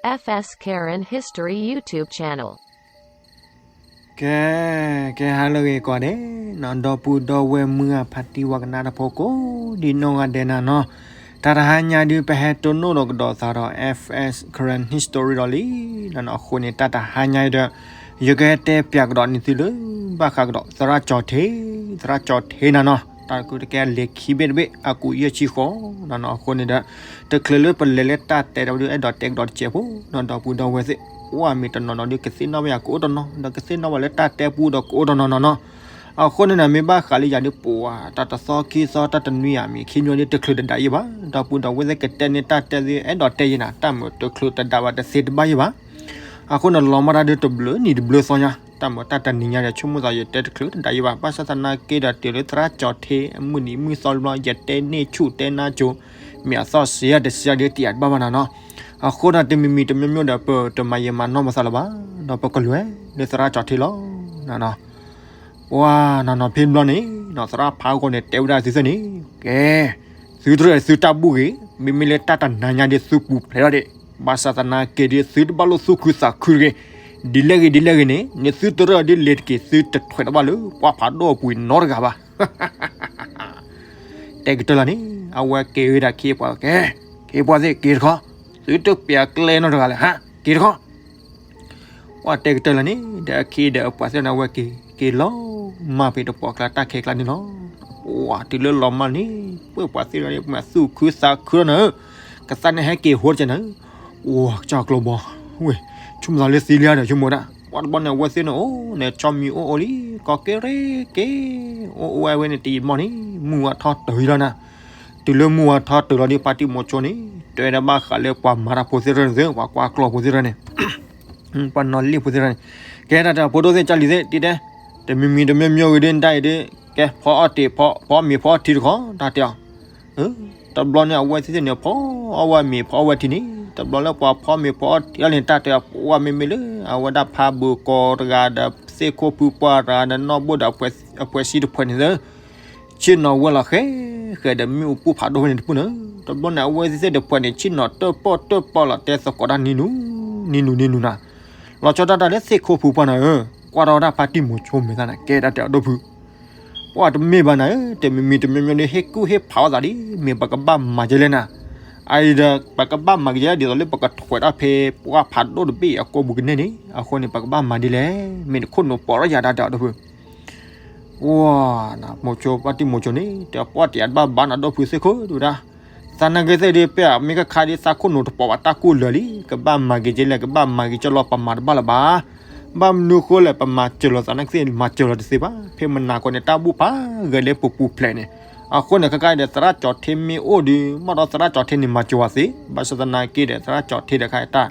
F S Karen History YouTube channel. ကဲ, ကဲဟါလၢအဂ့ၤကိးဂၤဒဲး, ဒီပုၢ်ဒီဝဲၢ်မုၢ်ဂၢ်ဖါတံၢ်ဝဲကနၣ်တၢ်ဖိကိးဒံးနီၢ်ဂၤဒဲးနၤနီၤ, တၢ်တဟါညါဒုး ပဟဲတိၢ်နီၣ်ဒီးကဒီးသးဒီး F S Karen History ဒီးလံ, အဃိန့ၣ် တၢ်တဟါညါအံၤဒီး ယကဟဲတဲပၠးကဒီးန့ၢ်သုလၢ ဘၣ်ဃးကဒီး သရၣ်ကၠီၤထ့, သရၣ်ကၠီၤထ့နၤနီၤ, တၢ်တကူတကဲလဲၤခံဘ့ၣ်တဘ့ၣ် အကူးယဲၢ်ဆံဃိးနၤနီၤ, အဃိန့ၣ်ဒီး တချုးလၢပလဲၤလၢတၢ်တဲဒီးဒုး အဲၣ်ဒိးတဲကဒီးတစဲးဖိနီၤ, ဒီပုၢ်ဒီဝဲၢ်သ့ၣ်, ပှၤမ့ၢ်တနီၤနီၤဒုး ကသ့ၣ်နီၣ်ဝဲယၤကအိၣ်တနီၤ, ဒီးကသ့ၣ်နီၣ်ဝဲလၢတၢ်တဲပူဒီးကအိၣ်တနီၤနီၤနီၤ, အဃိန့ၣ်နၤ မ့ၢ်ဘၣ်ဃးလၢယၤဒုး ပှၤတၢ်တသီခံသီ တၢ်တနွံဧါ မ့ၢ်ခံနွံဒီး တချုးတဒၣ်ယဲဘၣ်, ဒီပုၢ်ဒီဝဲၢ်သ့ၣ် ကတဲန့ၢ်တၢ်တဲသု အဲၣ်ဒိးတဲယဲနၤ, တၢ်မ့ၢ်တချုးတဒၣ်ဘၣ်တသ့တဘၣ်ယဲဘၣ် အဃိန့ၣ် လီၤမၢ်တၢ်ဒုး တဘျုးနံၤတဘျုးသီညါ, တၢ်မ့ၢ်တၢ်တနံၤညါဒီး ဆိကမိၣ်သး ယတဲတချုးတဒၣ်ယဲဘၣ်, ဘၣ်ဆၣ်သနာ်က့ဒီး တုၤလၢသရၣ်ကၠီၤထ့ အမုၢ်နံၤမုၢ်သီတဘျီ ယတဲန့ၢ်ဆူၣ်တဲနါကိၤ, မ့ၢ်အသီၣ်စံးယါတစံးယါဒုး တယၤတဘၣ်ဘၣ်နၤနီၤ, အဃိဒီး တမံၤမံၤတမံၤမံၤဒီး ပတမၤယံာ်မၤနီၢ်ပသးလၢၤဘၣ်, ဒီးပကလဲၤလၢသရၣ်ကၠီၤထ့လီၤ နၤနီၤ ပှၤနၤနီၤ ဖဲဘျီန့ၣ် သရၣ်ဖးဂီၤန့ၣ် တဲဝဲဒၣ်သုသ့ၣ်န့ၣ်, ကဲ, သုတရၢၣ်သုတၢ်ဘူၣ်ဂ့ၤ, မ့မ့ၢ်လၢတၢ်တနၤညါဒ်သုပူၤဖျဲးထီၣ်ဒံး, ဘၣ်ဆၣ်သနာ်က့ဒ်သုတဘၣ်လိာ်သူၣ်ခုသးခုတဂ့ၤ, ဒ်လဲၣ်ဂ့ၤဒ်လဲၣ်ဂ့ၤန့ၣ် န့ၣ်သုတရၢၣ်ဒ်လဲၤတက့ၢ် သုတထွဲးတဘၣ်လၢပှၢ်ဖးဒိၣ်အပူၤနီတဂၤဘၣ် တဲကတၢၢ်လီၤန့ၣ် အဝဲက့ၤဝဲဒၣ်ခ့ပှၤ, ကဲ, ခ့ပှၤသ့ၣ်က့ၤတခီ, သုတပျးကျဲနီတဂၤလဲၣ်ဟါ, က့ၤတခီ ပှၤတဲကတၢၢ်လီၤန့ၣ် ဒီးအခ့ဒီးအပှၤသ့ၣ်န့ၣ် အဝဲက့ၤ, က့ၤလီၤမၢ်ဖဲတပှၢ်ကျါ တၢ်ခဲကျါန့ၣ်လီၤ. ပှၤတုၤလၢလီၤမၢ်န့ၣ် ပှၤသ့ၣ်န့ၣ် မၤသူၣ်ခုသးခုလီၤနၤဧၢ, ကသးန့ၣ်ဟဲက့ၤဟိတကဲနၤဧၢ, ပှၤကစၢ်ကျိၤဘီ, ဝဲ, ဆိကမိၣ်သးလၢသံလံဒီး ဆိကမိၣ်ဒၣ်, ပှၤတဘျီန့ၣ် အဝဲသ့ၣ်န့ၣ်အိၣ်န့ၣ် ဆီမံၤအိၣ်အိၣ်လံ, ကီက့ၤရ့က့ၤ, အိၣ်အိၣ်ဝဲဝဲန့ၣ် တယံာ်မီၢ်န့ၣ် မုၢ်ဝါထီၣ်တုၤလီၤနၤ တုၤလၢမုၢ်ဝါထီၣ်တုၤလီၤဒီး ဖါတံၢ်မိၤဆိန့ၣ် တဲဝဲဒၣ်ဘၣ်ဃးလၢပှၤမၤတၢ်ဖိသ့ၣ်တဖၣ်န့ၣ်သ့ၣ် ပှၤကွၢ်ကျီၢ်ဖိသ့ၣ်တဖၣ်န့ၣ် ပှၤနီၢ်လ့ၣ်ဖိသ့ၣ်တဖၣ်န့ၣ်, ကဲတၢ်တဲအီၤ ဖိဒိၣ်သ့ၣ် ကၢ်လံၤသ့ၣ် တံၤတဲ, တမံၤမံၤတမံၤမံၤဂ့ၤဒ်နတၢ်အံၤဒ်, ကဲ ဖီအီၣ်တ့ၢ် ဖီမ့ၤဖီအီထံတခီ တၢ်တဲအီၤ, တဘျီန့ၣ် အဝဲသ့ၣ်သ့ၣ်န့ၣ် ဖီအီၣ်ဝဲမ့ၤဖီအီၣ်ဝဲထံန့ၣ်, တဘျီလၢပှၤဖီမ့ၤဖီအီထံအီၤန့ၣ် တၢ်တဲအီၤ ပှၤမ့မ့ၢ်လၢ အဝဲဒၣ်ဖးဘၢၣ်ကီၢ်တဂၤဒီး သ့ၣ်ခိၣ်ဖုပှၢ်တဂၤဒီး နီၢ်ဘိၣ်ဒီး အဖှဲးစံတဖှဲးန့ၣ်သ့ၣ် ဆ့ၣ်နီၤဝဲလီၤဃဲဃဲဒီး မ့ၣ်အူပူၤဖးဒိၣ်ဖဲန့ၣ်တပူၤန့ၣ်, တဘျီန့ၣ် အဝဲသ့ၣ်သ့ၣ်တဖှဲးန့ၣ် ဆ့ၣ်နီၤတၢၣ်ပီၣ်တၢၣ်ပီၣ်လီၤ တဲသကိးတၢ်နံၤနူၤ, နံၤနူၤနံၤနူၤနၤ, လီၤဆီဒၣ်တၢ်လၢသ့ၣ်ခိၣ်ဖုပှၢ်နၤဧၢ, ကွၢ်ထီၣ်ဝဲဒၣ်ဖါတံၢ်မိၤဆိမဲာ်သၣ်န့ၣ် ကဲတၢ်တဲအီၤဒိၣ်ဖု, ပှၤတမ့ၢ်ဘၣ်နၤဧၢ, တမံၤမံၤတမံၤမံၤဒီး ဟ့ၣ်ကူၣ်ဟ့ၣ်ဖးအီၣ်သးဒ် မ့ၢ်ပကဘၣ်မၤကဲလဲၣ်နၤ, အအံၤဒီး ပကဘၣ်မၤကဲလဲၣ် ဒ်သိးလၢပကထွဲးတၢ်ဖဲ ပှၢ်ဖးဒိၣ်တဘ့ၣ်အကိာ်ပူၤကန့ၢ်န့ၣ်, အဃိန့ၣ် ပကဘၣ်မၤဒ်လဲၣ်, မ့ၢ်တခိၣ်နူာ်ပိာ်ထီၣ်ယၤတၢ်တဲအီၤဒိၣ်ဖု ဝါ, မိၤဆိ ဖါတံၢ်မိၤဆိန့ၣ် တဲပှၢ်တယၤတဘၣ်ဘၣ်နၤဒိၣ်ဖုသ့ၣ်ခိၣ် တဲဝဲဒၣ်, သးနာ်က့သ့ၣ်ဒ် ပမ့ၢ်ကခါဒ်သးခိၣ်နူာ်တပိာ်ဘၣ်တၢ်ကူၣ်လၢာ်လံ, ကဘၣ်မၤက့ၤကဲလဲၣ် ကဘၣ်မၤက့ၤကဲလီၤ ပမၤတဘၣ်လၢၤဘၣ်, ဘၣ်မနုၤဃိလဲၣ် ပမၤစၢၤလီၤသးနာ်က့သ့ၣ် မၤစၢၤလီၤတသ့ဘၣ်, ဖဲမနၤကီးန့ၣ် တၢ်ဘူၣ်ဖးဂဲၤလၢပပူၤဖျဲးန့ၣ်, အဃိန့ၣ် ခဲခါဒီး သရၣ်ကၠီၤထ့မ့ၢ်အိၣ်ဒီး ဘၣ်ဒီးသရၣ်ကၠီၤထ့န့ၣ် မၤစၢၤဝဲသ့, ဘၣ်ဆၣ်သနာ်က့ဒီး သရၣ်ကၠီၤထ့ဒီးခါတၢ်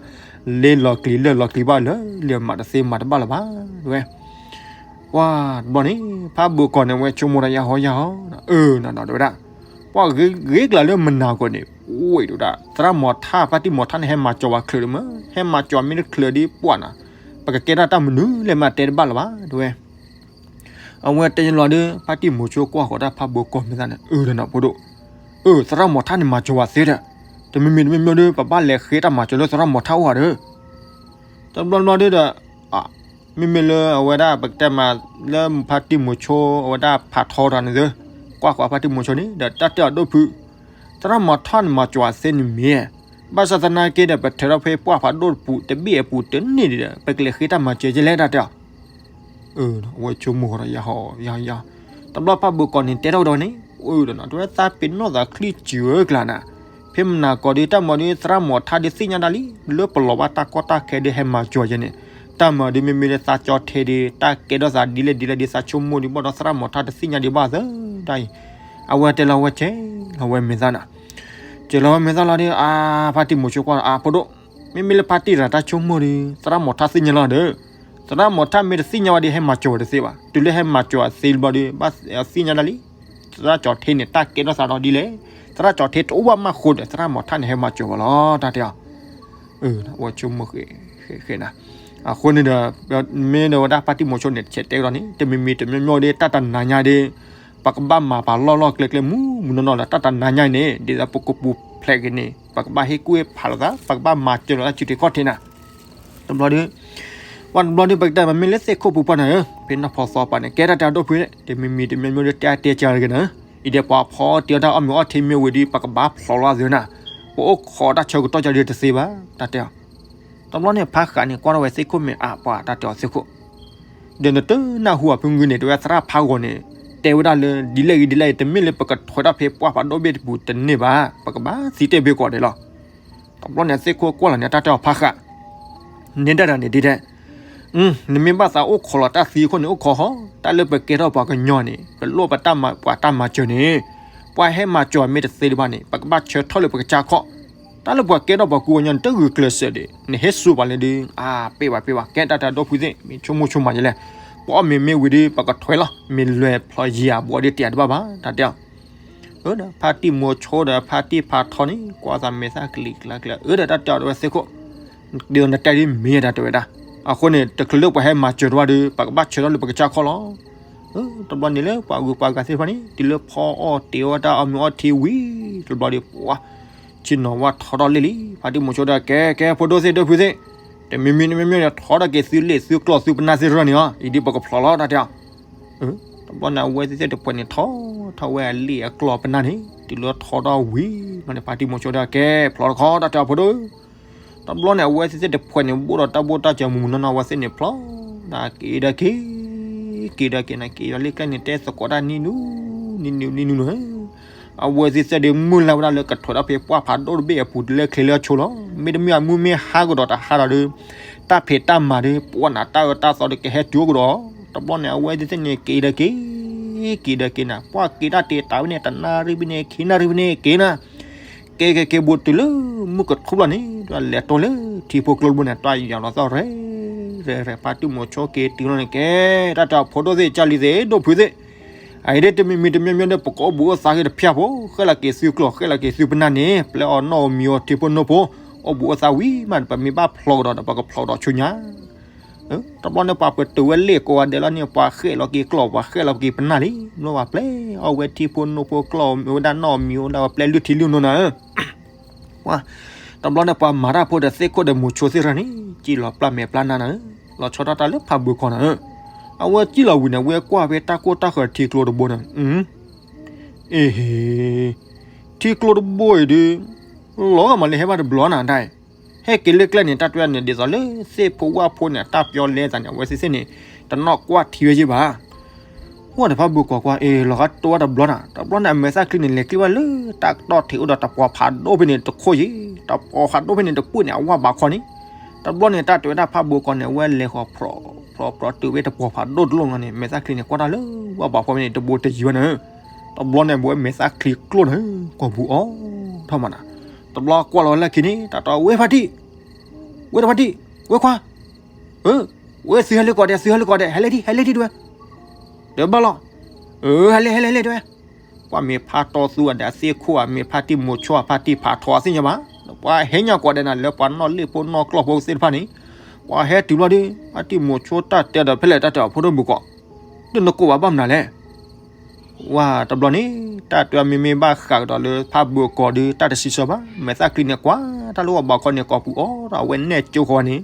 လ့လီၤကျံၤလၢာ်လီၤကျံၤဘၣ်လၢ လၢမၤတသ့မၤတဘၣ်လၢၤဘၣ်, တဲဝဲ ပှၤတဘျီန့ၣ် ဖးဘၢၣ်ကီၢ်န့ၣ် အဝဲဆိကမိၣ်ဒီး ယဟီယဟီ, အၢ နနီၤ တဲဝဲဒၣ်, ပှၤဂ့ၤဂ့ၤကျါလၢမနၤကီးန့ၣ် ဝဲ တဲဝဲဒၣ် သရၣ်မီၤထၣ် ဖါတံၢ်မီၤထၣ်န့ၣ် ဟဲမၤစၢၤဝဲချုးဒံးမ့ၢ်, ဟဲမၤစၢၤမ့ၢ်တချုးဒံးပှၢ်နၤ, ပကကဲတၢ်တၢ်မနုၤလဲၣ် မ့ၢ်တဲတဘၣ်လၢၤဘၣ် တဲဝဲ အဝဲတဲန့ၣ်လီၤဒီး ဖါတံၢ်မိၤဆိကွၢ်ဃီၤတၢ်ဖးဘၢၣ်ကီၢ်မဲာ်သၣ်န့ၣ် အၢ နနီၤ ဖိဒိၣ်, အၢ သရၣ်မီၤထၣ်န့ၣ် မၤစၢၤဝဲသ့ဒီး, တမံၤမံၤတမံၤမံၤဒီး ပဘၣ်လဲၤဃ့တၢ်မၤစၢၤလၢသရၣ်မီၤထၣ်အိၣ်ဧါဒီး တဘျီဘျီဒုဒီး မ့မ့ၢ်လၢအဝဲဒၣ် ပကတဲမး လၢဖါတံၢ်မိၤဆိ အဝဲဒၣ်ဖးထီတၢ်န့ၣ်သ့, ကွၢ်ဃီၤဖါတံၢ်မိၤဆိန့ၣ် ဒီးတၢ်တဲအီၤဒိၣ်ဖု, သရၣ်မီၤထၣ်န့ၣ် မၤစၢၤဝဲသ့န့ၣ်မ့ၢ်, ဘၣ်ဆၣ်သနာ်က့ဒီး ပထၢထီၣ်ဖဲပှၢ်ဖးဒိၣ်တပူၤ တဘ့ၣ်အပူၤတန့ၢ်ဒံးဒီး ပကလဲၤဃ့တၢ်မၤစၢၤကဲလဲၣ် တၢ်တဲအီၤ အဝဲဆိကမိၣ်ဃီၤဒီး ယဟီယဟီ, တဘျီဖးဘၢၣ်ကီၢ်န့ၣ် တဲထီၣ်ကဒီးန့ၣ် အၢ ဒီးနီၤ တဝဲသးပ့ၤနီၣ်သးချံစူၤဧၢကျါနၤ, ဖဲမနၤကီးဒုး တၢ်မၤဒုး သရၣ်မီၤထၣ်ဒုးသ့ၣ်ညါဒၣ်လံ လၢပလီၤဘၣ်တၢ်ကီတၢ်ခဲဒုးဟဲမၤစၢၤယဲန့ၣ်, တၢ်မၤဒုးမ့မ့ၢ်လၢသးကၠီၤထ့ဒုး တၢ်ကဲထီၣ်သးဒ်လဲၣ်ဒ်လဲၣ်ဒုး သးဆိကမိၣ်ဒုး ဘၣ်ဒီးသရၣ်မီၤထၣ်တသ့ၣ်ညါဒံးဘၣ်သၢဒၣ်အံၤ, အဝဲတဲလီၤဝဲစဲးလီၤဝဲမဲာ်သၣ်နၤ စဲးလီၤဝဲမဲာ်သၣ်လီၤဒီး အါ ဖါတံၢ်မိၤဆိကွၢ်လီၤ အါ ဖိဒိၣ်, မ့မ့ၢ်လၢဖါတံၢ်တဂၤတၢ်ဆိကမိၣ်ဒီး သရၣ်မီၤထၣ်သ့ၣ်ညါလီၤဒီး, သရၣ်မီၤထၣ်မ့ၢ်တသ့ၣ်ညါဝဲဒီး ဟဲမၤစၢၤဝဲတသ့ဘၣ်, တုၤလၢဟဲမၤစၢၤဝဲသ့လံဘျီဒီး ဘၣ်သ့ၣ်ညါဒၣ်လံ, သရၣ်ကၠီၤထ့န့ၣ် တၢ်ကဲထီၣ်သးဒီးဒ်လဲၣ်, သရၣ်ကၠီၤထ့တအိၣ်ဘၣ်မးဃိဒီး သရၣ်မီၤထၣ်န့ၣ် ဟဲမၤစၢၤဝဲလီၤ တၢ်တဲအီၤ အဝဲဆိကမိၣ်ဃဲဃဲနၤ, အဃိန့ၣ်ဒီး မ့ၢ်ဒီးဝဲဒၣ်ဖါတံၢ်မိၤဆိန့ၣ် တဆဲးတဲကဒီးန့ၣ် တမံၤမံၤတမံၤမံၤဒီး တၢ်တနၤညါဒီး ပကဘၣ်မၤပာ်လီၢ်လီၢ်ကျဲကျဲမုၢ်မုၢ်နီၢ်နီၢ်လၢ တၢ်တနၤညါအံၤန့ၣ် ဒ်သိးပကပူၤ ပကဘၣ်ဖျဲးက့ၤန့ၣ် ပကဘၣ်ဟ့ၣ်ကူၣ်ဟ့ၣ်ဖးလိာ်သး ပကဘၣ်မၤစၢၤလိာ်သးစုတ့ၢ်ခီၣ်ထံးနၤ. တဘျီဒီး ပှၤတဘျီဒီး ပကတဲမ့မ့ၢ်လၢသ့ၣ်ခိၣ်ပူၤပှၢ်နၤဧၢ, ဖဲနီၢ်ဖီသီပှၢ်န့ၣ် ကဲတၢ်တဲအဒိၣ်ဖုန့ၣ် တမံၤမံၤတမံၤမံၤဒီးတဲအါတဲကၢ်တဂ့ၤနၤဧၢ, အံၤဒီးပှၤဖီအီၣ်တ့ၤအီၣ်တၢ်အီၣ်မ့ၤအီထံမ့ၢ်ဝံၤဒီး ပကဘၣ်ဖျိးလီၤအသးနၤ, ပအိၣ်ခိးတၢ်ဆၢကတီၢ်ကၢ်ဒီးတသ့ဘၣ် တၢ်တဲအီၤ. တဘျီန့ၣ် ဖါဃးန့ၣ် ကွၢ်ထီၣ်ဝဲသ့ၣ်ခိၣ်မ့ၢ်အါပှၤတၢ်တဲအီၤသ့ၣ်ခိၣ် ဒီးနတနၢ်ဟူအဖုဂုန့ၣ် တဝဲသရၣ်ဖးဂီၤန့ၣ် တဲဝဲဒၣ်လၢ ဒ်လဲၣ်ဂ့ၤဒ်လဲၣ်ဂ့ၤ တမ့ၢ်လၢပကထွဲထီၣ်ဖဲပှၢ်ဖးဒိၣ်တဘ့ၣ်တပူၤတန့ၢ်ဘၣ်, ပကဘၣ်သံတ့ၢ်ဖဲကိးဒဲးလီၤ. တဘျီန့ၣ်သ့ၣ်ခိၣ်ကွၢ်လီၤန့ၣ် တၢ်တဲအီၤဖါဃး နဲဒၣ်တၢ်န့ၣ်ဒ်တဲ နမ့ၢ်ဘၣ်သးအိၣ်ခိးလီၤတၢ်သံအခိၣ်န့ၣ် အိၣ်ခိးဟီ, တၢ်လၢပကဲထီၣ်ပှၤကညီန့ၣ် ပလိၣ်ပတၢ်မၤပှၤတၢ်မၤစၢၤန့ၣ်, ပှၤဟဲမၤစၢၤမ့ၢ်တသ့ဒံးဘၣ်န့ၣ် ပကဘၣ်ဆၢထၢၣ်လၢပကစၢ်ခီၣ်, တၢ်လၢပှၤကဲထီၣ်ပှၤကူပှၤကညီန့ၣ် တဂုာ်ကျဲးစၢးဒီး နဟဲစူးပှၤလဲၣ်ဒီး အါ ပ့ၢ်ဘၣ်ပ့ၢ်ဘၣ် ကဲတၢ်တဲအဒိၣ်ဖုသ့ၣ် မ့ၢ်ဆိကမိၣ်ဆိကမးယဲလဲၣ်, ပအီၣ်မ့ၤမ့ၢ်ဝံၤဒီး ပကထွဲလီၤ, မ့ၢ်လွဲၢ်ဖျိးယံာ်အဘီဒီးတ့ၢ်တဘၣ်ဘၣ် တၢ်တဲအီၤ. အၢ ဒီးဖါတံၢ်မိၤဆိဒီး ဖါတံၢ်ဖးထီန့ၣ် ကွၢ်သးမဲာ်သၣ်ကလံၤကျါကျါ အၢ ဒီးတၢ်တဲအီၤတဝဲသ့ၣ်ခိၣ်, ဒ်သိးနတဲဒ်မ့ၢ်တၢ်တဲဝဲဒၣ်, အဃိန့ၣ် တချုးလၢပှၤဟဲမၤစၢၤတဘၣ်ဒီး ပကဘၣ်ဆၢထၢၣ်လၢပကစၢ်ခီၣ်လီၤ. အၢ တဘျီန့ၣ်လၢပှၤဂုၤပှၤဂၤသ့ၣ်တဖၣ်န့ၣ် တုၤလၢဖီအီၣ်တ့ၤအီၣ်တၢ်အီၣ်မ့ၤအီထံဝံၤ တဘျီဒီး ပှၤ ဆ့ၣ်နီၤဝဲထီထီၣ်လံလံ, ဖါတံၢ်မိၤဆိဒီး ကဲ ကဲ ဖိဒိၣ်သ့ၣ်ဒိၣ်ဖုသ့ၣ်, တမံၤမံၤတမံၤမံၤန့ၣ် ထီထီၣ်က့ၤသုလ့ၣ်သုကျီၢ်သုပနၢ်သ့ၣ်တဖၣ်န့ၣ်လီၤ, အံၤဒ်ပကဖျိးလီၤ တၢ်တဲအီၤ. တဘျီန့ၣ် အဝဲသ့ၣ်တဖုန့ၣ် ထီထီၣ်ဝဲအလ့ၣ်အကျီၢ်ပနၢ်န့ၣ် တုၤလၢထီထီၣ်ဝံၤမးန့ၣ် ဖါတံၢ်မိၤဆိဒီး ကဲ ဖျိးတခီ တၢ်တဲအီၤဖိဒိၣ် တဘျီန့ၣ် အဝဲသ့ၣ်တဖုန့ၣ် ဘိၣ်ဒီးတၢ်ဘိၣ်တၢ်စၢၤမုၢ်မုၢ်နီၢ်နီၢ် အဝဲသ့ၣ်န့ၣ်ဖျိး, ဒီးက့ၤဒီးက့ၤ, က့ၤဒီးက့ၤန့ၣ် က့ၤဒီးလ့ၣ်ကျဲန့ၣ် တဲသကိးတၢ်နံၣ်နူ နံၣ်နူ နံၣ်နူန့ၣ်, အဝဲသ့ၣ်သ့ၣ်ဒီး မုၢ်လၢ်ဝဲဒၣ်လၢကထွဲးထီၣ်ဖဲပှၢ်ဖးဒိၣ်တဘ့ၣ်အပူၤတုၤလၢချ့လၢအဆိလီၤ. မ့တမ့ၢ်အမုၢ်မ့ၢ်ဟါကဒီးတဟါဒီး တၢ်ဖံးတၢ်မၤဒီး ပှၢ်နၤတၢ်အၢတၢ်သီဒီးကဟဲတုၤအိၣ်ကဒီး, တဘျီန့ၣ် အဝဲသ့ၣ်သ့ၣ်န့ၣ် က့ၤဒီးက့ၤ, က့ၤဒီးက့ၤန့ၣ် ပှၢ်က့ၤတၢ်တ့ၤတၢ်ဝဲန့ၣ် တနၣ်ရံၣ်ဘၣ်န့ၣ် ခံနၣ်ရံၣ်ဘၣ်န့ၣ် က့ၤနၤ ကဲကဲကဲ ဘူးတုၤလၢမုၢ်ကထူၣ်လီၤန့ၣ် တၢ်လဲၤတိၢ်လၢထံဖိကျိတဘိန့ၣ် တၢ်ယၤလီၤသီၣ်ရဲၣ်ရဲၣ်ရဲၣ် ဖါတံၢ်မိၤဆိက့ၤတုၤလီၤန့ၣ် ကဲ တၢ်တဲအီၤဖိဒိၣ်သ့ၣ် ကၢ်လံၤသ့ၣ် ဒိၣ်ဖုသ့ၣ်, အအံၤဒ်တမံၤမံၤတမံၤမံၤဒီး ပကအိၣ်ဘူးအိၣ်သါက့ၤတဖၠၣ်ဖိ ဃဲလီၤက့ၤသုကျီၢ် ဃဲလီၤက့ၤသုပနၢ်န့ၣ် ပျဲအီၤနီၣ်အီၤမံၤအီၤထံဖိနိဖိ အိၣ်ဘူးအိၣ်သါဝံၤမး ပမ့ၢ်ဘၣ်ဖျိးကဒီးဒီး ပကဖျိးကဒီးဆူညါ တဘျီန့ၣ် ပှၤပတုာ်ဝဲလ့ၣ်ကိးဂၤဒဲးလီၤန့ၣ် ပှၤဃဲလီၤက့ၤကျီၢ် ပှၤဃဲလီၤက့ၤပနၢ်လံ ဘျီပှၤပျဲအီၣ်ဝဲထံဖိနိဖိကျီၢ် မ့ၢ်ဝဲဒၣ်နီၣ်မံၤဝဲဒၣ် ပှၤပျဲလုၢ်ထံလုၢ်နိနၤဧၢ, ပှၤ တဘျီန့ၣ် ပှၤမၤတၢ်ဖိဒီးသ့ၣ်ခိၣ်ဒီးမိၤဆိသ့ၣ်တဖၣ်န့ၣ် စံၣ်လီၤပျၢ်မဲာ်ပျၢ်နါနၤဧၢ, လီၤဆီဒၣ်တၢ်လၢဖးဘိကီးနၤဧၢ, အဝဲစံၣ်လီၤဝံၤန့ၣ် ဝဲကွၢ်ဖဲတၢ်ကိၢ်တၢ်ဃၢၤထံကျိတဘိန့ၣ် အ့ဟ့ ထံကျိတဘိအံၤဒီး လီၤဂာ်မးလၢဟဲဘၣ်တဘျီနၤဒၣ်အံၤ, ဟဲက့ၤလၢကျဲန့ၣ် တၢ်တွဲန့ၣ် ဒ်သိးလၢသ့ၣ်ဖိဝၣ်ဖိန့ၣ် အတၢ်ပျီလဲသးန့ၣ် အဝဲသ့ၣ်သ့ၣ်န့ၣ် တနီၣ်ကွၢ်ထံဝဲယ့ၢ်ဘၣ်. ဝဲဒီးဖးဘိကီးကွၢ် အ့ လီၤဂာ်တိၢ်ဝဲတဘျီနၤ, တဘျီန့ၣ် အမဲာ်သၣ်ချံန့ၣ် လဲၤကျံၣ်ဘၣ်လၢတၢ်ကတီၢ်ထံးအိၣ်ဒီးတပှီၤဖးဒိၣ်ဖဲန့ၣ်တခိၣ်ယ့ၢ်, တပှီၤဖးဒိၣ်ဖဲန့ၣ်တခိၣ်န့ၣ် အဝၣ်ဘးခီန့ၣ်, တဘျီန့ၣ် တၢ်တွဲဝဲဒၣ်ဖးဘိကီးန့ၣ် အဝဲလဲၤဃီၤဖြီးဖြီးတုၤဝဲတပှီၤဖးဒိၣ်တလိၣ်လီၤန့ၣ် မဲာ်သၣ်ချံန့ၣ် ကွၢ်တၢ်လၢဝၣ်ဘးခီဖဲန့ၣ် တဘိတယံၤဘၣ်န့ၣ်, တဘျီန့ၣ် ဘၣ်ဝဲမဲာ်သၣ်ချံကျိၣ်န့ၣ် ကိာ်ပူၤအီၤထီၣ်မးနၤ, တဘျီကွၢ်လီၤဝဲလၢခံန့ၣ် တၢ်တဲအီၤ ဝဲဖါတံၢ် ဝဲတဖါတံၢ် ဝဲခွါ, အၢ, ဝဲသုဟဲလၢကိးဒဲး သုဟဲလၢကိးဒဲး ဟဲလဲၣ်ဒံ ဟဲလဲၣ်ဒံတဝဲ, ဒီးဘၣ်လီၤ, အၢ ဟဲလဲၣ် ဟဲလဲၣ် ဟဲလဲၣ်တဝဲ, ပှၤမ့ၢ်ဖါတီသူအဒၣ်သ့ၣ်ခိၣ်ဧါ မ့ၢ်ဖါတံၢ်မိၤဆိဧါ ဖါတံၢ်ဖးထီသ့ၣ်ညါဘၣ်, ပှၤဟဲညါကိးဒဲးနၤ လၢပှၤနီၣ်လ့ၣ်ဖိနီၣ်ကျီၢ်ဖိသ့ၣ်တဖၣ်န့ၣ်, ပှၤဟဲတုၤဘျီဒီး ဖါတံၢ်မိၤဆိတၢ်တဲဒီးဖဲလဲၣ် တၢ်တဲအီၤဖိဒိၣ်ဘုကီး, ဒ်နကိးဘၣ်ဘၣ်မနုၤလဲၣ် ဝဲတဘျီန့ၣ် တၢ်တဲအီၤမ့မ့ၢ်ဘၣ်ဃးကဒီးလၢဖးဘိကီးဒီး တၢ်တစံးဆၢဘၣ်, မဲာ်သၣ်ချံန့ၣ် ကွၢ်တၢ်လၢဝၣ်ဘးခီန့ၣ် ကိာ်ပူၤအီၤဒီး အဝဲနဲၣ်ကၠိဃီန့ၣ်,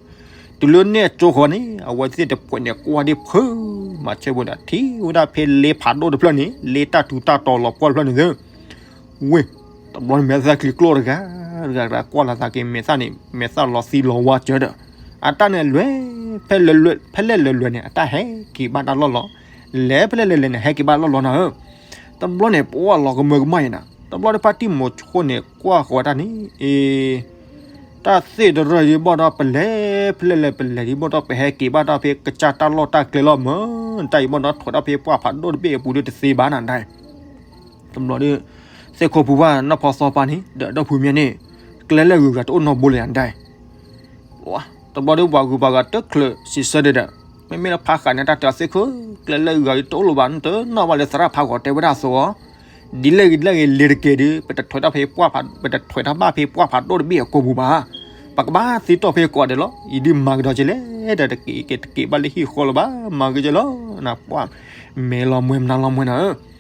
တုၤလၢနဲၣ်ကၠိဃီန့ၣ် အဝဲသ့ၣ်တဖုန့ၣ် ကွၢ်ဒ်ဖုးမၤဆၢဖိဒီး ထံၣ်ဝဲဒၣ်ဖဲလ့ဖးဒိၣ်တဖျၢၣ်န့ၣ် လ့တၢ်ထူးတၢ်တီၤလီၤပှီၢ်တဖျၢၣ်န့ၣ်သ့ ဝ့ၢ်, တဘျီန့ၣ်မဲာ်သၣ်ချံကျိၣ်တဂၤ, တဂၤတဂၤကွၢ်လီၤသးက့ၤမဲာ်သၣ်န့ၣ် မဲာ်သၣ်လီၤသံလီၤဝါစၢၤဒီး, အတၢ်န့ၣ်လဲၤ, ဖဲလဲၣ်လဲၣ်လဲၣ်န့ၣ် အတၢ်ဟဲက့ၤဘၣ်တၢ်လီၢ်လီၤ, လဲၤဖဲလဲၣ်လဲၣ်လဲၣ်န့ၣ် ဟဲက့ၤဘၣ်လီၢ်လီၤနၤဧၢ, တဘျီန့ၣ် ပှၤလီၤကမၢကမၣ်အံၤနၤ, တဘျီဒီးဖါတံၢ်မိၤဆိန့ၣ် ကွၢ်ဃီၤတၢ်န့ၣ်, အ့ တၢ်သ့ၣ်တရၢၢ်ဒ်ဘၣ်ဒီးပလဲၤ, ဖဲလဲၣ်လဲၣ်ပလဲၤဒ်ဘၣ်ဒီး ပဟဲက့ၤဘၣ်တၢ်ဖဲကစၢ်တၢ်လီၢ်တၢ်ကျဲလီၤမၢ်, တၢ်အံၤဘၣ်ဒီးထွဲးတၢ်ဖဲပှၢ်ဖးဒိၣ်တဘ့ၣ်အပူၤဒီးတသ့ဘၣ်နၤဒၣ်, တဘျီဒီး သ့ၣ်ခိၣ်ပူၤဘၣ်နီၢ်ဖီသီပၢ်န့ၣ် ဒီးအဒီပုၢ်မ့ၢ်န့ၣ် ကျဲလၢဂုၤဂၤတအိၣ်နီတဘိလၢၤနၤဒၣ် တဘျီဒီးပှၤဂုၤပှၤဂၤတချုးစံးဆၢဒံးဒီး, မ့မ့ၢ်လၢဖးဃးန့ၣ် တၢ်တဲအီၤသ့ၣ်ခိၣ်, ကျဲလၢဂုၤဂၤတအိၣ်လၢၤဘၣ် နတနီၣ်ဘၣ်လၢသရၣ်ဖးဂီၤတဲဝဲဒၣ်အသိး, ဒ်လဲၣ်ဂ့ၤဒ်လဲၣ်ဂ့ၤ လ့ၤတကဲၤဒီး ပတထွဲးတၢ်ဖဲပှၢ်ဖး, ပတထွဲးတၢ်ဘၣ်ဖဲပှၢ်ဖးဒိၣ်တဘ့ၣ်အကိာ်ပူၤဘၣ်, ပကဘၣ်သံတီၢ်ဖဲကိးဒဲးလီၤ, အံၤဒုးမၤကဒီးက့ၤလဲၣ်, တက့ၤက့ၤတက့ၤဘၣ်လၢဟံၣ်ဃီလၢၤဘၣ်, မၤက့ၤက့ၤလီၤ, နပှၢ်, မဲာ်လီၤမှဲမနုၤလီၤမှဲနၤဧၢ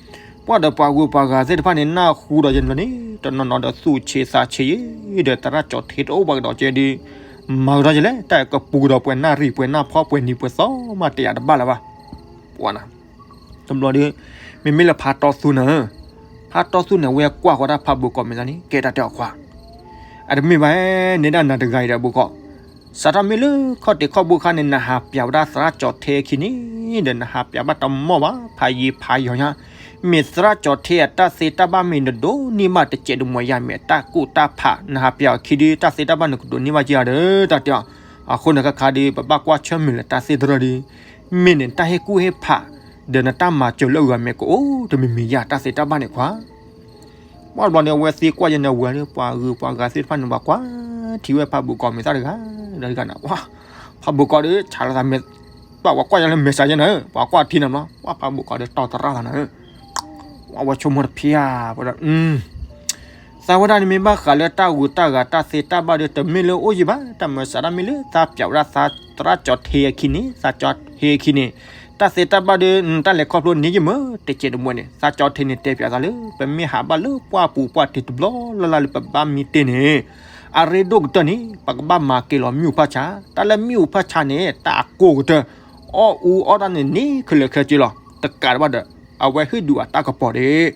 ပှၤဒီးပှၤဂုၤပှၤဂၤသ့ၣ်တဖၣ်န့ၣ် နၢ်ဟူဒီးယဲန့ၣ် တနီၤနီၤဒီးသူၣ်ဆံးသးဆံးယံၤဒီး သရၣ်ကၠီၤထ့တအိၣ်ဘၣ်ကဒီးကဲဒီး မၤကဒီးကဲလဲၣ် တၢ်ကပူၤကဒီးပှဲၤနၣ်ရံၣ် ပှဲၤနၣ်ဖီ ပှဲၤနံၤပှဲၤသီမး တယာ်တဘၣ်လၢၤဘၣ်. ပှၤနၤ တဘျီဒီး မ့မ့ၢ်လၢဖါတီသူန့ၣ် ဖါတီသူန့ၣ် ဝဲကွၢ်ဃီၤတၢ်ဖးဘိးကီးမ့ၢ်သးန့ၣ် ကဲတၢ်တဲအီၤခွါ အတမ့ၢ်ဘၣ် နဲဒၣ်နၤတဂၤအံၤဒီးဘိးကီး စးထီၣ်မ့ၢ်လၢခီၣ်တံၢ်ခီၣ်ဘိခါန့ၣ် နဟးပျးဝဲဒၣ်သရၣ်ကၠီၤထ့အခံန့ၣ် ဒီးနဟးပျးဘၣ်တမီၢ်ဘၣ် ဖးယံၤဖးယီၤညါ မ့ၢ်သရၣ်ကၠီၤထ့အတၢ်သ့တၢ်ဘၣ်မ့ၢ်နဒိးန့ၢ်ဘၣ်တစဲးတမှဲၤယါ မ့ၢ်အတၢ်ကူၣ်တၢ်ဖး နဟးပျးအခံဒီး တၢ်သ့တၢ်ဘၣ်နကဒိးန့ၢ်ဘၣ်က့ၤဒီး တၢ်တဲအီၤ အဃိန့ၣ်ခါခါဒီး ပဘၣ်ကွၢ်ဆၢၣ်မဲာ်လၢတၢ်သ့တရၢဒီး မ့ၢ်န့ၣ်တၢ်ဟ့ၣ်ကူၣ်ဟ့ၣ်ဖး ဒီးနတၢ်မၤစၢၤလၢအဂၤမ့ၢ်ကအိၣ်တမံၤမံၤယါ တၢ်သ့တၢ်ဘၣ်န့ၣ်ခွါ ပှၤတဘျီန့ၣ် အဝဲသ့ကွၢ်ယဲန့ၣ်ဝဲလၢ ပှၤဂုၤပှၤဂၤသ့ၣ်တဖၣ်န့ၣ် ပှၤကွၢ်ထံဝဲဖးဘိးကီးမ့ၢ်သၣ်တဂၤ ဒီးတဂၤန့ၣ် ဖးဘိးကီးဒီး ဆးလီၤသးမဲာ် ပှၤကွၢ်ယဲလၢမဲာ်ဆှးယဲန့ၣ် ပှၤကွၢ်ထံန့ၣ်ဘျီ ပှၤဖးဘိးကီးဒီးတီၢ်သရၣ်သးန့ၣ် ပှၤဝဲဆိကမိၣ်တဖျါ ပှၤဒီး သးဝဲဒၣ်န့ၣ်မ့ၢ်ဘၣ်ဃးလၢတၢ်ဂုၤတၢ်ဂၤတၢ်သ့တၢ်ဘၣ်ဒီး တမ့ၢ်လၢအိၣ်ယံၤဘၣ် တၢ်မၤစးတၢ်မ့ၢ်လၢသးပျးဝဲဒၣ်သရၣ်ကၠီၤထ့အခံန့ၣ် သရၣ်ကၠီၤထ့အခံန့ၣ် တၢ်သ့တၢ်ဘၣ်ဒီး တၢ်လဲၤခီဖျိန့ၢ်ယမ့ၢ်တစဲးတမှဲၤန့ၣ် သရၣ်ကၠီၤထ့န့ၣ်တဲပျးသးလၢ ပမ့ၢ်ဟးဘၣ်လၢပှၢ်ပူၤပှၢ်တ့ၢ်တဘျီလၢ်လၢ်လၢပဘၣ်မံတ့ၢ်န့ၣ် အရ့ဒိၣ်ကတၢၢ်န့ၣ် ပကဘၣ်မၤက့ၤလီၤမ့ၣ်အူဖးဆါ တၢ်လၢမ့ၣ်အူဖးဆါန့ၣ် တၢ်အကိၢ်ကတၢၢ် အီၣ်အူအီၣ်တၢ်န့ၣ်န့ၣ် ခဲလၢာ်ခဲဆ့လီၤ တကးတဘၣ်ဒီး အဝဲဟ့ၣ်ဒုးအတၢ်ကပီၤဒၣ်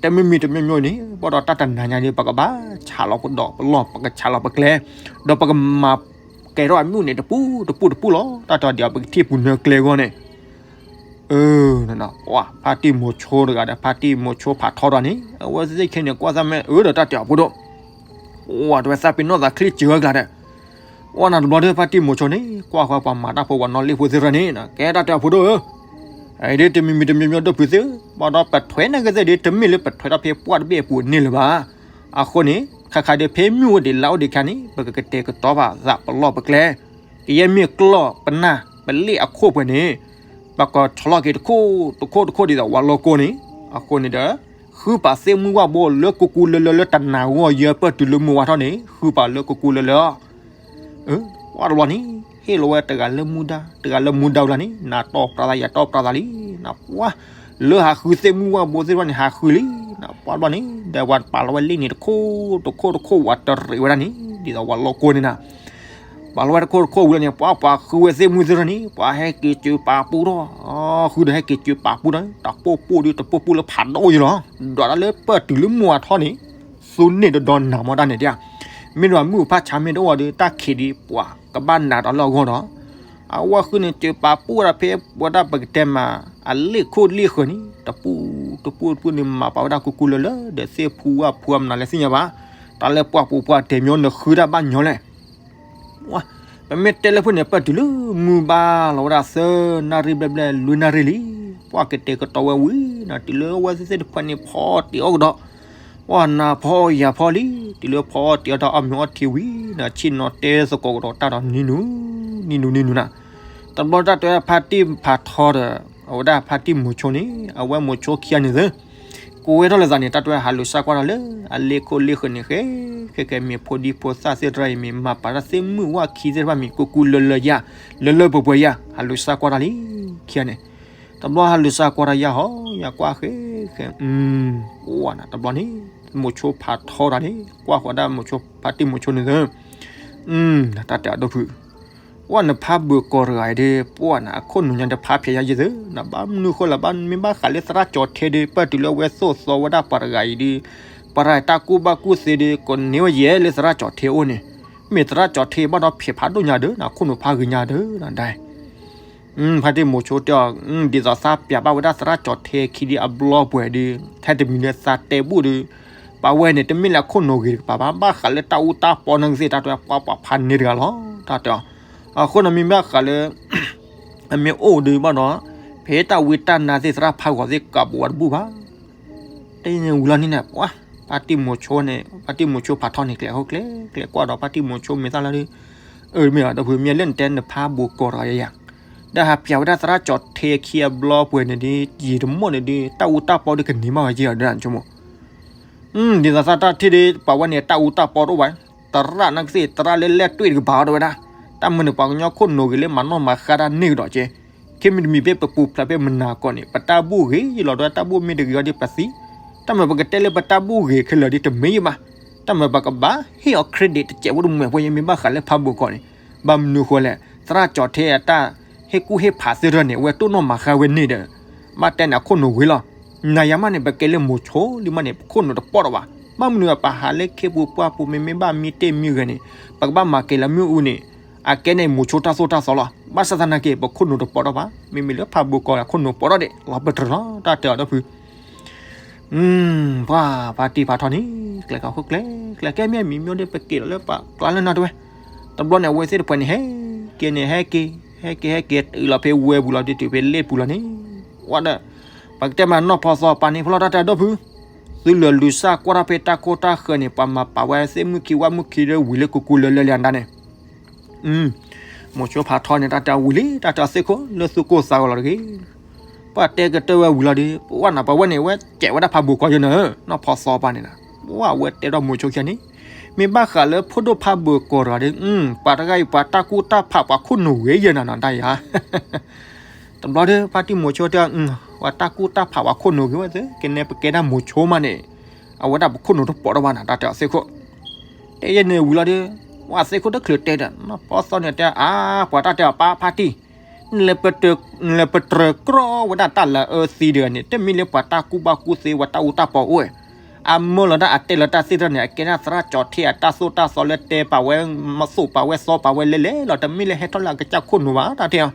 တမံၤမံၤတမံၤမံၤန့ၣ် ဘၣ်ဒီးတၢ်တနၤညါန့ၣ် ပကဘၣ်ဆးလီၤပဒီးပလီၢ် ပကဆးလီၤပကျဲ ဒီးပကမၤကဲထီၣ်အမ့ၣ်အူန့ၣ် တပူၤတပူၤတပူၤလီၤ တၢ်တဲအီၤဒ်အံၤ ပကထံၣ်ပူၤနၢကျဲအဂီၢ်န့ၣ် အၢ ဖါတံၢ်မိၤဆိတဂၤဒီး ဖါတံၢ်မိၤဆိဖးထီတဂၤန့ၣ် အဝဲသ့ၣ်ခဲန့ၣ် ကွၢ်သးမ့ၢ်အၢဒီးတၢ်တဲအီၤဖိဒိၣ် အိၣ်တဝဲသးပ့ၤနီၣ်သးချ့စၢၤဝဲကျါဒီး အိၣ်နၤတဘျီဒီး ဖါတံၢ်မိၤဆိန့ၣ် ကွၢ်ဃီပှၤမၤတၢ်ဖိ ပှၤနီၣ်လ့ၣ်ဖိသ့ၣ်တဖၣ်န့ၣ် ကဲတၢ်တဲအီၤဖိဒိၣ်ဧၢ အံၤဒ်တမံၤမံၤတမံၤမံၤဒိၣ်ဖုးသ့ၣ် ဘၣ်ဒီးပထွဲနကသ့ၣ်ဒ် တမ့ၢ်လၢပထွဲထီၣ်ဖဲပှၢ်တဘ့ၣ်အပူၤန့ၣ်လၢၤဘၣ်. အဃိန့ၣ် ခါခါဒီးဖဲမုၢ်အိၣ်ဒံးလါအိၣ်ဒံးခါန့ၣ် ပကကတဲာ်ကတီၤဘၣ်သးပလီၢ်ပကျဲ ကယဲၢ်မ့ၢ်ကျီၢ်ပနၢ်ပလ့ၣ်အခိၣ်ပှဲၤန့ၣ် ပကဆီလီၤက့ၤတခိၣ်တခိၣ်တခိၣ်ဒ်သိးဝဲလီၢ်ကိၢ်န့ၣ် အဃိန့ၣ်ဒီး ဃုပာ်သ့ၣ်မုၢ်ဝၣ်ဘိလၢကူကူလၢလၢလၢတနၤဂီၢ်ယဲၢ်ပၢၢ်တုၤလၢမုၢ်ဝါထီၣ်န့ၣ် ဃုပာ်လၢကူကူလၢလၢ ပှၤတဘျီန့ၣ် ဟ့ၣ်လီၤဝဲတဂၤလၢမူဒါ တဂၤလၢမူဒါဝဲလၢန့ၣ် နၤတီၢ်ပြးသး ယၤတီၢ်ပြးသးလံ နပှၤ လၢဟးဃုသ့ၣ်မုၢ်ဝၣ်ဘိသ့ၣ်တဖၣ်န့ၣ် ဟးဃုလံ နပှၤတဘျီန့ၣ် ဒီးပှၤပာ်လီၤဝဲလံန့ၣ် တခိၣ်တခိၣ်တခိၣ် ဝဲတရံးဝဲဒၣ်န့ၣ် ဒ်သိးဝဲလီၢ်ကိၢ်န့ၣ်နၤ ပာ်လီၤဝဲတခိၣ်တခိၣ်ဝံၤလီၤန့ၣ် ပှၤပှၤဃုဝဲသ့ၣ်မုၢ်သ့ၣ်တဖၣ်န့ၣ် ပှၤဟဲက့ၤစၢၤပာ်ပူထီၣ် ဃုဒီးဟဲက့ၤစၢၤပာ်ပူထီၣ် တပိၢ်ပိၢ်ဒီး တပိၢ်ပိၢ်လၢဖးဒိၣ်ယံၤလီၤ ဒွးတၢ်လၢပၢၢ်တုၤလၢမုၢ်ဝါထီၣ်န့ၣ် သူန့ၢ်ဒီးဒီနၤမီၢ်တၢ်န့ၣ်ဒၣ် မ့ၢ်ဒွးမုၢ်ဖးဆါမ့ၢ်တအိၣ်ဒီး တၢ်ခံးဒံးပှၤကဘၣ်နးဒီးလၢအဂီၢ်ဒီး အဝဲဃုန့ၣ် စၢၤပာ်ပူဝဲဒၣ်ဖဲဝဲဒၣ်ပကတဲမး အလ့ၣ်ခိၣ်လ့ၣ်ဃၢၤန့ၣ် တပူၤတပူၤတပူၤန့ၣ် မၤပာ်ဝဲဒၣ်ကူကူလၢလၢ ဒီးသ့ၣ်ဖူဝၣ်ဖူအမနုၤလဲၣ်သ့ၣ်ညါဘၣ် တၢ်လၢပှၢ်ပူၤပှၢ်တဲာ်မညီနဃုတၢ်ဘၣ်ညီလဲၣ် ပမ့ၢ်တဲလၢဖုၣ်န့ၣ် ပၢၢ်တုၤလၢမုၢ်ဘၣ်လီၤဝဲဒၣ်သၢနၣ်ရံၣ်ဘျဲၣ်ဘျဲၣ်လွံၢ်နၣ်ရံၣ်လံ. ပှၤကတဲာ်ကတီၤဝဲဝံၤန့ၣ် တုၤလၢအဝဲသ့ၣ်သ့ၣ်တဖၣ်န့ၣ် ဖီအီၣ်တံၢ်အီၣ်ကဒီး, ပှၤနၤဖီအီၣ်ယၤဖီလံ. တုၤလၢဖီအီၣ်တံၢ်အီၣ်တၢ်အီၣ်မ့ၤအီထံဝံၤန့ၣ် ဆ့ၣ်နီၤတဲသကိးကဒီးတၢ်ဒီးနံၤနူၤ, နံၤနူၤနံၤနူၤနၤ. တဘျီတၢ်တဲဖါတံၢ်ဖးထီဒီး အဝဲဒၣ်ဖါတံၢ်မိၤဆိန့ၣ် အဝဲမိၤဆိခံဂၤန့ၣ်သ့ ကဝဲထီၣ်လၢသးန့ၣ် တၢ်တဲဟးလူၤစၢ်ကွၢ်တၢ်လၢ အလ့ၣ်ခိၣ်လ့ၣ်ဃၢၤန့ၣ် ဃဲ ဃဲဃဲမ့ၢ်ဖိဒံဖိသၣ်သ့ၣ်တဖၣ်အံၤ မ့ၢ်မၤပာ်တၢ်သ့ၣ်မုၢ်ဝၣ်ခံသ့ၣ်တဖၣ်မ့ၢ် ကူကူလၢလၢယၤ လၢလၢပှဲၤပှဲၤယၤ ဟးလူၤစၢ်ကွၢ်တၢ်လံ ခံဂၤန့ၣ်. တဘျီဟးလူၤစၢ်ကွၢ်တၢ်ယၤဟီ ယၤကွၢ်ဃဲဃဲ အိၣ်ဝဲနၤ တဘျီန့ၣ် မိၤဆိဖးထီတၢ်န့ၣ် ကွၢ်ဃီၤဒၣ်မိၤဆိဖါတံၢ်မိၤဆိန့ၣ်သ့ တၢ်တဲအဒိဖု ပှၤနဖးဘၢၣ်ကီၢ်တဂၤအံၤဒီး ပှၤနအခိၣ်နူာ်ညါတဖးဖျဲးညါယသ့ နဘၣ်မနုၤဃိလၢဘၣ်မ့ၢ်ဘၣ်ဃးလၢသရၣ်ကၠီၤထဲဒီး ပၢၢ်တုၤလၢအဝဲသိၣ်သီဝဲဒၣ်ပှၤတဂၤအံၤဒီး ပှၤတၢ်တၢ်ကူၣ်ဘၣ်ကူၣ်သ့ဒီး ကိးန့ၢ်ဝဲယဲလၢသရၣ်ကၠီၤထဲအိၣ်န့ၣ် မ့ၢ်သရၣ်ကၠီၤထဲဘၣ်ဒီးဖျဲးဖးဒိၣ်ညါဒီး နခိၣ်နူာ်ဖးဂ့ၤညါဒီး နဒၣ် ဖါတံၢ်မိၤဆိတဲအီၤ ဒ်သိးသးပျးဘၣ်ဝဲဒၣ်သရၣ်ကၠီၤထဲခံဒ်အဘျီပှဲၤဒီး ထဲတမံၤလၢသးတဲဘူၣ်ဒီး ပှၤဝဲန့ၣ် တမ့ၢ်လၢအခိၣ်နူာ်ဂ့ၤတကပၤဘၣ် ဘၣ်ဃးလၢတၢ်အူတၢ်ပီနကသ့ၣ် တၢ်တဲပှၤပှၤဖးန့ၢ်တဂၤလီၤ တၢ်တဲအီၤ. အဃိန့ၣ်မ့ၢ်ဘၣ်ဃးလၢ အမ့ၢ်အိၣ်ဒီးဘၣ်ဒီး ဖဲတၢ်ဝံတၢ်နါသ့ၣ်သရၣ်ဖးဂီၤသ့ၣ်ကးဘိးဝဲတဘူၣ်ဘၣ် တန့ၣ်ဝံၤလီၤန့ၣ်န့ၣ် ပှၤ ဖါတံၢ်မိၤဆိန့ၣ် ဖါတံၢ်မိၤဆိဖးထီန့ၣ် ကျဲးဟိကျဲ ကျဲးကွၢ်ဒီးဖါတံၢ်မိၤဆိမ့ၢ်သၣ်လၢ အၢ မ့ၢ်လီၤ ဒီပုၢ်မ့ၢ်လၢနတဲနဖးဘိၣ်ကီးတဂၤယၤ ဒီးဟးပျးဝဲဒၣ်သရၣ်ကၠီၤထဲခံအဘျီပှဲၤန့ၣ်ဒီး ယံာ်တမီၢ်န့ၣ်ဒီး တၢ်အူတၢ်ပီဒီးကန့ၢ်မးဝဲက့ၤဒီး နဆိကမိၣ် ဒ်သိးသးတၢ်ထံၣ်ဒီး ပှၤဝဲန့ၣ် တၢ်အူတၢ်ပီတအိၣ်ဘၣ် သရၣ်နကသ့ၣ် သရၣ်လၢလဲၣ်တွ့ၣ်တကပၤအီၤတဝဲဒၣ် တၢ်မုာ်န့ၣ် ပှၤကညီခိၣ်နူာ်ဂ့ၤလၢမၤနီၣ်မၤဃါတၢ်န့ၢ်ကဒီးက့ ခဲမုၢ်တမံၤဖဲပပူၤဖျဲးဖဲမုၢ်နၤကီၢ်န့ၣ် ပတၢ်ဘူၣ်ဂ့ၤယလီၤဒီး တၢ်ဘူၣ်မ့ၢ်တဂ့ၤအီၤဒီးပသံ တၢ်မၤပကတဲလၢပတၢ်ဘူၣ်ဂ့ၤခဲလၢာ်ဒီးတမ့ၢ်ယဘၣ်. တၢ်မၤပကဘၣ်ဟ့ၣ်အီၤ credit တစဲးဖိတမံၤဖိယဲ မ့ၢ်ဘၣ်ဃးလၢဖးဘိၣ်ကီးန့ၣ်, ဘၣ်မနုၤဃိလဲၣ်, သရၣ်ကၠီၤထဲအတၢ်ဟ့ၣ်ကူၣ်ဟ့ၣ်ဖးသ့ၣ်တဖၣ်န့ၣ် အဝဲတိၢ်နီၣ်မၤဃါဝဲန့ၣ်ဒီး ဘၣ်တဲန့ၣ်အခိၣ်နူာ်ဂ့ၤလီၤ. နၤယၤမးန့ၣ် ပကဲလၢမိၤဆိလံမးန့ၣ် ပခိၣ်နူာ်တပိာ်ဒီးဘၣ်. ဘၣ်မနုၤအပာ်ဟးလၢခ့ပူၤပှၢ်ပူၤ မ့မ့ၢ်ဘၣ်မံတ့ၢ်မံဂဲၤန့ၣ် ပကဘၣ်မၤကဲၤလၢမ့ၣ်အူန့ၣ် အကဲန့ၣ်မိၤဆိတၢ်သိၣ်တၢ်သီလီၤ. ဘၣ်ဆၣ်သနာ်က့ ပခိၣ်နူာ်တပိာ်ဒီးဘၣ်. မ့မ့ၢ်လၢဖးဘိၣ်ကီးအခိၣ်နူာ်ပိာ်ထီၣ်ဒံး လီၤပတြၢၤလီၤ တၢ်တဲအီၤဒီဖု ပှၤဖါတံၢ်ဖးထီန့ၣ် ကျဲကီၢ်ခိၣ်ကျဲ ကျဲကဲမ့ၢ်မံၤမ့ၢ်ဒီး ပက့ၤလီၤလၢပှၤကျါလၢနီတဝဲ. တဘျီန့ၣ် အဝဲသ့ၣ်တဖၣ်န့ၣ် ဟဲက့ၤန့ၣ် ဟဲက့ၤ ဟဲက့ၤ ဟဲက့ၤ တုၤလီၤဖဲဝဲပူၤလီၤ တုၤတုၤဖဲလ့ၣ်ပူၤလီၤန့ၣ်, ဝဲဒီး ပကတဲမးနီၢ်ဖီသီပာ်န့ၢ်ဖျီၣ်တၢ်တဲဒီဖု သုလၢာ်လူၤစၢ်ကွၢ်ထီၣ်ဖဲတၢ်ခိၣ်တၢ်ဃၢၤန့ၣ် ပှၤမၤပာ်ဝဲသ့ၣ်မုၣ်ခံဝဲမုၣ်ခံဒီးဝံၤလၢကူကူလၢလၢလၢအဒါန့ၣ် မိၤဆိဖးထီန့ၣ် တၢ်တဲဝံၤလံ တၢ်တဲသ့ၣ်ခိၣ် လၢသူၣ်ကိၢ်သးဂီၤလီၤတဂ့ၤ. ပှၤတဲကတၢၢ်ဝဲဝံၤလီၤဒီး ပဝဲန့ၣ် ပဝဲန့ၣ် ဝဲစဲးဝဲဒၣ်ဖးဘိၣ်ကီးယဲနီၤ နီၢ်ဖီသီပာ်န့ၣ်နီၤ ပဝဲတဲဒီးမိၤဆိခံဂၤန့ၣ် မ့ၢ်ဘၣ်ဃးလၢဖိဒိၣ်ဖးဘိၣ်ကီးတဂၤဒီး ပှၤတဂၤအံၤ ပှၤတၢ်ကူၣ်တၢ်ဖးပှၤခိၣ်နူာ်ဂ့ၤယဲနီၤနီၤ တၢ်ယၤ တဘျီဒီး ဖါတံၢ်မိၤဆိတဲ ပှၤတၢ်ကူၣ်တၢ်ဖးပှၤခိၣ်နူာ်ဂ့ၤဝဲသ့ၣ် ကနဲပကဲဒၣ်မိၤဆိမးန့ၣ် အဝဲဒၣ်ပခိၣ်နူာ်တပိာ်ဒီးဘၣ်နီၤ တၢ်တဲအီၤသ့ၣ်ခိၣ် တဲယဲန့ၣ်ဝံၤလီၤဒီး ပှၤသ့ၣ်ခိၣ်တချုးတဲဒီး နီၢ်ဖီသီန့ၣ်တဲ အါ ပှၤတၢ်တဲအီၤပၢ်ဖါတံၢ် နလဲၤပတြၢၤကြီဝဲဒၣ်တၢ်လၢအၢသံတဂၤန့ၣ် တမ့ၢ်လၢပှၤတၢ်ကူၣ်ဘၣ်ကူၣ်သ့ ပှၤတၢ်အူတၢ်ပီအိၣ်ဝဲ အမၢလီၤတၢ်အတဲလီၤတၢ်သ့ၣ်တဖၣ်န့ၣ် အကဲဒၣ်သရၣ်ကၠီၤထဲအတၢ်သိၣ်တၢ်သီလၢတဲပာ်ဝဲ မၤသိၣ်ပာ်ဝဲသီပာ်ဝဲလဲၤလဲၤလီၤ တမ့ၢ်လၢဟဲထီၣ်လၢအကစၢ်ခိၣ်နူာ်ဘၣ် တၢ်တဲအီၤ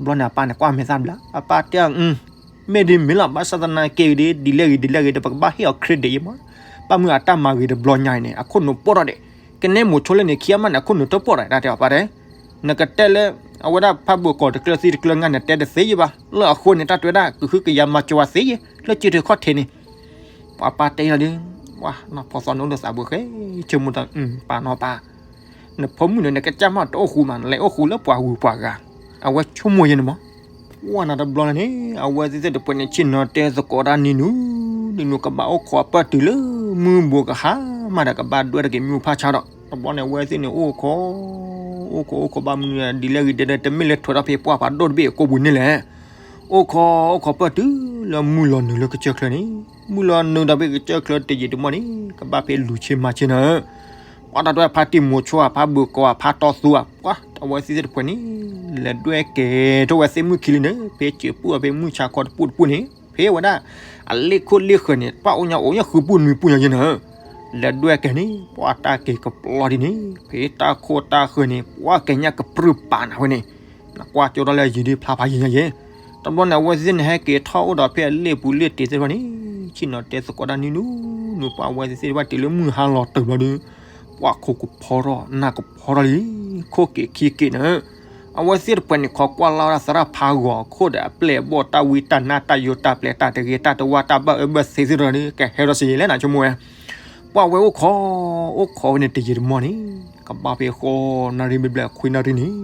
တဘျီန့ၣ် အပၢ်န့ၣ်ကွၢ်မဲာ်သၣ်ဘျါ အပၢ်တဲ မ့ၢ်ဒ်မ့ၢ်လီၤ ဘၣ်ဆၣ်သနာ်က့ဒီး ဒ်လဲၣ်ဂ့ၤဒ်လဲၣ်ဂ့ၤဒီး ပကဘၣ်ဟ့ၣ်အီၤ credit ယဲမး ဘၣ်မနုၤအတၢ်မၤဂ့ၤတဘျီညါအံၤန့ၣ် အခိၣ်နူာ်ပိာ်ထီၣ်ဒံး ကနဲမိၤဆိလၢန့ၣ် ခံဂၤမးန့ၣ် အခိၣ်နူာ်တပိာ်ထီၣ် တၢ်တဲအီၤပၢ်တဲ နကတဲလၢ အဝဲဒၣ်ဖးဘိၣ်ကီးတကျၢၤသံတကျၢၤညါန့ၣ် တဲတသ့ယဲဘၣ် လၢအဃိန့ၣ် တၢ်တဲဝဲဒၣ် ကဟုကယာ်မၤစၢၤဝဲသ့ယဲ လၢစံးထီၣ်ခီၣ်ထံးန့ၣ် ပှၤပၢ်တဲအီၤဒီး ဝဲနီၢ်ဖီသီန့ၣ်အိၣ်လၢသးဘိဃဲ ဆိကမိၣ်တၢ် ပၢ်နီၢ်ပၢ် နဖိမုၣ်န့ၣ် နကစၢ်မးတအိၣ်ဃူမး နလဲၤအိၣ်ဃူလၢပှၤဂုၤပှၤဂၤ အဝဲဆိကမိၣ်ယဲန့ၣ်မး ပှၢ်နၤတဘျီန့ၣ် အဝဲသ့ၣ်သ့ၣ်တဖၣ်န့ၣ် ဆ့ၣ်နီၤတဲသကိးတၢ်နံၤနုၤ နံၤနုၤကဘၣ်အိၣ်ခိးပၢၢ်တုၤလၢ မုၢ်ဘိးကဟါမးဒီး ကဘၣ်ဒွဲၣ်တက့ၤမ့ၣ်အူဖးဆါဒီး တဘျီန့ၣ် အဝဲသ့ၣ်န့ၣ် အိၣ်ခိး အိၣ်ခိး အိၣ်ခိးဘၣ်မနုၤ ဒ်လဲၣ်ဂ့ၤဒ်လဲၣ် တမ့ၢ်လၢထွဲထီၣ်ဖဲပှၢ်ဖးဒိၣ်တဘ့ၣ်အကိာ်ပူၤန့ၣ်လဲၣ် အိၣ်ခိး အိၣ်ခိးပၢၢ်တုၤလၢမုၢ်လီၤနုာ်လၢကစၢၢ်ချၢန့ၣ် မုၢ်လီၤနုာ်ဒီးဖဲကစၢၢ်ချၢတယံာ်တမီၢ်န့ၣ် ကဘၣ်ဖဲလူၤဆ့မၤဆ့နၤ ပှၤတၢ်တဲဖါတံၢ်မိၤဆိ ဖးဘိၣ်ကီး ဖးတီသူ ပှၤအဝဲသ့ၣ်သ့ၣ်တဖၣ်န့ၣ် လဲၤဒွဲၣ်ကဲၤထီၣ်ဝဲသ့ၣ်မုၣ်ခံလံန့ၣ် ဖဲစၢၤပူၣ်အဖဲမုၢ်ဆါခီတပူၣ်တပူၣ်န့ၣ် ဖဲဝဲဒၣ် အလ့ၣ်ခိၣ်လ့ၣ်ဃၢၤန့ၣ် ပှၤအိၣ်ညါအိၣ်ညါဃုပူၣ်နွံပူၣ်ညါယဲန့ၣ် လဲၤဒွဲၣ်ကဲၤန့ၣ် ပှၤတၢ်က့ၤကပျီဒ်န့ၣ် ဖဲတၢ်ခိၣ်တၢ်ဃၢၤန့ၣ် ပှၤကညးကပြုၢ်ပာ်နၤဝဲန့ၣ် နကွၢ်ကၠိထီၣ်လၢယံၤဒ်ဖျါဖးယံၤညါယဲ တဘျီန့ၣ် အဝဲသ့ၣ်န့ၣ် ဟဲက့ၤထီၣ်အိၣ်ဒီးဖဲအလ့ၣ်ပူၤလ့ၣ်တ့ၤသ့ၣ်တဖၣ်န့ၣ် ဆ့ၣ်နီၤတဲသကိးတၢ်နံၤနုၤနုၤ ပှၤအဝဲသ့ၣ်သ့ၣ်တဖၣ်တုၤလၢမုၢ်ဟါလီၤတၢၢ်ဘျီဒီး ပှၤခိၣ်ကဖီထီၣ် နၢ်ကဖီထီၣ်လံ ခိၣ်က့ၤခံက့ၤန့ၣ် အဝဲသ့ၣ်တဖၣ်န့ၣ် ခိးကွၢ်လၢ်ဝဲဒၣ်သရၣ်ဖးဂီၤအခိၣ်ဒီးအပျဲၢ်အဘီၣ် တၢ်ဝံတၢ်နါ တၢ်ယိးတၢ်ပျဲၤ တၢ်တဂ့ၤ တၢ်တဝါ တၢ်ဘၣ်အၢဘၣ်သီသ့ၣ်တဖၣ်န့ၣ် ကဟဲထီၣ်စ့ၢ်ကီးလဲၣ် နဆိကမိၣ်ဝဲ ပှၤဝဲအိၣ်ခိး အိၣ်ခိးဝဲန့ၣ်တယံာ်တမီၢ်န့ၣ် ကဘၣ်ဖဲဃိးနၣ်ရံၣ်ဘျဲၣ်ဘျဲၣ်ခွံနၣ်ရံၣ်န့ၣ်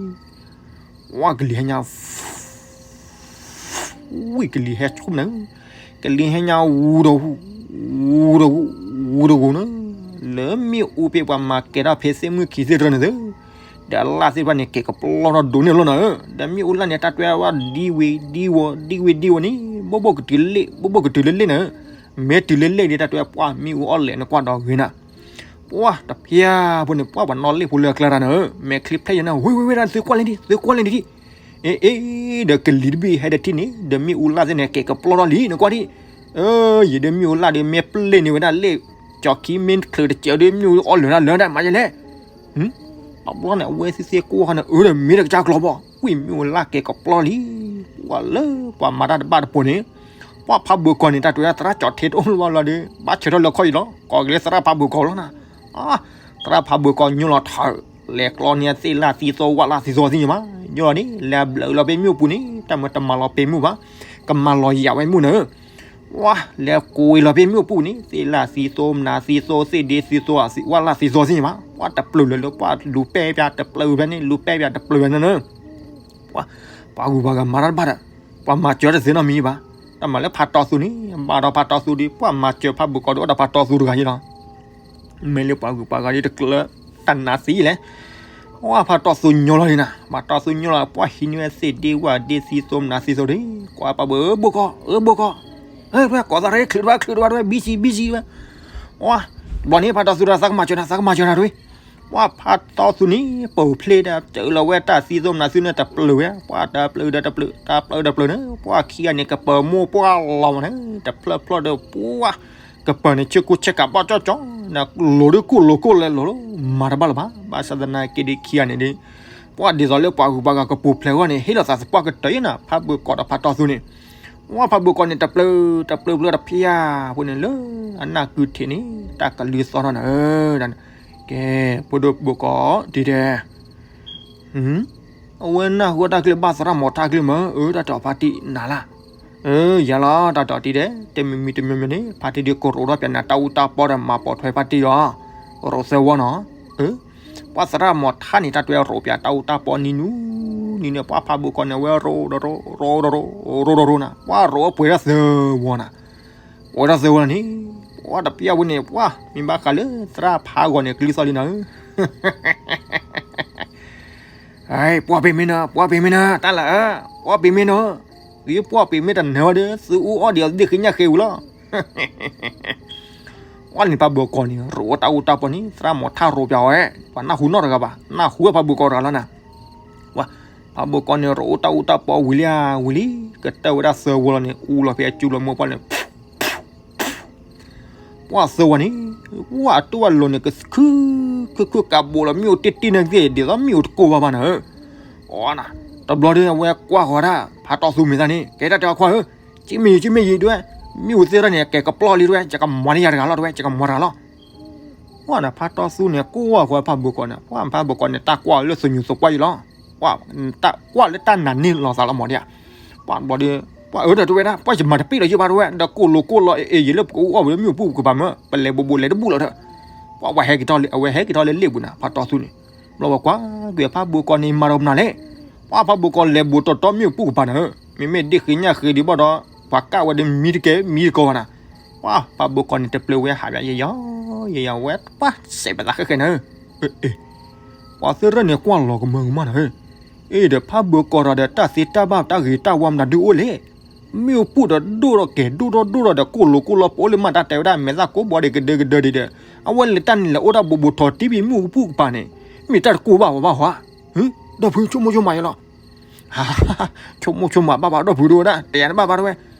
ဝဲကလံၤဟဲညါ ဝံၣ်ကလံၤဟဲဆိကမိၣ်န့ၣ် ကလံၤဟဲညါဝူၤဒီးဝူၤ ဝူၤဒီးဝူၤ ဝူၤဒီးဝူၤန့ၣ် လၢမ့ၣ်အူဖဲပှၤမၤကဲၤထီၣ်ဖဲသ့ၣ်မုၣ်ခံသ့ၣ်တဖၣ်န့ၣ်သ့ ဒီးအလၣ်သ့ၣ်တဖၣ်န့ၣ် က့ၤကပျီထီၣ်ဒိၣ်န့ၢ်လီၤနၤဧၢ ဒီးမ့ၣ်အူလၣ်န့ၣ် တၢ်တဲဝဲဒံဝံၤဒံဝီၤ ဒံဝံၤဒံဝီၤန့ၣ် ဘိၣ်ဘိၣ်ကတုၤလ့ၣ် ဘိၣ်ဘိၣ်ကတုၤလၢလ့ၣ်နၤဧၢ မ့ၢ်တုၤလၢလ့ၣ်ဒီး တၢ်တဲဝဲပှၤမ့ၣ်အူအီၣ်လဲၣ်နကွၢ်ဒီးဂ့ၤနၤ ပှၤတဖျါဖိန့ၣ် ပှၤပှၤနီၣ်လ့ၣ်ဖိလၢအကျါတၢ်နၤဧၢ မဲာ်ချံဖျဲးယဲနၤ ဝ့ၢ်ဝ့ၢ်ဝ့ၢ်ဒၣ် သုကွၢ်လဲၣ်ဒံး သုကွၢ်လဲၣ်ဒံး အ့ အ့ ဒီးကလံၤတဘ့ၣ်ဟဲဒီးထံၣ်န့ၣ် ဒီးမ့ၣ်အူလၣ်သ့ၣ်န့ၣ် က့ၤကပျီထီၣ်လံ နကွၢ်ဒံး ယဒီးမ့ၣ်အူလၣ်ဒီး မ့ၢ်ပျဲၢ်န့ၢ်ဝဲဒၣ်လ့ၣ် ကၠီၤခံမ့ၢ်ချုးတစဲးဒီး မ့ၣ်အူအီၣ်လၢာ်ဒၣ်လၢာ်ဒၣ်မးယဲလဲၣ် တဘျီန့ၣ် အဝဲသ့ၣ်သ့ၣ်ကိးဃီန့ၣ် အၢဒီးမ့ၢ်တကစၢ်ကျီဘီ ဝံၣ်မ့ၣ်အူလၣ်က့ၤကပျီလံ ပှၤလၢပှၤမၤတၢ်တဘၣ်တပိၤန့ၣ် ပှၤဖးဘိၣ်ကီးန့ၣ် တၢ်တဲဝဲဒၣ်သရၣ်ကၠီၤထဲတအိၣ်လၢၤဘၣ်လီၤဒီး ဘၣ်ဆၢထၢၣ်လၢခီၣ်အံၤလီၤ ကိးက့ၤလၢသရၣ်ဖးဘိၣ်ကီးလီၤနၤ သရၣ်ဖးဘိၣ်ကီးညိလီၤထၢၣ် လဲၤကျီန့ၢ်သ့ၣ်လၣ်သံသိ ဝၣ်လၣ်သံသိသ့ၣ်ညါမး ညိလီၤန့ၣ် လဲၤဘျၢလီၤဖဲမ့ၣ်အူပူၤန့ၣ် တၢ်မၤတမၤလီၤဖဲမ့ၣ်အူဘၣ် ကမၤလီၤယာ်ဝဲမ့ၣ်အူနၤဧၢ ဝဲ လဲၤကိးလီၤဖဲမ့ၣ်အူပူၤန့ၣ် သ့ၣ်လၣ်သံသိ မနၤသံသိ သ့ၣ်ဒ့သံသိ ဝၣ်လၣ်သံသိသ့ၣ်ညါမး ပှၤတပျၢၤလၢၤလၢပှၤလူၤပဲာ်ပၠးတပျၢၤဖဲန့ၣ် လူၤပဲာ်ပၠးတပျၢၤဖဲန့ၣ် ပှၤ ပှၤဂုၤပှၤဂၤမၤတၢ်တဘၣ်ဒီး ပှၤမၤစၢၤတသ့နီတမံၤဘၣ်. တၢ်မၤလၢဖးတီသူန့ၣ် ဘၣ်ဒီးဖးတီသူဒီး ပှၤမၤစၢၤဖးဘိၣ်ကီးဒီးအိၣ်ဒီးဖးတီသူတဂၤအံၤလီၤ. မ့ၢ်လၢပှၤဂုၤပှၤဂၤဒ်တကျၢၤတၢ်နးသံလဲၣ်. ဝဲဖးတီသူညီလီၤန့ၣ်နၤ, ဖးတီသူညီလီၤ ပှၤဟံးန့ၢ်ဝဲသ့ၣ်ဒ့ဝၣ်ဒ့သံသိမနၤသံသိဒီး ကွၢ်ပှၤဘိၣ်ဧၢဘိၣ်ကီး ဧၢဘိၣ်ကီး ဝဲကိးသးရဲ ချုးတဘၣ် ချုးတဘၣ်တဝဲ ဘံစံ ဘံစံဝဲ, ဝါ, ဘျီန့ၣ် ဖးတီသူဒီး သးကမၤစၢၤနၤ သးကမၤစၢၤနၤတဝဲ, ဝါ ဖးတီသူန့ၣ် ပိာ်ဖျ့ဒီး စၢလီၤဝဲတၢ်သံသိမနၤသုန့ၣ် တပျၢၤဝဲ, ပှၤတပျၢၤဒီးတပျၢၤ တပျၢၤဒီးပျၢၤန့ၣ် ပှၤခံဂၤန့ၣ် ကပၢၤမိၢ်ပှၢ်လီၤမးန့ၣ် တဖျၢၣ်ဖျၢၣ်ဒီး ပှၤ ကပၢၤန့ၣ် ဆ့ကူဆ့ကၤဘီၣ်ကၠီကၠီ, နလိၤဒုးကိၢ်လိၤကိၢ်လဲၤလိၤလီၤ, မၤတဘၣ်လၢၤဘၣ်, ဘၣ်ဆၣ်သနာ်က့ဒ်ခံဂၤန့ၣ်ဒ် ပှၤဒ်သိးလၢပှၤဂုၤပှၤဂၤကပူၤဖျဲးအဂီၢ်န့ၣ် ဟ့ၣ်လီၤသးသပှၢ်ကတၢၢ်အံၤနၤ, ဖးဘၢကီးဒီးဖးတီသူန့ၣ်, ဝါ ဖးဘၢကီးန့ၣ် တပျၢၤ တပျၢၤဖျၢၣ်တဖျၢၣ်ဖိန့ၣ်လၢ အနၢ်ကုထံးန့ၣ် တၢ်ကလုၢ်သီၣ်ထီၣ်နၤဧၢ, ကဲ, ဖိဒိၣ်ဘၢကီးဒ်တဲ အဝဲနၢ်ဟူတၢ်ကျၢၢ်ဘၣ်သရၣ်မီၤထၣ်ကျၢၢ်မး, အၢ တၢ်တီၢ်ဖါတံၢ်နၤလၢ်, အၢ ယၤလီၤ တၢ်တီၢ်တံၢ်ဒဲး, တမံၤမံၤတမံၤမံၤန့ၣ် ဖါတံၢ်ဒုးကရိးထီၣ်ပၠးနၤတၢ်အူတၢ်ပီဒီးမၤပိာ်ထွဲဖါတံၢ်အီၤ, ရိးသၢဝီနီၤ, အၢ, ပှၤသရၣ်မီၤထၣ်န့ၣ် တၢ်တွဲရိးပၠးတၢ်အူတၢ်ပီနံၤနူနံၤန့ၣ် ပှၤဖးဘၢကီးန့ၣ် အဝဲရိးဒီးရိး ရိးဒီးရိး ရိးဒီးရိးနၤ, ပှၤရိးအပှဲၤဒၣ်သၢဝီနၤ, ပှဲၤဒၣ်သၢဝီနၤန့ၣ်, ပှၤတပျၢ်ဝဲန့ၣ် ပှၤမ့ၢ်ဘၣ်ဃးလၢသရၣ်ဖးဂီၤန့ၣ် ကလုၢ်သီၣ်လံနၤဧၢ ပှၤပ့ၤမ့ၢ်နၤ ပှၤပ့ၤမ့ၢ်နၤ တၢ်လၢအၢ, ပှၤပ့ၤမ့ၢ်နၤ, သုပှၤပ့ၤမ့ၢ်တနၢၤဝဲဒီး သုအူအီၣ်ဒံးအီၤဒ့ၣ်ဃ့ညၣ်ဃ့ဝံၤလီၤ. ပှၤန့ၣ်ဖးဘၢကီးန့ၣ် ရိးအူတၢ်အူတၢ်ပီန့ၣ် သရၣ်မီၤထၣ်ရိးပၠးအီၤဝဲ, ပှၤနၢ်ဟူနီတဂၤဘၣ်, နၢ်ဟူဝဲဖးဘၢကီးတဂၤလီၤနၤ. ပှၤ ဖးဘၢကီးန့ၣ် ရိးအူတၢ်အူတၢ်ပီဝံၤလံဧါဝံၤလံ, ကတၢၢ်ဝဲဒၣ်သၢဝီလီၤန့ၣ် အူလီၤဖဲအကၠူလီၤမ့ၢ်ပှၤန့ၣ် ပှၤသၢဝီန့ၣ်, ပှၤအတိၢ်အလီၤန့ၣ် ကခု ခုခုကးဘိးလီၤ မ့ၣ်အူတ့ၢ်တ့ၢ်န့ၣ်သ့ၣ် ဒ်သိးမ့ၣ်အူတကိၢ်ဘၣ်ဘၣ်နၤဧၢ, အီနၤ, တဘျီဒီးအဝဲကွၢ်ဃီၤဒၣ် ဖးတီသူမ့ၢ်သးန့ၣ် ကဲတၢ်တဲအီၤခွါဧၢ, ကမ့ၢ်ယံၤ ကမ့ၢ်ယံၤဒဝဲ, မ့ၣ်အူသ့ၣ်တဖၣ်န့ၣ် ကဲကပျီၢ်လံဒဝဲ ယကမၤန့ၢ်ယၤတဂၤလီၤဒဝဲ ယကမၤတဂၤလီၤ. ပှၤန့ၣ် ဖးတီသူန့ၣ် ကွၢ်ဃီၤဖးဘၢကီးန့ၣ် ပှၤဖးဘၢကီးန့ၣ် တၢ်ကွၢ်လၢသညူးသပှၢ်ယံၤလီၤ, ပှၤ ကွၢ်လၢတၢ်နာ်န့ၢ်လီၤသးလီၤမးဒ်ဧါ, ပှၤဘျီဒီး ပှၤအၢဒီးတဝဲဒၣ် ပှၤယမၤတပ့ၢ်လီၤယဘၣ်တဝဲ ဒီးကိၢ်လိာ်ကိၢ်လီၤအ့ၣ်အ့ၣ်ယံၤလၢပကအူအီၣ်ဝံၤလၢမ့ၣ်အူပူၤကပၤမၢ် ပလဲၤဘိးဘိးလဲၤတဘူၣ်လီၤဒီး, ပှၤဝဲဟဲက့ၤထီၣ်လၢ အဝဲဟဲက့ၤထီၣ်လၢလ့ၣ်ပူၤနၤ ဖးတီသူန့ၣ်, ဘျီပှၤကွၢ်ကွံာ်ဖးဘၢကီးန့ၣ် မၤဒီးမနုၤလဲၣ်, ပှၤဖးဘၢကီးလဲၤဘိးတီတီမ့ၣ်အူပူၤကပၤနၤဧၢ, မ့မ့ၢ်ဒ့ၣ်ဃ့ညၣ်ဃ့ဒံးဘၣ်ဒီး ပှၤကၣ်ဝဲဒီးမံတကဲမံတကီဘၣ်နၤ, ပှၤဖးဘၢကီးန့ၣ် တပျၢၤဝဲဟးဘၣ်ယယီၤ ယယီၤဝဲ ပှၤစဲးပသးဃဲးဃဲးနၤဧၢ, ပှၤသ့ၣ်ရၢၣ်န့ၣ်ကွၢ်လီၤကမၢကမၣ်နၤဧၢ, အ့ၣ်ဒီးဖးဘၢကီးဒီးတၢ်သ့တၢ်ဘၣ်တၢ်ဂ့ၤတၢ်ဝါမနုၤဒုအိၣ်လဲၣ်, မ့ၣ်အူပူၤဒီးဒိၣ်ဒီးကဲၤဒိၣ်ဒီးဒိၣ်ဒီးဒီးကိၢ်လိာ်ကိၢ်လီၤပအိၣ်လၢမးတၢ်တဲဝဲဒၣ် မဲာ်သၣ်ကိးဘီဒံးကဒၢကဒၢဒံးဒီး, အဝဲလဲၤတၢ်န့ၣ်လဲၤအိၣ်တၢ်ဘိးဘိးထီၣ်တံၢ်ဘံၤမ့ၣ်အူပူၤကပၤန့ၣ်, မ့ၢ်တၢ်တကိၢ်ဘၣ်ဝဲဘၣ်ဟီဧါ, ဒီပုၢ်ဆိကမိၣ်ဆိကမးယလီၤ ဆိကမိၣ်ဆိကမးဘၣ်ဘၣ်ဒီပုၢ်ဒိၣ်ဝဲဒၣ် တဲယၤတဘၣ်ဘၣ်တဝဲ,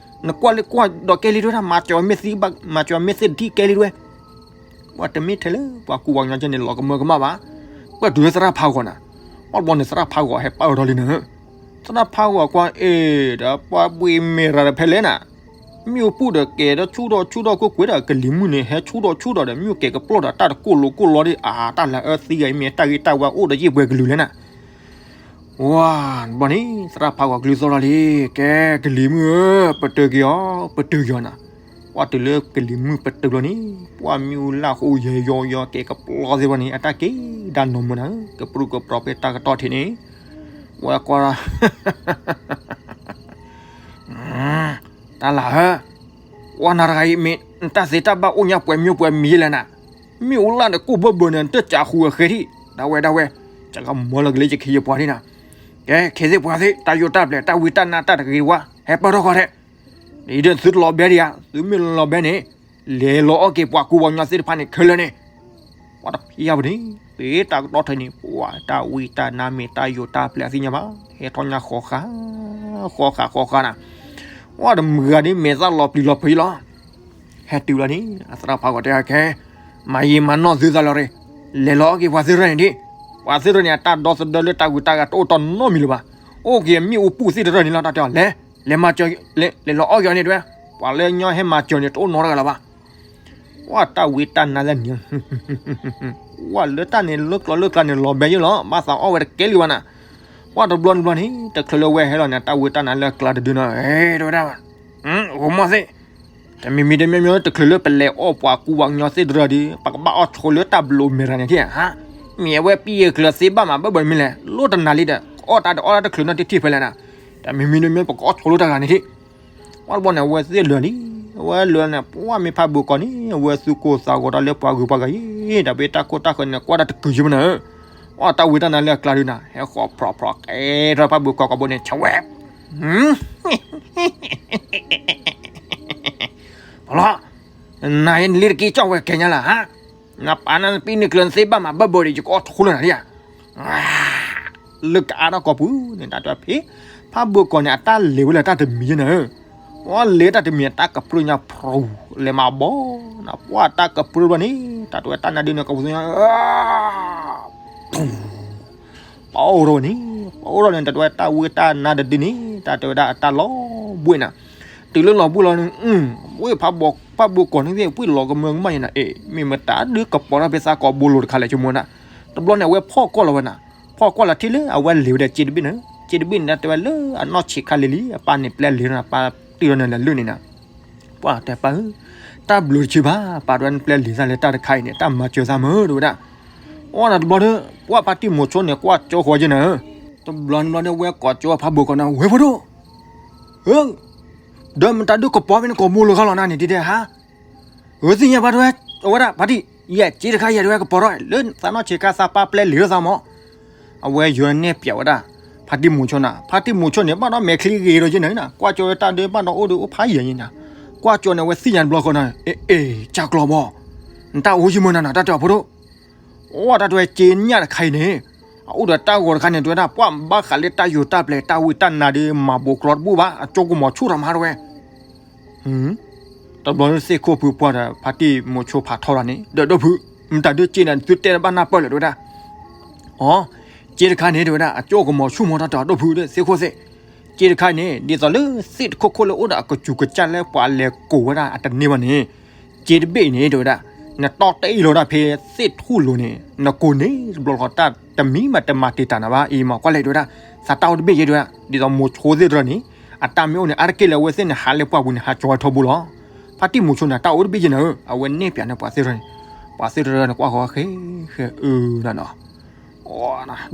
နကွၢ်လၢကွၢ်ဒီးကဲလံတဝဲဒၣ် မၤစၢၤမ့ၢ်သ့ၣ်တထံၣ်ကဲလံတဝဲ, ပှၤတမ့ၢ်ထဲလၢပှၤကူပှၤကညီကဲန့ၣ် လီၤကမၢကမၣ်ဘၣ်, ကွၢ်တုၤလၢသရၣ်ဖးဂီၤနၤ, ပှၤဘျီန့ၣ်သရၣ်ဖးဂီၤဟဲပာ်အၢထီၣ်လံနၤ, သရၣ်ဖးဂီၤကွၢ်အ့ၣ်ဒီးပှၤဘှံးမဲာ်ရၤဒီးဖဲလဲၣ်နၤ, မ့ၣ်အူပူၤဒီးကဲၤဒီးဆူၣ်ထီၣ်ဆူၣ်ထီၣ်ကွ့ၢ်ကွ့ၢ်ဒီးကလံၤမုၢ်န့ၣ် ဟဲဆူၣ်ထီၣ်ဆူၣ်ထီၣ်ဒီး မ့ၣ်အူကဲၤကပျီၢ်ဒီးတၢ်တကိၢ်လိာ်ကိၢ်လီၤဒံး အါ တၢ်လၢအၢသံဂၤအံၤမ့ၢ်တၢ်ဂ့ၢ်တၢ်ဝါအိၣ်ဒီးယ့ၢ်ပှဲၤကလုာ်လဲၣ်နၤ ဝါ, ဘျီန့ၣ် သရၣ်ဖးဂီၤကလုၢ်သီၣ်ထီၣ်လံ, ကဲ ကလံၤမုၢ်ဧၢ, ပတုာ်က့ၤအီၤ ပတုာ်က့ၤအီၤနၤ, ပှၤတုၤလၢကလံၤမုၢ်ပတုာ်လီၤန့ၣ် ပှၤမ့ၣ်အူလၢ်ဃိယဲယီယီကဲၤကပျီၢ်သ့ၣ်တဖၣ်န့ၣ် အတၢ်က့ၤဒၣ်နီၢ်မုၢ်နၤဧၢ, ကပြုၢ်ကပြီၤဖဲတၢ်ကတီၢ်ထံးန့ၣ်, ဝဲကွၢ် တၢ်လၢ်ဧၢ, ကွၢ်နၤတဂၤအံၤမ့ၢ် နတၢ်သ့တၢ်ဘၣ်အိၣ်ညါပှဲၤမံၤပှဲၤမံၤလဲၣ်နၤ, မ့ၣ်အူလၢ်ဒီးကိၢ်ဘၢဘၢန့ၣ် နတၢ်စးဃူအဃဲထံၣ်, ဒၣ်ဝဲဒၣ်ဝဲ, ယကမၤလီၤက့ၤလၢယခ့ယပှၤဒ်နၤ, ကဲ ခဲသ့ၣ်ပှၤသ့ၣ် တၢ်ယိးတၢ်ပျဲၤ တၢ်ဝံတၢ်နါတၢ်တဂ့ၤဝါ ဟဲပၢၢ်ထီၣ်ဃီထဲ, ဒ်ဒီးသုတလီၤဘဲဒံးဧါ, သုမ့ၢ်လီၤဘဲန့ၣ်, လဲၤလီၤအီၣ်က့ၤပှၤကူပှၤကညီသ့ၣ်တဖၣ်န့ၣ်ခဲလၢာ်န့ၣ် ပှၤတဖံးယၤပန့ၣ်, ပတၢ်ကတီၢ်ထဲန့ၣ် ပှၤတၢ်ဝံတၢ်နါမ့ၢ်တၢ်ယိးတၢ်ပျဲၤအသ့ၣ်ညါဘၣ်, ဟဲထီၣ်ညါဃီဃာ်, ဃီဃာ်ဃီဃာ်နၤ, ပှၤတမုာ်ဂၤဒ်မဲာ်သၣ်လီၤပျံၤလီၤဖုးလီၤ, ဟဲတုၤလီၤန့ၣ် အသရၣ်ဖးဂီၤတဲအခဲ, မၤယံာ်မၤနီၢ်သုသးလီၤရ့, လဲၤလီၤအီၣ်က့ၤပှၤသ့ၣ်တဖၣ်န့ၣ်ဒ်, ပှၤသ့ၣ်တဖၣ်န့ၣ် အတၢ်ဒီသဒၢလၢတၢ်ဂုၤတၢ်ဂၤတအိၣ်တီနီတမံၤလၢၤဘၣ်, အိၣ်က့ၤမ့ၣ်အူပူၤသ့ၣ်တဖၣ်န့ၣ်လီၤ, တၢ်တဲအီၤလဲၤ, လဲၤမၤစၢၤ, လဲၤလီၤအီၣ်က့ၤအီၤန့ၣ်တဲဝဲ, ပှၤလၢညီဟဲမၤစၢၤန့ၣ် တအိၣ်နီတဂၤလၢၤဘၣ် ပှၤတၢ်ဝံတၢ်နါလၢန့ၣ်, ပှၤလၢတၢ်န့ၣ်လၢကျီလၢကျါန့ၣ်လီၤဘဲယိၣ်လီၤ, ဘၣ်သးအီၣ်ဝဲတကဲလံဘၣ်နၤ, ပှၤတဘျီတဘျီန့ၣ် တချုးလၢဝဲဟဲလီၤန့ၣ် တၢ်ဝံတၢ်နါလၢကျါတဒုနီၤ, တဲဝဲဒၣ်, ဂီၤမီၢ်သ့ၣ်, တမံၤမံၤတမံၤမံၤ တချုးလၢပလဲၤအီၣ်ပှၤကူပှၤကညီသ့ၣ်တဖၣ်ဒီး ပကဘၣ်အီၣ်ဆိလၢတၢ်ဘျုးမဲာ်တၢ်န့ၣ်ထံၣ်ဧါ, မ့ၢ်အဝဲပံၢ်အချၢသ့ဘၣ်မး ဘၣ်ဘၣ်မ့ၢ်လဲၣ်, လိၣ်တနၤလံဒီး အီၣ်တၢ်ဒီးအီၣ်တၢ်တချုးနီတထံၣ်ဖဲလဲၣ်နၤ, တမံၤမံၤတမံၤ ပကအီၣ်ဆိလၢတၢ်ဂၤန့ၣ်ထံၣ် ပှၤတဘျီန့ၣ် အဝဲသ့ၣ်လၢာ်လံ, အဝဲလၢာ်န့ၣ် ပှၤမ့ၢ်ဖးဘၢကီးန့ၣ် အဝဲသူၣ်ကိၢ်သးဂီၤတၢ်လၢပှၤဂုၤပှၤဂၤအံၤ ဒီးပတၢ်ကိၢ်တၢ်ဂီၤန့ၣ် ကွၢ်တၢ်တကုာ်ယုၢ်မနၤဧၢ, အီၣ်တၢ်ဝံတၢ်နါလၢအကျါဒုနၤ ဟဲဃီၤဖြီဖြီကဲထီၣ်ဖးဘၢကီးကိးဘိန့ၣ် ဆဝဲ, လီၤ, နၤအံၤနလ့တက့ၢ်ကၠီၣ်ဝဲကဲညါလၢဟါ, နပာ်နၤနပံနကျၢၤနသ့ဘၣ်မးဘၣ်ဘၣ်ဒီး ယကအီၣ်ထူလၢနၤဒ်ဧါ, လၢကအါထီၣ်ကိာ်ပူၤန့ၣ် တၢ်တဲဖဲ ဖးဘိကိးန့ၣ် အတၢ်လဲၤဝဲလၢတၢ်တမံၤယဲန့ၣ်, အလဲၤတၢ်တမံၤ တၢ်ကပြုၢ်ညါဖျိ လဲၤမၤဘီ, နပှၢ်တၢ်ကပြုၢ်ဘျီန့ၣ် တၢ်တဲဝဲတၢ်နါဒုန့ၣ် ကပူၤညါ ပအိၣ်ထီၣ်ဝဲန့ၣ်, ပအိၣ်ထီၣ်န့ၣ် တၢ်တဲဝဲတၢ်ဝံတၢ်နါတဒုန့ၣ် တၢ်တဲဝဲဒၣ်အတၢ်လီၤဘှံးနၤ, တုၤလၢလီၤဘှံးလီၤန့ၣ်, ဝဲဖးဘိကိးန့ၣ်သ့ၣ် ပှ့ၤလီၤကမၢကမၣ်ယဲနၤ, အ့ မ့ၢ်မတၤဒုကပီၤထီၣ်ဖဲသးကိးဘိလိၤတခါလဲၣ် ဆိကမိၣ်နၤ, တဘျီန့ၣ် အဝဲဖီၣ်ကွၢ်လီၤဝဲနၤ, ဖီၣ်ကွၢ်လီၤထံၣ်လၢအဝဲလဲၤဝဲဒီးစ့တဘ့ၣ်န့ၣ်, စ့တဘ့ၣ်န့ၣ် တၢ်တဲဝဲလၢအနီၢ်ဆံးခါလံၤလံၤ အပၢ်န့ၣ်ပျဲလံၤနၤ ပၢ်တုၤလီၤန့ၣ်လဲၤလၢန့ၣ်နၤ ပှၢ်တဲပၢ်ဧၢ, တၢ်ဘျုးတဆံဘၣ် ပၢ်တဲဝဲနပျဲလံၤသးလၢတၢ်တခါအံၤန့ၣ် တၢ်မၤစၢၤသးမုာ်တဲဝဲဒၣ်, အိၣ်နၤတဘျီဒီး ပှၢ်ဖါတံၢ်မိၤဆိန့ၣ် ကွၢ်ကၠိဃီယဲနၤဧၢ, တဘျီန့ၣ်ဘျီဒီး ဝဲကိးကၠိဖးဘိကိးနၤ ဝဲဖိဒိၣ်, ဧၢ, ဒီးမတၤဒုကပီၤဖဲနကိးဘိလိၤခါလီၤနၤန့ၣ် ဒ်တဲဟါ ဧၢ သ့ၣ်ညါဘၣ်တဲဝဲ, အဝဲဒၣ် ဖါတံၢ် ယဲစ့တခါယဲတဲဝဲကပီၤထီၣ် လၢသးနီၢ်ဆံးခါသးပၢ်ပျဲလံၤလၢသးမး, အဝဲယိၤန့ၣ်ပျဲဝဲဒၣ် ဖါတံၢ်မိၤဆိနၤ, ဖါတံၢ်မိၤဆိန့ၣ် ဘၣ်ဒီးမဲာ်ချံဂ့ၤဒီးယဲနၤ, ကွၢ်ကၠိဝဲတၢ်ဒုးဘၣ်ဒီးအိၣ်ဒီးအိၣ်ဖးယံၤယဲနၤ, ကွၢ်ကၠိန့ၣ် အဝဲသ့ၣ်ညါတဘျီဃီနၤ, အ့ အ့ ကၢ်ကျီဘီ, နတၢ်အိၣ်ယံၤမုာ်နၤနၤ တၢ်တဲအီၤဖိဒိၣ်, အိၣ်တၢ်တဲဝဲစ့ညၣ်တခါအံၤန့ၣ်, အအိၣ်ဒီးတၢ်ဂီၤတခါန့ၣ် တဲဝဲဒၣ် ပှၢ်ဘၣ်ဃးလၢတၢ်ယိၤတၢ်ပျဲၤတၢ်ဝံတၢ်နါဒီး မၤဘိးကျီတဘူၣ်ဘၣ် အကၠိကမီၤဆူၣ်ထီၣ်မးတဲဝဲ တဘျီသ့ၣ်ခိၣ်ဖုပှၢ်ဒီး ဖါတံၢ်မိၤဆိဖးထီလီၤန့ၣ် ဒီးဒိၣ်ဖု, မတၤဒုစ့န့ၣ် သုတဲဘၣ်နၢ်ပၢၢ်လၢၤတဲဝဲဒၣ်, အီ, စ့တခါန့ၣ်တဲဝဲဒၣ် အကၠိကမီၤဆူၣ်မးတၢ်တဲအီၤ ဒိၣ်ဖုဒီးသ့ၣ်ခိၣ်သ့ၣ်, စ့တခါန့ၣ် ဒ်သိးလၢသ့ၣ်တခိၣ်ခိၣ်လၢအိၣ်ဒီးအကစူၤကစၢ်လၢပှၤလဲၤကိးဝဲဒၣ်အတန့ၢ်ဘၣ်န့ၣ်, စ့တဘ့ၣ်အံၤန့ၣ်တဲဝဲဒၣ်, နတီၢ်တအံၤလီၤဒၣ်ဖဲသ့ၣ်ထူၣ်လိၤန့ၣ် နကိးန့ၢ်တဘျီဃီတၢ်တမံၤမးတမၤတံာ်တာ်နၤဘၣ်အံၤမးကွၢ်လဲၣ်တဲဝဲဒၣ်, သးတၢ်အိၣ်တဘ့ၣ်ယဲတဲဝဲဒၣ် ဒ်သိးမိၤဆိသ့ၣ်တဖၣ်န့ၣ်, အတၢ်မ့ၢ်အိၣ်န့ၣ် အါတက့ၢ်လၢအဝဲသ့ၣ်န့ၣ် ဟးလၢပှၢ်ပူၤန့ၣ် ဟးကၠီဝဲထီဘိလီၤ. ဖါတံၢ်မိၤဆိန့ၣ် တၢ်အိၣ်တဘ့ၣ်ယဲန့ၣ်ဧၢ, အဝဲန့ၣ်ပၠးန့ၣ်ပှၤသ့ၣ်တဖၣ်န့ၣ်, ပှၤသ့ၣ်တဖၣ်န့ၣ် ကွၢ်ဃီဃဲဃဲအၢနၤနီၤ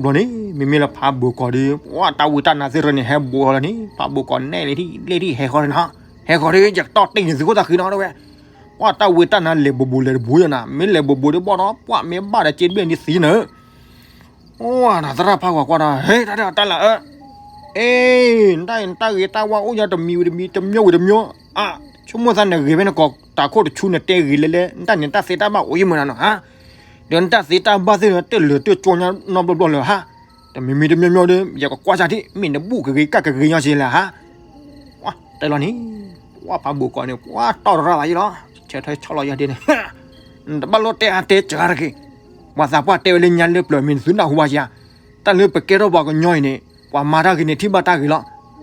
ဘျီန့ၣ် မ့မ့ၢ်လၢဖးဘိးကီးဒီး ပှၢ်တၢ်ဝံတၢ်နါသ့ၣ်တဖၣ်န့ၣ် ဟဲဘိးလီၤန့ၣ် ဖးဘိးကီးနဲၣ်လံထံၣ်လဲၣ်ထံၣ် ဟဲဃီဒီးနီၤ, ဟဲဃီဒီး ယကတီၢ်တ့ၢ်န့ၢ်သုးခိၣ်သးဃံနီၤတဲဝဲ, ပှၢ်တၢ်ဝံတၢ်နါလဲၤဘိးဘိးလဲၤတဘိးယဲနၤ မ့ၢ်လဲၤဘိးဘိးဒီးဘီၣ်ဒီး ပှၢ်မ့ၢ်ဘၣ်ဒီးစ့တဘ့ၣ်န့ၣ်သံနၤဧၢ အိၣ်နၤသရၣ်ဖးဂီၤကွၢ်ဒီး ဟဲတၢ်တၢ်လၢအၢ, အ့ နတၢ်အံၤနတၢ်ဂ့ၤတၢ်ဝါအိၣ်ယၤတမံၤဝံၤတမံၤ တမျိုးဝံၤတမျိုး, အါ, ဆိကမိၣ်သးနဂ့ၤဖဲနကိးတၢ်ခိၣ်တဆူနတဲဂ့ၤလဲၤလဲၤ နတၢ်န့ၣ်တၢ်သ့တၢ်ဘၣ်အိၣ်ယံၤမုာ်နၤနီၤဧါ, ဒီးနတၢ်သ့တၢ်ဘၣ်သ့ၣ်တဖၣ်လၢတၢၢ်လၢာ်တၢၢ်ကၠီညါနီတဘျီဘျီလၢၤဧါ, တမံၤမံၤတမျိုးမျိုးဒီး ယကကွၢ်စၢ်ထံၣ် မ့ၢ်နဘူးကဂ့ၤကၣ်ကဂ့ၤညီစ့လဲၣ်ဧါ တဲလီၤန့ၣ်, ပှၢ်ဖးဘိးကီးန့ၣ် ပှၢ်တီၢ်တရၣ်သးယံၤလီၤ, ဆၢထၢၣ်ဆီၣ်လီၤယၤဒ်န့ၣ်, နတဘၣ်လိၣ်တဲအါတဲစှၤတဂ့ၤ, ပှၤသးပှၢ်တဲဝဲလၢညါလၢပျၢၤမ့ၢ်နသုနၢ်ဟူဘၣ်ဧါ, တၢ်လၢပကဲထီၣ်ပှၤကညီအံၤန့ၣ် ပှၤမၤတၢ်ဂ့ၤန့ၣ်ထံၣ်ဘၣ်တၢ်ဂ့ၤလီၤ,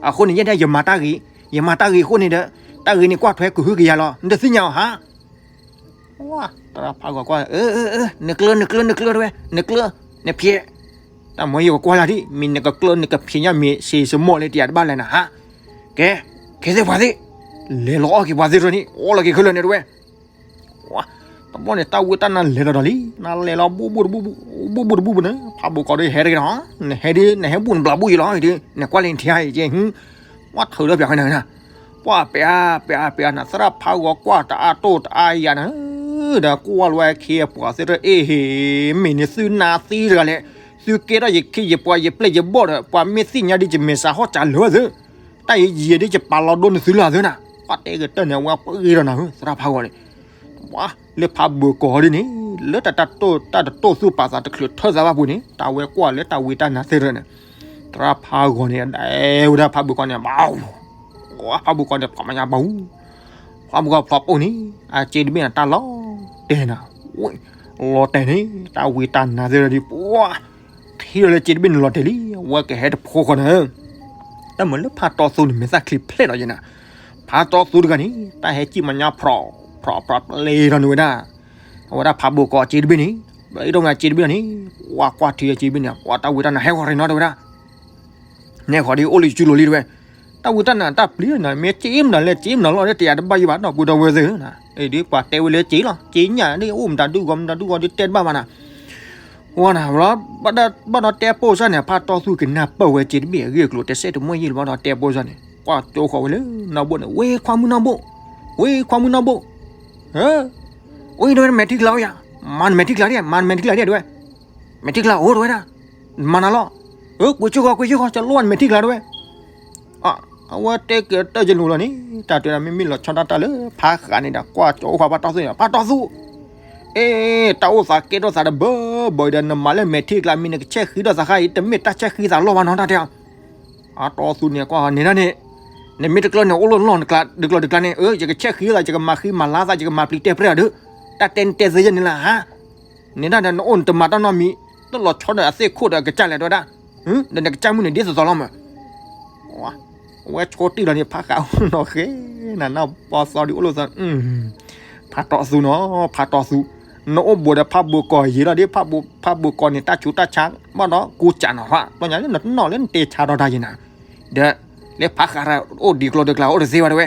အဃိန့ၣ် ယဲဒၣ်ယမၤတၢ်ဂ့ၤ, ယမၤတၢ်ဂ့ၤအဃိန့ၣ်ဒီး တၢ်ဂ့ၤန့ၣ်ကွၢ်ထွဲကဟုကယာ်လီၤ နတသ့ၣ်ညါအီၤဧါ ပှၢ်တရၣ်ဖးဂီၤကွၢ်, နကျၢၤ နကျၢၤ နကျၢၤတဲဝဲ, နကျၢၤ နဖျဲး, တၢ်မ့ၢ်ယကကွၢ်လၢ်ဒ် မ့ၢ်နကကျၢၤ နကဖျဲးညါ မ့ၢ်စ့စမီၢ်လၢတယၤတဘၣ်လဲၣ်နၤဧါ, ကဲ, ခဲသ့ၣ်ပှၤသ့ၣ်, လဲၤလီၤအီၣ်က့ၤပှၤသ့ၣ်တဖၣ်န့ၣ် အီၣ်လီၤက့ၤခဲလၢာ်န့ၣ်တဲဝဲ တဘျီန့ၣ် တၢ်ဝံတၢ်နါလဲၤလီၤဒီးလံ, နလဲၤလီၤဘူးဘူးတဘူးဘူး, ဘူးဘူးတဘူးဘူးန့ၣ် ဖးဘိးကီးဒီးဟဲတဂ့ၤနီၤ, နဟဲဒ် နဟဲဘူးနဘျးဘူးယံၤလီၤ, နကွၢ်လၢနထံၣ်အံၤကဲ, ပှၢ်ထုးဒီးပၠးဃဲနၤ, ပှၢ်ပဲာ်အါ ပဲာ်အါ ပဲာ်အါနၤ သရၣ်ဖးဂီၤကွၢ်တအါတိၢ်တအါယၤနၤ, ဒီးကွၢ်လီၤဝဲခ့အပှၤသ့ၣ်တဖၣ်အ့ၣ်ဟ့ၣ်, မ့ၢ်န့ၣ်သုနါသံတဂၤလဲၣ်, သုကဲထီၣ်ယခ့ယပှၤယပျဲၢ်ယဘီၣ်ဒီး ပှၤမ့ၢ်သ့ၣ်ညါဒ်ယမဲာ်ဆှးဟီၣ်စၢ်လၢၤသု, တၢ်အံၤယံာ်ဒ်ယပာ်လီၤဒိနသုလၢသုနၤ, ပှၢ်တဲကတၢၢ်န့ၣ် အဝဲပှ့ၤဒီးနၤဧၢ သရၣ်ဖးဂီၤန့ၣ် ပှၢ်လၢဖးဘိးကီးဒ်န့ၣ် လၢတၢ်တၢ်တိၢ်တၢ်တတိၢ်သူၣ်ပာ်သးတချုးထၢၣ်သးဘၣ်ပူၤန့ၣ် တၢ်ဝဲကွၢ်လၢတၢ်ဝံတၢ်နါသ့ၣ်တဖၣ်န့ၣ်, သရၣ်ဖးဂီၤန့ၣ် ဒဲဝဲဒၣ်ဖးဘိးကီးန့ၣ် ဘၣ်, ပှၢ်ဖးဘိးကီးန့ၣ် ဖျိးမးညါဘၣ်, ဖးဘိးကီးဖျိးပိၢ်န့ၣ် အစ့တဘ့ၣ်န့ၣ် တၢ်လီၤတဲာ်နၤ, လီၤတဲာ်န့ၣ် တၢ်ဝံတၢ်နါသ့ၣ်တဖၣ်ဒီး ပှၢ် ထံၣ်လီၤလၢစ့တဘ့ၣ်န့ၣ်လီၤတဲာ်လံ, အဝဲကဟဲတဖိဃီနၤ တၢ်မၤလၢဖးတီသူန့ၣ် မ့ၢ်သၣ်ချံဖျဲးလီၤယဲနၤ, ဖးတီသူတဂၤန့ၣ် တၢ်ဟဲစံၣ်မးညါ ဖြီး ဖြီး ဖြီး ပျဲထီၣ်န့ၢ်ဝဲဒၣ်, အဝဲဒၣ်ဖးဘိးကီးစ့တဘ့ၣ်န့ၣ်, ပျဲထီၣ်ဝဲစ့တဘ့ၣ်န့ၣ်, ပှၢ်ကွၢ်ထံစ့တဘ့ၣ်န့ၣ် ပှၢ်တၢ်ဝံတၢ်နါဟဲဂီၤရ့ၤနီၤတဲဝဲဒၣ် နဲၣ်ဃီဒီးအိၣ်လၢယစုလိၤလံတဲဝဲ, တၢ်ဝံတၢ်နါတၢ်ပျံၤနၤ မ့ၢ်စ့မနုၤလဲၣ် စ့မနုၤလီၤ တယၤတဘၣ်ယံၤဘၣ် ဒီပုၢ်ဒီဝဲၢ်သ့ၣ်ဧၢ, ဒ်ပှၤတဲဝဲလၢစ့လီၤ စ့ညၣ်ဒ်အိၣ်မတၤဒုဂီၤမတၤဒုဂီၤဒ်တဲတဘၣ်ဘၣ်နၤ, ဝဲနၤ ဘၣ်ဒီးတဲပိာ်စၢ်န့ၣ် ဖးတီသူကနၢ်ပၢၢ်ဝဲစ့တဘ့ၣ်အဂ့ၢ်အကျိၤ တစဲးတမှဲယံၤလၢၤဘၣ်ဒီးတဲပိာ်စၢ်န့ၣ် ကွၢ်ကၠိဃီဝဲလၢနီၢ်ဘိန့ၣ် ဝ့ခွါမုၣ်နီၢ်ဘိ, ဝ့ခွါမုၣ်နီၢ်ဘိ, အိၣ်အံၤတဲဝဲ မဲာ်ထံကလၤအိၣ်ယၤ, မၤနမဲာ်ထံကလၤဒ် မၤနမဲာ်ထံကလၤဒ်တဲဝဲ မဲာ်ထံကလၤအိၣ်တဲဝဲဒၣ်, မၤနၤလီၤ, ကွ့ၢ်ကၠိဃီ ကွ့ၢ်ကၠိဃီ ကလိနမဲာ်ထံကလၤတဲဝဲ, အဝဲတဲကတၢၢ်ယလိၤလီၤန့ၣ် တၢ်တဲဒၣ်မ့မ့ၢ်လီၤဆီဒၣ်တၢ်လၢဖးဃးန့ၣ်ဒီး ကွၢ်ကၠီအိၣ်ဃာ်ဖးတီၢ်သူန့ၣ် ဖးတီၢ်သူ, အ့ တၢ်အိၣ်သးကဲထီၣ်သးတဘၢဘၢဒီး နမၤလၢမဲာ်ထံကလၤမ့ၢ်နကဆဲၣ်ဃံထီၣ်သးခါအံၤ တမ့ၢ်တၢ်ဆဲၣ်ဃံသးလီၢ်ဘၣ်နီၤ တၢ်တဲအီၤ. ဖးတီၢ်သူန့ၣ်ကွၢ်န့ၣ်ဒၣ်န့ၣ်, နမ့ၢ်တကျၢၢ်န့ၣ် အိၣ်လၢလီၢ်နကျါ ဒုးကျီဒုးကျါန့ၣ် အၢ ယကဆဲၣ်ဃံသး ယကမၤဃံမၤလါသး ယကမၤပျံၤတဲပြဲၢ်အီၤဒီး, တၢ်တဲနတဲသ့ယဲၢ်န့ၣ်လၢဟါ န့ၣ်ဒၣ်ဒီး နအိၣ်နတမၤတၢ်နီတမံၤ, တလီၤဆီဒီးအသ့ၣ်ခိၣ်ဒီးအကစၢ်လဲၣ်တဲဝဲဒၣ်, ဒီးနကစၢ်မုၣ်န့ၣ်ဒ်သိးသိးလီၤမး. အဝဲဆိတံၢ်လီၤန့ၣ် ဖးဃးအိၣ်နီၢ်ဃဲ, နနီၢ်ပီသီဒုးအိၣ်လိာ်သး, ဖးတီၢ်သူနီၤ ဖးတီၢ်သူ, နအိၣ်ဘူးဒီးဖးဘိးကီးယံာ်လီၤဒ် ဖးဘိးကီးန့ၣ် တၢ်ဆူးတၢ်ဆါ ဘၣ်ဒီးကူစးနီၤဟါ ပီညါလၢနတနီၣ်လၢနတဲဆါဒီးတၢ်ယံာ်နၤ, ဒီး လၢဖးဃးအိၣ်ဒံးကျိၤဒံးကျါအိၣ်တသ့ဘၣ်တဲဝဲ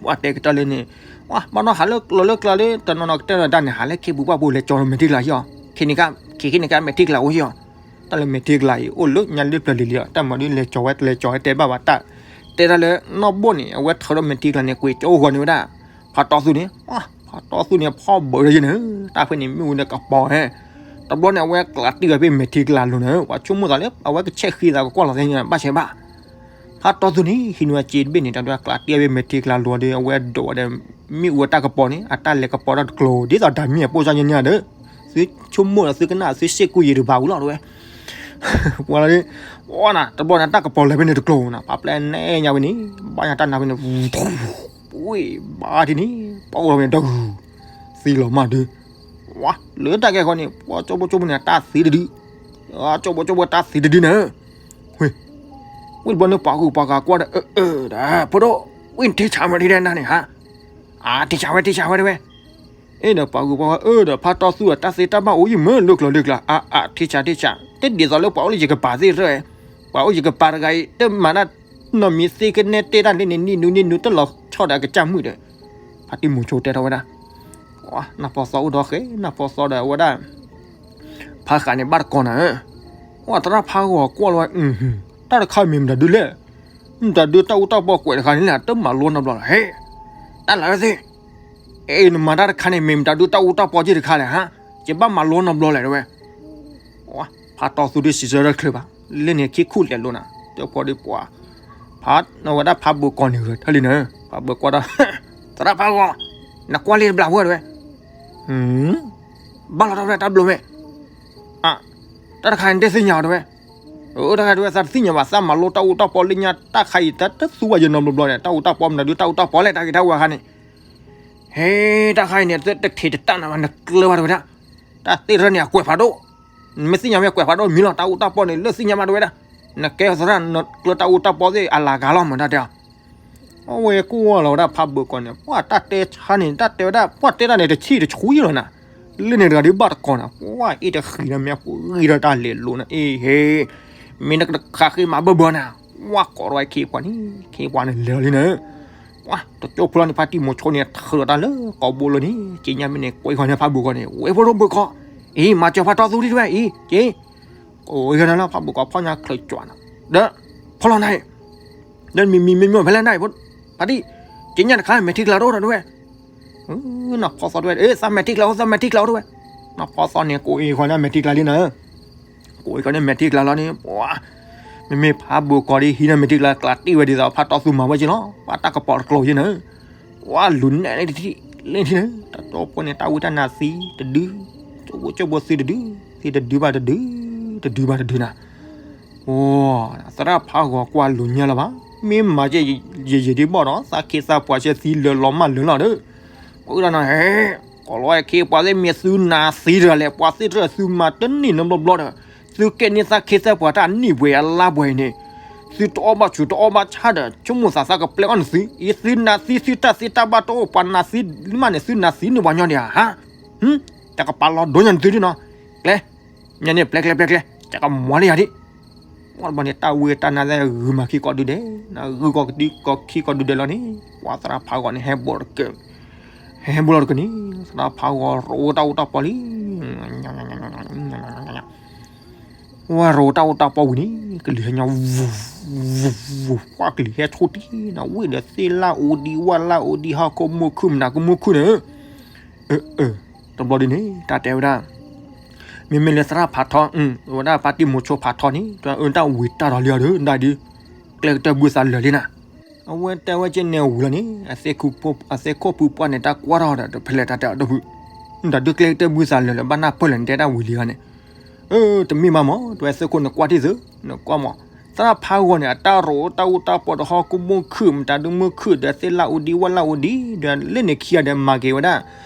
ပှၤတဲကတၢၢ်လၢန့ၣ်, ပှၤဘၣ်နီၢ်ဟးလၢကျိၤလၢကျါလၢ တနီၤနီၤကတၢၢ်ဒီးဒၣ်န့ၣ် ဟးလၢခ့ပူၤပှၢ်ပူၤလဲၤကၠီၤမဲာ်ထံကလၤဟံၣ်အီၤ, ခ့န့ၣ်ခ့န့ၣ်ကမဲာ်ထံကလၤအိၣ်ဟံၣ်အီၤ, တၢ်လၢမဲာ်ထံကလၤအံၤ အိၣ်လၢညါလၢပျၢၤလံၤလံၤအီၤ တၢ်မၤဒ်လဲၤကၠီၤဝဲလဲၤကၠီၤဝဲတဲဘၣ်ဘၣ်တၢ်, တဲဒၣ်လၢနီၢ်ဘိၣ်န့ၣ် အဝဲထၢဒီးမဲာ်ထံကလၤန့ၣ် ကွံာ်ကၠီအိၣ်ဂီၤန့ၣ်ဝဲဒၣ်, ဖးတီၢ်သူန့ၣ်, ဖးတီၢ်သူန့ၣ် ဖီၣ်ဘၢးဒီးယဲၢ်န့ၣ်, တၢ်ဖဲန့ၣ်မ့ၣ်အူဒီးကပီၤဟဲ, တဘျီန့ၣ် အဝဲကျးတံၢ်ဝဲဖဲမဲာ်ထံကလၤလိၤန့ၣ် ပှၤဆိကမိၣ်သးလၢ အဝဲကဆဲၣ်ဃံသးကကွၢ်လီၤသ့ၣ်ညါဘၣ်ဆဲးဘၣ် ဖးတီၢ်သူန့ၣ် ဟံးန့ၢ်ဝဲစ့တဘ့ၣ်န့ၣ် တၢ်ဒွဲၣ်ကျးတံၢ်ဝဲဖဲမဲာ်ထံကလၤလိၤဒီး အဝဲဒိးဝဲဒီး မ့ၣ်အူအတၢ်ကပီၤန့ၣ် အတၢ်လဲၤကပီၤတၢ်တကျိၤ ဒ်သိးဒၣ်မ့ၢ်အပိၢ်စၢ်ညါညါဒီး, သုဆိကမိၣ်ဒီးသုကနၣ်သုစ့ၢ်ကီးယံာ်တဘၣ်ဝံၤလီၤတဝဲ, ပှၤလီၤဒ်, အီနၤ တဘျီန့ၣ် တၢ်ကပီၤလဲၤဖဲန့ၣ်တကျိၤနၤ ပှၤပျဲနဲညါဝဲန့ၣ်, ဘၣ်ညါတၢ်နါဖဲန့ၣ်, ဝ့ၢ်ဘၣ်ထံန့ၣ် ပှၤအိၣ်လီၤဖဲန့ၣ်တဂုၤ, သံလီၤမၢ်ဒုး, ဝါ လၢတၢ်ကဲဃီန့ၣ် ပှၤကၠိဖိကၠိဖိန့ၣ် တၢ်သံတဒု, ကၠိဖိကၠိဖိတၢ်သံတဒုန့ၣ်, ဝ့ၢ်, ဝ့ၢ်တဘျီန့ၣ် ပှၤဂုၤပှၤဂၤကွၢ်ဒီး အၢ အၢ ဒီး ဖိဒိၣ်, ဝ့ၢ်ထံဆးဝဲဒ်ဒၣ်နၤန့ၣ်ဟါ, အထံဆးဝဲထံဆးဝဲတဝဲ, အ့ဒီးပှၤဂုၤပှၤဂၤအၢဒီးဖးတီၢ်သူဒီး တၢ်သ့တၢ်ဘၣ်အိၣ်ယံၤမ့ၢ်လၢကျိၤလၢကျါ အါ အါ ထံဆးထံဆး တဒ်သိးလၢပှၤအိၣ်လၢယကပၤသ့ၣ်ရဲၣ်, ပှၤအိၣ်ယကပၤတဂၤအံၤ တမၤတၢ်နီတမံၤသ့ကနဲတ့ၢ်တၢ်လၢန့ၣ် နံၤနူၤနံၤနူၤ တလီၤဆီဒီးအကစၢ်မုၣ်ဒီး, ဖါတံၢ်မိၤဆိတဲထီၣ်ဝဲဒၣ်, နၢ်ပီသီအိၣ်ဒီးဃဲ နၢ်ပီသီဒီးဝဲဒၣ် ဖးဃးန့ၣ်ဘၣ်တကိးနၤဧၢ, ဝဲသရၣ်ဖးဂီၤကွၢ်လီၤဝဲ, တၢ်တခါမ့ၢ်မတၤဒုလဲၣ်, မတၤဒုတၢ်အူတၢ်ပီကွဲးတခါန့ၣ်လဲၣ် တမၤလိနီတဘျီလီၤ ဟဲ, တၢ်လၢသ့ၣ်, အဲ နမၤတၢ်တခါန့ၣ်မ့ၢ်မတၤဒုတၢ်အူတၢ်ပီက့ၢ်တခါလဲၣ်ဟါ, ယဘၣ်မၤလိနီတဘျီလဲၣ်တဲဝဲ, ဖးတီၢ်သူဒုးစံးဆၢတချုးဘၣ်, လၢန့ၣ်ခံခူၣ်လဲၤလိာ်နၤ တၢ်ဖီဒုးပှၤ, ဖး, ဝဲဒၣ်ဖးဘိးကီးန့ၣ်ဂၢၢ်ထၢၣ်လံနၤ, ဖးဘိးကွၢ်ဒီး, သရၣ်ဖးဂီၤ, နကွၢ်လံတဘျီဝဲတဲဝဲ ဘၣ်လီၤတၢ်ဖဲတၢ်ဘျိးမဲာ်, တၢ်တခါန့ၣ်တသ့ၣ်ညါအီၤတဲဝဲ, တၢ်ခါတဲဝဲသးတသ့ၣ်ညါဘၣ် သးမၤလိတၢ်အူတၢ်ပီလၢညါ တၢ်ခါအံၤတၢ်တသူဘၣ်ယနီတဘျီဘျီန့ၣ် တၢ်အူတၢ်ပီမတၤဒုတၢ်အူတၢ်ပီလဲၣ် တၢ်ဂ့ၤတၢ်ဝါခါန့ၣ်, ဟဲ, တၢ်ခါအံၤန့ၣ် တထံးတတၢ်နၤဘၣ် နကျၢၤဘၣ်တဲဝဲဒၣ်, တၢ်သ့ၣ်တဖၣ်န့ၣ် အကွဲးဖးဒိၣ်, နမ့ၢ်သ့ၣ်ညါမ့ၢ်ကွဲးဖးဒိၣ်မံၤလီၤ တၢ်အူတၢ်ပီန့ၣ် လၢသ့ၣ်ညါဘၣ်တဲဝဲဒၣ်, နကဲသရၣ် နကျၢၤတၢ်အူတၢ်ပီသ့ၣ်အလၤကၤလီၤမတၤတဲအီၤ အဝဲကွၢ်လီၤဝဲဒၣ်ဖးဘိးကီးန့ၣ် ပှၤတၢ်တဲဆါန့ၣ် တၢ်တဲဝဲဒၣ် ပှၤတဲတၢ်န့ၣ် တဆံၣ်တဆှံလီၤနၤ, လၢန့ၣ်တဂၤဒုးဘၣ်တကိးနၤ ပှၤအ့ၣ်တဃံၤဒီးမ့ၢ်ပှၤဂံၢ်ဒီးတၢ်လဲၤလိာ်နၤ အ့ၣ်ဟ့, မ့ၢ်နကခးဃ့မၤဘၢဘၢနၤ, ပှၤကိးထီၣ်ဝဲခ့ပှၤန့ၣ် ခ့ပှၤန့ၣ်လဲၤလီၤလံနၤ, ပှၤတကၠိဖိလီၤန့ၣ် ဖါတံၢ်မိၤဆိန့ၣ် ထုးဒီးတၢ်လၢကိာ်ဘိလီၤန့ၣ် က့ညါမ့ၢ်န့ၣ် ကွဲးဃီၤန့ၣ်ဖးဘိးကီးန့ၣ် ဝဲဖိဒိၣ်ဘိးကီး, အံၤ မၤစၢၤဖးတီၢ်သူဒံးတဝဲအံၤ က့ ကိးဝဲဃီၤန့ၣ်လီၤ ဖးဘိးကီးဖီၣ်ညါချၢးကွၢ်နၤ, ဒီး ဖီၣ်လီၤနၤအံၤ ဒီးမံၤမံၤမ့ၢ်မ့ၢ်ဖဲလဲၣ်နၤအံၤ ဖါတံၢ်, က့ညါတခါ မဲာ်ထံကျါတအိၣ်ဒီးတဝဲ, နၢ်ဖီသီတဝဲ သးမဲာ်ထံကျါအိၣ် သးမဲာ်ထံကျါအိၣ်တဝဲ, နၢ်ဖီသီန့ၣ် ကိးအံၤဃီၤန့ၣ်မဲာ်ထံကျါလံနၤ, ကိးအံၤဃီၤန့ၣ်မဲာ်ထံကျါလီၤန့ၣ် ပှၤ, မ့မ့ၢ်ဖးဘိးကီးဒ်ဟံးန့ၢ်မဲာ်ထံကျါကျးတံၢ်ဝဲဒ်သိး ဖးတီၢ်သူမၤဝဲက့လီၤ ပှၤတၢ်ကပီၤတကျိၤယဲၢ်နၤ, ပှၤလူၤနဲၣ်လံတထံၣ် လၢထံၣ်န့ၣ် တၢ်တီဖိန့ၣ် တၢ်ဝံတၢ်နါသံတဒု, ကၠိဘိကၠိဘိသံတဒု, သံတဒုဘၣ်တဒု, တဒုဘၣ်တဒုနၤ အိ, သရၣ်ဖးဂီၤကွၢ်လိာ်ညါလၢၤဘၣ်, မ့ၢ်မၤကဲယံာ်ဒံးဘၣ်ဒီး သးခ့သးပှၤဆဲသံလၢာ်လီၤမၢ်လၢာ်လီၤဒီး, ပဝဲဒၣ်နီၤဟဲ, ကိးလီၤဝဲခ့ပှၤသ့ၣ်မ့ၢ်သုနါသံတဂၤလဲၣ် ပှၤသ့ၣ်တဖၣ်သုမၤတန့ၢ်နီတဘျီဘျီဒီး, သုကဲန့ၢ်သးခ့သးပှၤတၢ်အနံၣ်ပှဲၤအလါပှဲၤအံၤန့ၣ်, သုတအီၣ်ဘၣ်ဆူၣ်တအီၣ်ဘၣ်ဆၣ်ဒီး ဆိကမိၣ်သးသးကပျဲအီၣ်နသု, အံၤသုနါသံသုတၢ်သ့တၢ်ဘၣ်တအိၣ် ပှၤနါသံမးန့ၣ် သုနါသံန့ၢ်ပှၤညီဒံးဧါဟါ တကပၤလီၤဒိညါနသုဒ်နီၤ, ကျဲ, ညါန့ၣ် ပျဲကျဲ ပျဲကျဲ တကမၤလၢယၤဒံး, ဝံၤတဘျီန့ၣ် တၢ်ဝံတၢ်နါသ့ၣ်ဂုာ်မၤခံကိးဒုဒဲး, ဂုာ်ကီးခံကိးဒုဒဲးလီၤန့ၣ် ပှၤသရၣ်ဖးဂီၤန့ၣ် ဟဲဘိးတကၢၢ်, ဟဲဘိးလီၤတကၢၢ်န့ၣ် သရၣ်ဖးဂီၤရိတၢ်အူတၢ်ပီလံ ဝဲရိတၢ်အူတၢ်ပီဝံၤန့ၣ် ကလံၤဟဲညီ, ဝူ, ဝူ, ဝူ, ဝူ, ပှၤကလံၤဟဲဆိတံၢ်နၤ ဝ့ၢ်ဒီးသ့ၣ်လၢအိၣ်ဒံး ဝၣ်လၢအိၣ်ဒံး ဟီၣ်ခိၣ်မူခိၣ် မနုၤကမူခိၣ်န့ၣ်, အၢ, တဘျီဒ်န့ၣ် တၢ်တဲဝဲဒၣ်, မ့မ့ၢ်လၢသရၣ်ဖးထီ, ဝဲဒၣ်ဖါတံၢ်မိၤဆိဖးထီန့ၣ် တၢ်အၢတၢ်ဝံၤတၢ်ဒီးလံအီၤဒီး ဒၣ်ဒုး, ကျဲကတၢၢ်ဘုသးလၢာ်လံနၤ အဝဲတဲဝဲက့န့ၣ်ဝံၤလီၤန့ၣ် အသ့ၣ်ခိၣ်ဖိပှၢ်န့ၣ် တၢ်ကွၢ်ထီၣ်ဒီး တဖဲလဲၣ်တၢ်တဲအီၤဒီပုၢ်, တၢ်ဒုးကျဲကတၢၢ်ဘုသးလၢာ်လၢဘၣ်နၢ်ပၢၢ်လၢာ် နတဲတၢ်ဝံၤလံဧါန့ၣ်, တမ့ၢ်ဘၣ်မး တဲဝဲသ့ၣ်ခိၣ်န့ၣ်ကွၢ်ထံၣ်သု, နကွၢ်မး, သရၣ်ဖးဂီၤန့ၣ် အတၢ်ရိးတၢ်အူတၢ်ပီဒီးဟီၣ်ခိၣ်မုၢ်ခုၣ် မတၤဒုမုၢ်ခုၣ်ဒီးသ့ၣ်လၣ်အူဒံဝၣ်လၣ်အူဒံ ဒီးလ့ၣ်န့ၣ်ခံဂၤဒီးမၤက့ၤဝဲဒၣ်,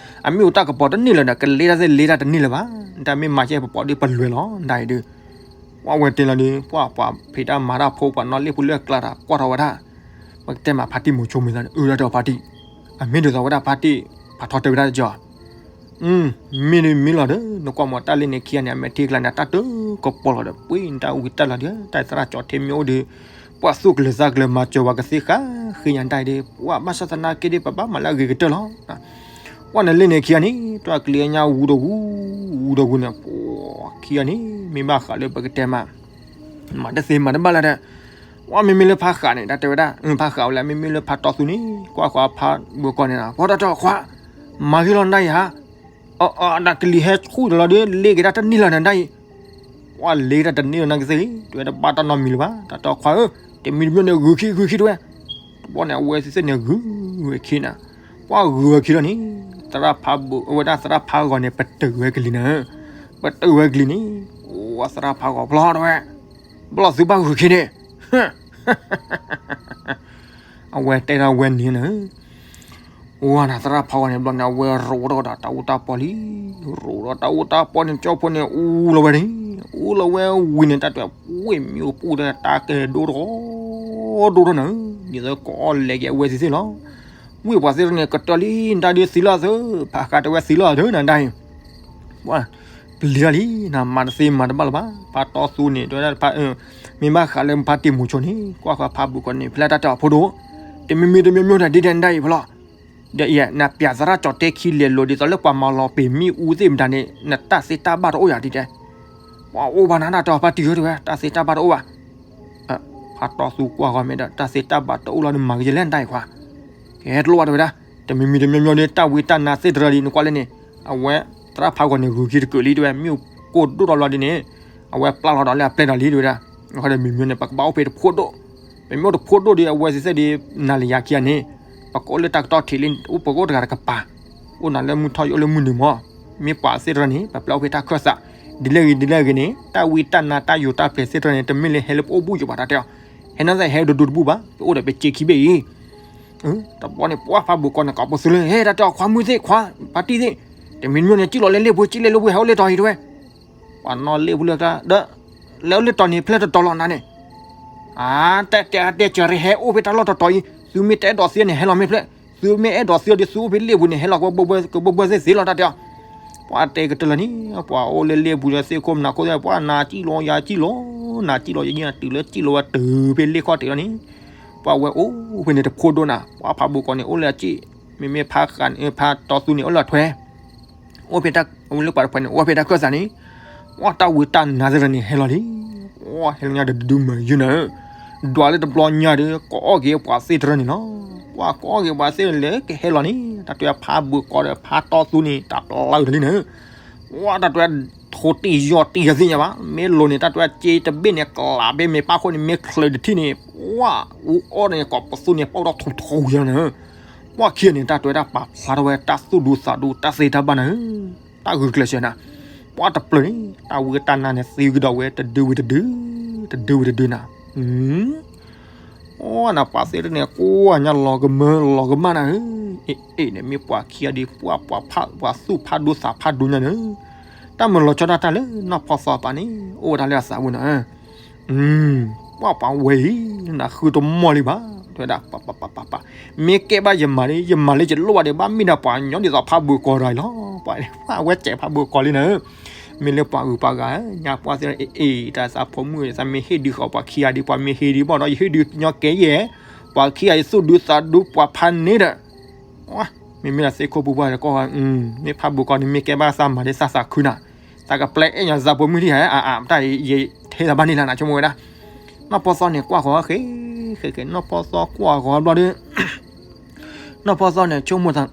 အမ့ၣ်အူတၢ်ကပီၤတန့ၢ်လၢၤဒီး ကလ့တၢ်သ့ၣ်လ့တၢ်တန့ၢ်လၢၤဘၣ်, တၢ်မ့ၢ်မၤကဲပပီၤဒ်ပလွဲၤလီၤ ဒ်အံၤဒုး ပှၤဝဲတဲလီၤဒုး ပှၤပှၤဖံးတၢ်မၤတၢ်ဖိ ပှၤနီၣ်လ့ၣ်ဖိလၢအကျါတၢ်ကွၢ်ထီၣ်ဝဲဒၣ်, ပကတဲမးဖါတံၢ်မိၤဆိမ့ၢ်သးန့ၣ် အၢ တၢ်တဲအီၤဖါတံၢ်, အမ့ၢ်ဒ်သိးဝဲဒၣ်ဖါတံၢ်, ဖးထီတဲဝဲဒၣ်တကီၢ်, မ့ၢ်ဒ်မ့ၢ်လီၤဒီး နကွၢ်မးတၢ်လ့ၣ်န့ၣ်ခံဂၤန့ၣ် အမဲာ်ထံကလါန့ၣ် အတၢ်တကပီၤလီၤဒီး ပှ့ၤန့ၣ်တၢ်ဝံတၢ်လီၤဒီး တၢ်သရၣ်ကၠီၤထံမ့ၢ်အိၣ်ဒီး ပှၤသူၣ်ကလၢၤသးကလၢၤမၤစၢၤဝဲကသ့ဃာ်ဃ့ညါဒ်အံၤဒုး ပှၤဘၣ်ဆၣ်သနာ်က့ဒီး ပဘၣ်မၤလၢအဂ့ၤကတၢၢ်လီၤ. ပှၤန့ၣ်လ့ၣ်န့ၣ်ခံဂၤန့ၣ် တၢ်ကလံၤအညါဝူဒီးဝူ, ဝူဒီးဝူန့ၣ် ပှၤခံဂၤန့ၣ် မ့ၢ်ဘၣ်ဃးလၢပကတဲမး, မၤတသ့မၤတဘၣ်လၢၤဒီး, ပှၤမ့မ့ၢ်လၢဖးဃးန့ၣ် တၢ်တဲဝဲဒၣ် ဖးဃးဝဲလၢ မ့မ့ၢ်လၢဖးတီသူန့ၣ် ကွၢ်ဃီဖးဘိကီးန့ၣ် ပှၤတၢ်တဲအီၤခွါ, မၤဂ့ၤလီၤနဒ်အံၤဧါ, အတၢ်ကလံၤဟဲဆူၣ်ဒီးလီၤဒီး လ့ၣ်က့ၤတၢ်တန့ၢ်လၢၤနဒ်အံၤ, ပှၤလ့ၣ်တၢ်တန့ၢ်လၢၤနကသ့ၣ်ဂ့ၤ တဲဝဲတဘၣ်တၢ်နီတမံၤလၢၤဘၣ် တၢ်တဲအီၤခွါဧၢ, တမံၤတမံၤန့ၣ် ဂုၤခံဂုၤခံတဲဝဲ, တဘျီန့ၣ် အဝဲသ့ၣ်သ့ၣ်န့ၣ် ဂုၤဝဲခံန့ၣ်, ပှၤဂုၤဝဲခံလီၤန့ၣ်, သရၣ်ဖးဘိ အဝဲဒၣ်သရၣ်ဖးဂီၤန့ၣ် ပတုာ်ဝဲကလံၤန့ၣ်, ပတုာ်ဝဲကလံၤန့ၣ်, အိၣ်သရၣ်ဖးဂီၤဖျီတဲဝဲ, ဘျီၣ်သုဘၣ်ဂုၤခံန့ၣ် အဝဲတဲထီၣ်ဝဲန့ၣ်န့ၣ်, အိၣ်နၤသရၣ်ဖးဂီၤန့ၣ်ဘျီန့ၣ် အဝဲရိးထီၣ်ဒီးတၢ်အူတၢ်ပီလံ, ရိးဒီးတၢ်အူတၢ်ပီန့ၣ် ကၠီဖိန့ၣ် အူလီၤဝဲန့ၣ်, အူလီၤဝဲဝံၤန့ၣ် တၢ်တဲဝဲမ့ၣ်အူပူၤဒီးတၢ်ကဲဒိၣ်ထီၣ်, ဒိၣ်ထီၣ်န့ၣ်, ဒ်သိးကိးလဲၤက့ၤအဝဲသ့ၣ်သ့ၣ်လီၤ, ဝံၣ်ပှၤသ့ၣ်တဖၣ်န့ၣ် ကတၢၢ်လံ နတၢ်ဒုးသံလီၤသု, ဖးဃးတဲဝဲသံလီၤသုနဒ်အံၤ ပျံၤတၢ်လံ နမၤတသ့မၤတဘၣ်လၢၤဘၣ် ဖးတီသူန့ၣ် တဲဝဲဒၣ်ဖး, မ့ၢ်ဘၣ်ဃးလၢဖါတံၢ်မိၤဆိန့ၣ် ကွၢ်ဃီဖးဘိကီးန့ၣ် ဖဲလဲၣ်တၢ်တဲအီၤဖိဒိၣ်, တမံၤမံၤတမံၤမံၤတၢ်ဒ်တဲနဒ်အံၤဖဲလီၤ, ဒီးအံၤ နပျးသရၣ်ကၠီၤတဲခံလဲၤလိၤ ဒ်သိးလၢပှၤမၤလီၤပံာ်မ့ၣ်အူသ့ၣ်မတၤန့ၣ် နတၢ်သ့တၢ်ဘၣ်တအိၣ်ယၤဒ်တဲ, ပှၤအိၣ်ဘၣ်နၤတၢ်တဲအီၤဖါတံၢ်ဧၢ တဲဝဲ တၢ်သ့တၢ်ဘၣ်တအိၣ်ဘၣ် ဖးတီသူကွၢ်ဃီမ့ၢ်ဒီး တၢ်သ့တၢ်ဘၣ်တအိၣ်လီၤ နမၤကယဲၢ်လဲၣ်နတၢ်အံၤခွါ, ကဲတလိၣ်ဘၣ်တဲဝဲဒၣ်, တမံၤမံၤတမံၤမံၤဒီး တၢ်ဝံတၢ်နါသ့ၣ်တရၢဒ် နကွၢ်လၢန့ၣ်, အဝဲ သရၣ်ဖးဂီၤန့ၣ် ဂုၤခံတကုာ်လံတဲဝဲ မ့ၣ်အူကိၢ်ဒိၣ်ထီၣ်လီၤဒ်န့ၣ်, အဝဲပျၢ်လီၤဒီးလၢအပျဲၢ်ဒီးလံတဲဝဲဒၣ်, အဃိဒီးမံၤမံၤန့ၣ် ပကဘၣ်အိၣ်ဖဲတဖိဒိၣ်, ပမ့ၢ်အိၣ်တဖိဒိၣ်ဒီး အဝဲသ့ၣ်သ့ၣ်ဒီး နၤလၢယၤခံဂၤန့ၣ်, ပကအိၣ်လၢတၢ်ကတီၢ်ထံးလံ ပကအိၣ်တဂၤတကပၤ, အိၣ်နၤလၢမုၢ်ထီၣ်ယအိၣ်လၢမုၢ်နုာ်မး, မ့ၢ်ပှၤသ့ၣ်တရၢန့ၣ် ပပျဲအိၣ်ဖဲတၢ်ခၢၣ်စး, ဒ်လဲၣ်ဂ့ၤဒ်လဲၣ်ဂ့ၤန့ၣ် တၢ်ဝံတၢ်နါတၢ်ယိၤတၢ်ပျဲၤသ့ၣ်တရၢန့ၣ် တမ့ၢ်လၢဟဲလၢပအိၣ်ဘူၣ်ယိၤဘၣ်တၢ်တဲအီၤ, ဟဲနီၢ်သးဟဲဒိၣ်ဒိၣ်တဘူၣ်ဘၣ် ပအိၣ်ဒီးပစ့ခံဘ့ၣ်အံၤ တဘျီန့ၣ် ပှၤဖးဘိကီးန့ၣ် ကိးပသူလၢ ဟဲတၢ်တဲအီၤခွါမုၣ်သ့ၣ် ခွါ ဖါတံၢ်သ့ၣ်, တမံၤမံၤန့ၣ် စံၣ်လီၤလၢလ့ၣ်ပူၤ စံၣ်လၢလ့ၣ်ပူၤ ဟဲအိၣ်လၢတီၤအံၤတဲဝဲ, ပှၤနီၣ်လ့ၣ်ပူၤလၢကျါ ဒီး လဲၤအိၣ်လၢတီၤန့ၣ် ဖျဲၣ်တတီၤလီၤနၤန့ၣ်, အါ တၢ်တဲအါတဲစၢၤရ့ ဟဲအိၣ်ဖဲတၢ်လီၢ်တတီၤအံၤ သုမ့ၢ်တအဲၣ်ဒိးသံန့ၣ် ဟဲလီၤမ့ၢ်ဖျဲၣ်, သုမ့ၢ်အဲၣ်ဒိးသံဒီး သုအိၣ်ဖဲလ့ၣ်ပူၤန့ၣ် ဟဲလီၤကဘၢဘၢသ့ၣ်သ့ၣ်လီၤတၢ်တဲအီၤ ပှၤတဲကတၢၢ်လၢန့ၣ် ပှၤအိၣ်လၢလ့ၣ်ပူၤဒီးသ့ၣ်ခိၣ်မနၤခိၣ်သ့ၣ် ပှၤနၤစံၣ်လီၤယၤစံၣ်လီၤ, နၤစံၣ်လီၤယၤတုၤလၢစံၣ်လီၤဝဲတုၤဖဲလ့ၣ်ခီၣ်ထံးလီၤန့ၣ်, ပှၤဝဲအိၣ်ဖဲန့ၣ်တဖိဒိၣ်နၤ ပှၤဖးဘိကီးန့ၣ် အိၣ်လၢအစ့ၣ်, မ့မ့ၢ်ဖးဃးန့ၣ် ဖးတီသူန့ၣ် အိၣ်လၢအထွဲ, အိၣ်ဖဲတၢ် ဝဲလၢပှၤတဖၣ်န့ၣ် အိၣ်ဖဲတၢ်ခၢၣ်စးန့ၣ်, ပှၤတၢ်ဝံတၢ်နါသ့ၣ်တဖၣ်န့ၣ် ဟဲလီၤလံ, ပှၤဟဲလီၤညါဒီးဒုးမၤယုၢ်နၤဧၢ, ဒွးလၢတဘျီညါဒီး ကိးအီၣ်က့ၤပှၤသ့ၣ်တဖၣ်န့ၣ်လီၤ, ပှၤကိးအီၣ်က့ၤပှၤသ့ၣ်တဖၣ်လၢကဟဲလီၤန့ၣ် တၢ်တဲဖးဘိကီးဒီးဖးတီသူန့ၣ် တၢ်ပျၢ်တလံန့ၣ်, ပှၤတၢ်တဲထိးတံၢ်ယီၢ်တံၢ်ယသ့ၣ်ညါဘၣ် မ့ၢ်လိၤန့ၣ် တၢ်တဲစ့တဘ့ၣ်န့ၣ် ကလးဘ့ၣ်မ့ၢ်ပၣ်ဃိန့ၣ် မ့ၢ်ချၢးတထံၣ်န့ၣ် ပှၤအူအီၣ်န့ၣ် ကိးပသူန့ၣ် ပှၤဒီးထူထူယၤန့ၣ် ပှၤခံဂၤန့ၣ် တၢ်တဲဝဲဒၣ်ပာ်ဖျါထီၣ်ဝဲ တၢ်သူၣ်ဒူသးဒူတၢ်သ့တၢ်ဘၣ်နၤဧၢ, တၢ်ဂုာ်ကျဲးစၢးနၤ, ပှၤတဖျၢၣ်န့ၣ် တၢ်ဝံတၢ်နါန့ၣ် သံကဒီးဝဲ တဒုဝံၤတဒု, တဒုဝံၤတဒုနၤ, အီနၤပှၤသ့ၣ်တဖၣ်န့ၣ် ကိးညါလီၤကမၢလီၤကမၣ်နၤဧၢ, အ့ၣ်အ့ၣ်န့ၣ် မ့ၢ်ပှၤခံဂၤဒီး ပှၤပှၤဖး ပှၤသူၣ်ဖးဒိသးဖးဒိညါန့ၣ်, တၢ်မၤလီၤဆီဒၣ်တၢ်လၢနီၢ်ဖီသီပၤန့ၣ် အိၣ်ဝဲဒၣ်လၢအသးပူၤနၤ ပှၤပှၤဝဲအံၤ နဃုတမီၢ်လံဘၣ်, တဲဝဲဒၣ် ပပပပပ, မ့ၢ်ကဲဘၣ်ယမၤဒီး ယမၤလၢယလိၣ်ဘၣ်ဒီး ဘၣ်မ့ၢ်ဒၣ်ပှၤကညီဒ်သိးဖးဘိကီးတဂၤအံၤလီၤ, ပှၤဝဲစဲးဖးဘိကီးလံနၤ, မ့ၢ်လၢပှၤဂုၤပှၤဂၤ ညါပှၢ်သ့ၣ် အ့ၣ်အ့ၣ် တၢ်သးဖိမုၣ် သးမ့ၢ်ဟ့ၣ်ဒုးဃီၤပှၤခံဂၤဒီး ပှၤမ့ၢ်ဟ့ၣ်ဒုးဘၣ်ဒီး ယဟ့ၣ်ဒုးကညီကဲယဲၢ်, ပှၤခံဂၤအံၤသူၣ်ဒူသးဒူပှၤဖးန့ၣ်ဒီး မ့မ့ၢ်ဒီးသ့ၣ်ခိၣ်ပူၤပှၢ်ဒီးကီၢ်ဂၤ, မ့ၢ်ဖးဘိကီးန့ၣ် မ့ၢ်ကဲဘၣ်သးမၤဒ်သးသးခုနၤ, သးကပျဲအဲၣ်ညါသးဖိမုၣ်ဒံးဧါ, အါအါ တၢ်အံၤယဟ့ၣ်သးဘၣ်န့ၣ်လၢနဆိကမိၣ်ဝဲဒၣ်, နီၢ်ဖီသီန့ၣ် ကွၢ်ဃီၤဃဲ, ဃဲဃဲ နီၢ်ဖီသီကွၢ်ဃီၤဘျီဒီး နီၢ်ဖီသီန့ၣ် ဆိကမိၣ်သး,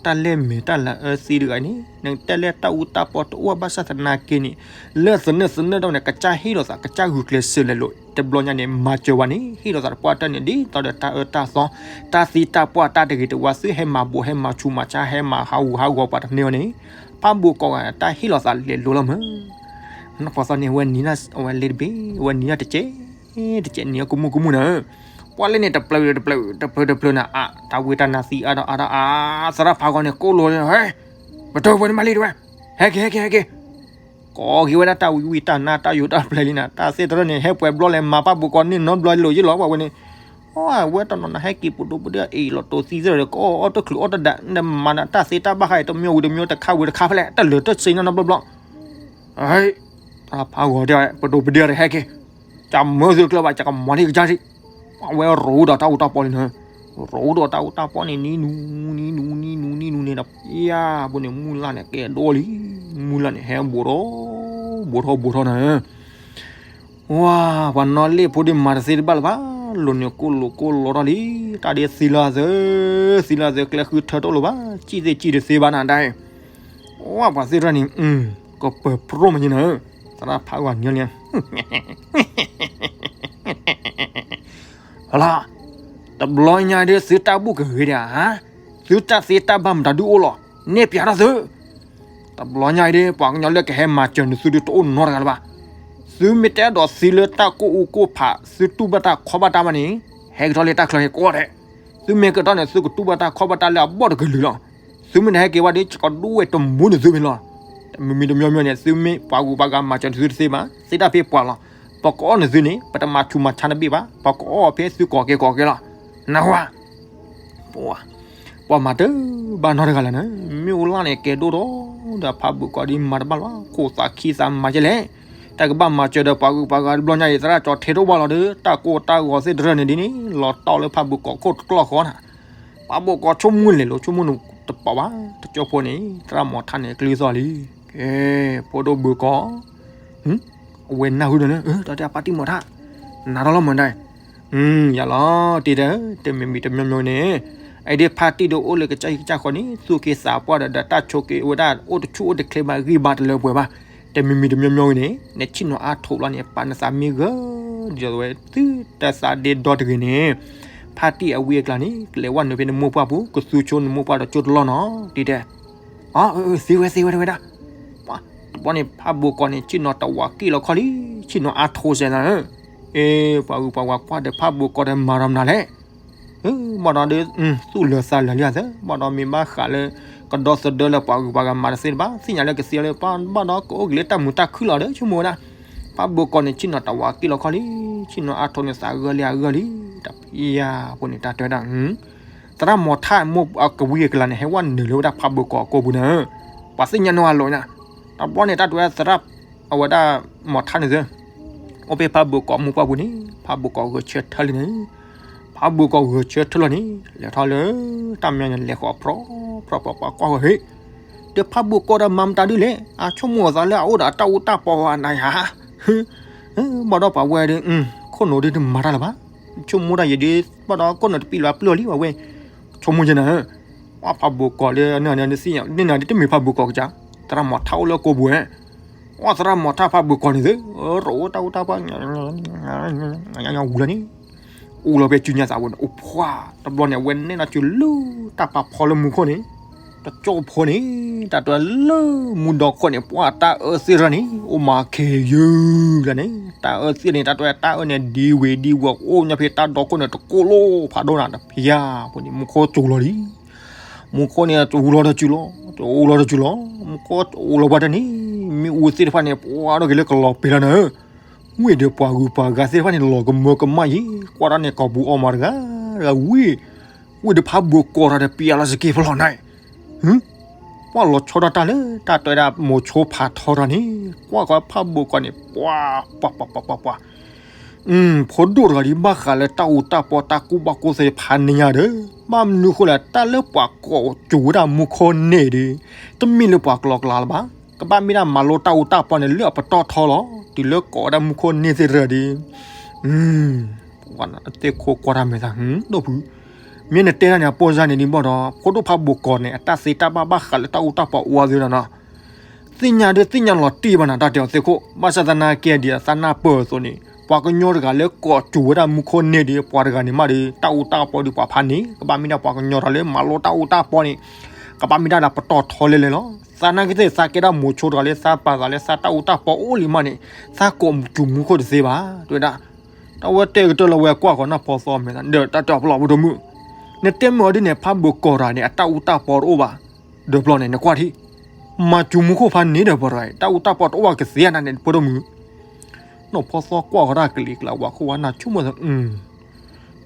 တၢ်လဲၣ်မ့ၢ်တၢ်လၢအၢသံတဂၤန့ၣ် နတဲလဲၣ်တၢ်အူတၢ်ပီတအိၣ်ဘၣ်ဆၣ်သနာ်က့န့ၣ်, လၢသနၢၣ်သနၢၣ်ဒီးန့ၣ် ကစၢ်ဟ့ၣ်လီၤသး ကစၢ်ဂုာ်ကျဲးစၢးလဲၤလိၤ, တဘျီညါန့ၣ် မၤစၢၤဝဲန့ၣ် ဟ့ၣ်လီၤသးတပှၢ်တၢၢ်န့ၣ် ဒ်သိးဒီးတၢ်အၢတၢ်သီ တၢ်သံတၢ်ပှၢ်တၢ်တဂ့ၤတဝါ သုဟဲမၤဘိးဟဲမၤဆူးမၤဆါ ဟဲမၤဟးဂူာ်ဟးဂီၤပှၤတန့ၢ်ဝဲန့ၣ် ဖးဘိၣ်ကီးဂၤတၢ်ဟ့ၣ်လီၤသးလဲၤလိၤလီၤမး. နီၢ်ပှၤသီန့ၣ် အဝဲနံၤအဝဲလ့တဘ့ၣ် အဝဲနံၤတကဲးတကဲး နံၤကမူၣ်ကမူၣ်နၤ ပှၤလဲၣ်န့ၣ် တပျၢၤတပျၢၤ တပျၢၤတပျၢၤနၤ အါ တၢ်ဝံတၢ်နါသံအါဒီးအါဒီးအါ သရၣ်ဖးဂီၤန့ၣ် ကိးလိာ် ဟဲ ပတၢၢ်ပှဲၤန့ၣ်မးလံတဝဲ ဟဲက့ၤ ဟဲက့ၤ ဟဲက့ၤ ကိးက့ၤဝဲဒၣ်တၢ်ဝံဝံၣ်တၢ်နါတၢ်ယိာ်တၢ်ပျဲလံနၤ တၢ်သ့ၣ်တရၢၣ်န့ၣ် ဟဲပှဲၤဘျီလဲၤမၤဖးဘိၣ်ကီးန့ၣ် နီတဘျီလိာ်ယ့ၣ်လီၤ ပှၤဝဲန့ၣ် အဝဲတနီၤနၤဟဲက့ၤပဒိၣ်ပဒ့ၣ်အ့ၣ်လီၤတိၤသံသရၣ်ဒီး ကအီၣ်တချုးအီၣ်တဒၣ် နမၤနၤတၢ်သ့တၢ်ဘၣ်ဃးအံၤ တမံၤဝံၤတမံၤတခါဝံၤတခါဖဲလဲၣ် တလၢၤတဆ့နီတဘျီဘျီ တၢ်ဖးဂီၤတဲ ပဒိၣ်ပဒ့ၣ်တဟဲက့ၤ ကမၢသုကျၢၢ်ဘၣ် ကကမၤန့ၢ်ကစၢ်ဒံး အဝဲရိဒီးတၢ်အူတၢ်ပီလံနၤ ရိဒီးတၢ်အူတၢ်ပီန့ၣ် နံၤနူၤ နံၤနူၤ နံၤနူၤ နံၤနူၤန့ၣ်ဒီး ယါ ပှၤန့ၣ် မုၢ်လၢ်န့ၣ် ကဲဒိၣ်လံ မုၢ်လၢ်န့ၣ် ဟဲဘိးထီၣ် ဘိးထီၣ် ဘိးထီၣ်နၤ ဝါ ပှၤနီၣ်လ့ၣ်ဖိဒ်မၤတသ့တဘၣ်လၢၤဘၣ် လိၤန့ၣ်ကိၢ်လိာ်ကိၢ်လိာ်ထီၣ်လံ တၢ်ဒ်သံလၢအသၢ သံလၢအသၢ ကျဲဃုထၢတအိၣ်လၢၤဘၣ် စံၣ်သ့ၣ်စံၣ်တသ့ဘၣ်နၤဒၣ် ဝါ ပှၤသ့ၣ်တရၢၣ်န့ၣ် ကပၢၤပြိၣ်မးန့ၣ်နၤ သရၣ်ဖးဂီၤနံၤလံ လီၤ တဘျီညါဒ်သုတၢ်ဘူၣ်ကဂ့ၤဒံးဧါ သုတၢ်သ့တၢ်ဘၣ်မတၤဒုအိၣ်လီၤ နဲၣ်ပျးထီၣ်သု တဘျီညါအံၤဒ် ပှၤကညီလၢကဟဲမၤစၢၤနသုဒ်တအိၣ်နီတဂၤလၢၤဘၣ်. သုမ့ၢ်တအဲၣ်ဒိးသံလၢတၢ်ကိၢ်အူကိၢ်ဖး သုတူၢ်ဘၣ်တၢ်ခီဘၣ်တၢ်ဘၣ်န့ၣ် ဟဲက့ၤထီၣ်လၢတၢ်ချၢဟဲကီးဒဲး. သုမ့ၢ်က့ၤထီၣ်န့ၣ် သုကတူၢ်ဘၣ်တၢ်ခီဘၣ်တၢ်လၢအဘီၣ်တကလုာ်လီၤ. သုမ့ၢ်တဟဲက့ၤဝဲဒီး ကဒိၣ်ဝဲတမူနသုမ့ၢ်လီၤ. တမံၤမံၤတမံၤမံၤန့ၣ် သုမ့ၢ်ပှၤဂုၤပှၤဂၤမၤစၢၤနသုတသ့ဘၣ် သ့တၢ်ဖဲပှၤလီၤ. ပကအီၣ်နသုန့ၣ် ပတမၤဆူးမၤဆါတဘ့ၣ်ဘၣ်. ပကအီၣ်ဖဲသုကိးက့ၤကိးက့ၤလီၤ. နၢ်ဟူဧါ. ပှၤမၤတဘၣ်နီတဂၤလၢၤန့ၣ် မ့ၣ်အူလၢ်န့ၣ် ကဲဒိၣ်ထီၣ်ဒီးဖးဘိးကီးဒ်မၤတဘၣ်လီၤ. ခိၣ်သးခံသးမၤကဲလဲၣ်. တၢ်ကဘၣ်မၤစၢၤဒီးပှၤဂုၤပှၤဂၤတဘျီညါအံၤ သရၣ်ကၠီၤထဲးတအိၣ်ဘၣ်လီၤဒီး တၢ်ကိၢ်တၢ်ဂီၤသ့ၣ်တရၢၣ်န့ၣ်ဒ်န့ၣ် လီၤတီၢ်လၢဖးဘိးကီးခိၣ်တကျီၢ်ဃီနၤ. ဖးဘိးကီးဆိကမိၣ်လဲၤလိၤ ဆိကမိၣ်တပီၤဘၣ်. တကၠိဖိန့ၣ် သရၣ်မီၤထၣ်န့ၣ် ကျုသီၣ်လံ. ကဲ ဖိဒိၣ်ဘိးကီး အဝဲနၢ်ဟူဒီးလၢ တၢ်တဲအပၢ်တံၢ်မီၤထၣ် နၤထီၣ်လီၤမၤဒၣ် ယၤလီၤ တံၤတဲ တမံၤမံၤတမံၤမံၤန့ၣ် အဒ့ဖါတံၢ်ဒီးအိၣ်လၢကစၢ်ဟံၣ်ကစၢ်ဃီန့ၣ် သူၣ်က့သးပှၢ်ဒီး ဒီးတၢ်ဆိးက့ၤဝဲဒၣ် အိၣ်တဆူၣ်အိၣ်တချ့ဘၣ် ဂံၢ်ဘါတလၢပှဲၤဘၣ်. တမံၤမံၤတမံၤမံၤန့ၣ် နဆ့ၣ်နီၤအါထိးလီၤန့ၣ် ပာ်နသးမ့ၢ်ဂၢၢ် ဒ်သိးဝဲသုတၢ်သးဒ့ဒီတဂ့ၤန့ၣ် ဖါတံၢ်အဝံအကျါန့ၣ် ကလဲၤဝဲနုာ်ဖဲနမိၢ်ပှၢ်ပူၤ ကသူဆိနမိၢ်ပှၢ်ဒီးကၠိတလီၢ်နီၤ တံၤတဲ အၢ သ့ဝဲသ့ဝဲတဝဲဒၣ် တဘျီန့ၣ် ဖးဘိးကီးန့ၣ် ဆ့ၣ်နီၤတဝးက့ၣ်လီၤခီလံ ဆ့ၣ်နီၤအါထိးစဲးနၤဧၢ. အ့ ပှၤဂုၤပှၤဂၤကွၢ်ဒီးဖးဘိးကီးဒီးမၤဒီးမနုၤလဲၣ်. ဘၣ်ဒီးဒ် သူၣ်လၢာ်သးလၢာ်လံအသး ဘၣ်ဒီးမ့ၢ်ဘၣ်ဃးလၢ ကဒီသဒၢလၢပှၤဂုၤပှၤဂၤမၤတသ့တဘၣ် သ့ၣ်ညါလၢကသ့လၢ ဘၣ်ဒီးကအိၣ်က့ၤလၢတၢ်မုာ်တၢ်ခုၣ်လီၤဒီး ဆိကမိၣ်ဝဲဒၣ် ဖးဘိးကီးန့ၣ် ဆ့ၣ်နီၤတဝးက့ၣ်လီၤခီလံ ဆ့ၣ်နီၤအါထိးန့ၣ် သးဂၢၢ်လံအဂၢၢ်လံ တဖၣ်ယါဖိန့ၣ် တၢ်တဲဝဲဒၣ် သရၣ်မီၤထၣ်မိၢ်အကဝံၤအကျါန့ၣ် ဟဲဝဲနုာ်လၢဝဲဒၣ်ဖးဘိးကီးအကိာ်ပူၤန့ၣ် ပှၤသ့ၣ်ညါနီၢ်အလိၤညါ တဘျီန့ၣ် တၢ်တဲဝဲသရၣ် အဝဲဒၣ်မီၤထၣ်န့ၣ်သ့ အိၣ်ဖဲဖးဘိးကီးမိၢ်ပှၢ်ပူၤန့ၣ် ဖးဘိးကီးဂဲၤဆၢထၢၣ်လံန့ၣ် ဖးဘိးကီးဂဲၤဆၢထၢၣ်လီၤန့ၣ် လဲၤထီၣ်လၢ တၢ်မဲာ်ညါန့ၣ် လဲၤဃီၤဖြီဖြီဖြီ ပှၤကွၢ်ဃီၤဟ့ၣ် ဒီးဖးဘိးကီးဒီးမၤမတၤဒုလဲၣ် အဆိကမိၣ်အသးလၢအအိၣ်ဒီးအတၢ်အူတၢ်ပီၤအနၤယါ ဘၣ်ဒီးပှၤဝဲဒီး ခိၣ်နူာ်ဒ်တမၤတၢ်လၢၤဘၣ် ဆိကမိၣ်တၢ်ယံာ်ဒ် ဘၣ်ဒီးခိၣ်နူာ်တပံၤလၢၤပျၢၢ်လံ ပှၤဝဲ ဆိကမိၣ်ယဲနၤ ပှၤဖးဘိးကီးလၢ နန့ၣ်နၤဒ်တမ့ၢ်ဖးဘိးကီးကစၢ် သရၣ်မီၤထၣ်အိၣ်လၢကိာ်ပူၤဝဲ ပှၤသရၣ်မီၤထၣ်ဖးဘိးကီးန့ၣ်သ့ ရိတၢ်အူတၢ်ပီၤ ဝူလီၤန့ၣ် အူလီၤဖဲစုညါသးဝဲန့ၣ် အိၣ်ဖှါ တဘျီန့ၣ် အဝဲနဲၣ်နီၢ်စုလၢ တၢ်ပာ်ဖီလၢမူခိၣ်န့ၣ် တကၠိဖိန့ၣ် တၢ်တဲလၢမူဒီခိၣ်န့ၣ် ပှၤတၢ်အၢသ့ၣ်တဖၣ်န့ၣ် အိၣ်မၤခဲယုၢ်လၢန့ၣ် တၢ်အၢသ့ၣ်န့ၣ် တၢ်တဲတၢ်အၢန့ၣ် ဒ်ဝ့ၤဒ်ဝီၤ အိၣ်ညါဖဲတၢ်ဒီခိၣ်န့ၣ် တကိၢ်လိာ်ဖးဒိၣ်နၤတဖၣ်ယါဖိန့ၣ် မူခိၣ်စူၤလီၤလံ မူခိၣ်န့ၣ် အူလီၤဒီးစုလီၤ အူလီၤဒီးစုလီၤ မူခိၣ်အူလီၤပှၤတန့ၣ် မ့ၣ်အူသ့ၣ်တဖၣ်န့ၣ် ပှၤဒီးက့ၤလၢကလီၤပှဲၤလီၤနၤ ဝ့ၢ်ဒီးပှၤဂုၤပှၤဂၤသ့ၣ်တဖၣ်န့ၣ် လီၤကမၢကမၣ်ယံၤ ကွၢ်တၢ်န့ၣ် ကိာ်ပူၤအီၣ်မးတဂၤ တဂၤဝ့ၢ် ဝ့ၢ်ဒီးဖးဘိးကီးတၢ်ဒီးပျဲလီၤစက့ဖဲလီၤနၤ ပှၤလီၤဆီဒၣ်တၢ်လၢ တၢ်တဲဝဲဒၣ်မိၤဆိဖးထီတၢ်န့ၣ် ကွၢ်ဃီဖးဘိးကီးန့ၣ် ပှၤ ပှၤ ပှၤ ပှၤ ပှၤ ဖိဒိၣ်တဂၤဒ်ဘၣ်ဃးလၢတၢ်အူတၢ်ပီတၢ်ကူၣ်ဘၣ်ကူၣ်သ့ဖးန့ၢ်ညါဒီး ဘၣ်မနုၤဃိလဲၣ် တၢ်လၢပှၤကိးစူၤဝဲဒၣ်မူခိၣ်န့ၣ်ဒီး တမ့ၢ်လၢပှၤကျီကျါလၢၤဘၣ် ကဘၣ်မ့ၢ်ဒၣ်မၤလိတၢ်အူတၢ်ပီန့ၣ်လၢအပတီၢ်ထီလီၤ တုၤလၢကိးဝဲဒၣ်မူခိၣ်န့ၣ်သ့ၣ်တဖၣ်ဒီး သ့ၣ်ခိၣ်ကွၢ်တၢ်မဲာ်သး ဒိၣ်ဖု မ့ၢ်နတဲတၢ်န့ၣ် အပိၢ်စါန့ၣ်ဒ်ဘၣ်ဒီး ဖိဒိၣ်ဖးဘိးကီးန့ၣ် အတၢ်သ့တၢ်ဘၣ်ဘၣ်ဃးလၢတၢ်အူတၢ်ပီအိၣ်အါသ့ဒီးနီၤ သ့ၣ်ညါဒီးသ့ၣ်ညါလီၤတံၢ်ဘၣ်နၤ တၢ်တဲအီၤသ့ၣ်ခိၣ် ဘၣ်ဆၣ်သနာ်က့ဒ်အသးနၢ်ပၢၢ်အသိးန့ၣ် ပှၤကညီတဂၤလၢကိးစူၤဝဲဒၣ်မူခိၣ်န့ၢ်ဒီး ပှၤတဂၤန့ၣ်မးဒီး တၢ်အူတၢ်ပီဒီးပှၤဖးန့ၢ်, ကဘၣ်မ့ၢ်ဒၣ်ပှၤကညီတဂၤလၢမၤလိတၢ်အူတၢ်ပီန့ၣ် ကဘၣ်မ့ၢ်ဒၣ်ဒီးပတီၢ်ထီလဲၣ်လဲၣ်လီၤ. သးနာ်က့သ့ၣ် သးကဲဒၣ်မိၤဆိတဂၤလၢ သးပာ်သးလၢသးတၢ်အူတၢ်ပီအိၣ်လံမးန့ၣ် သးကိးစူၤမူခိၣ်တသ့ဘၣ် တဲဝဲဒၣ်. တၢ်ဝဲတဲကတၢၢ်လၢဝဲကွၢ်ဃီၤနီၢ်ဖီသီမဲာ်သး ဒီးတၢ်တဲအီၤ ဖီလီၤ ဖိဒိၣ်မုၣ်, နတဲမုာ်အီၤဒ်န့ၣ် ဖးဘၢၣ်ကီၢ်တဂၤန့ၣ် အတၢ်အူတၢ်ပီတအိၣ်ဘၣ်. ဒီးဖျီန့ၣ် နကွၢ်ထံၣ်, မၤစူၤမူခိၣ်ဖးန့ၢ်ဒီးပှၤတဂၤအံၤ တၢ်အူတၢ်ပီတအိၣ်ဘၣ်ကသ့ဧါနၤန့ၣ် ဖိဒိၣ်မုၣ်. နီၢ်ဖီသီကွၢ်ဃီၤတၢ်ကလံၤကျါ ဝၤခိၣ်ဝါနၢ်ဆိကမိၣ်သး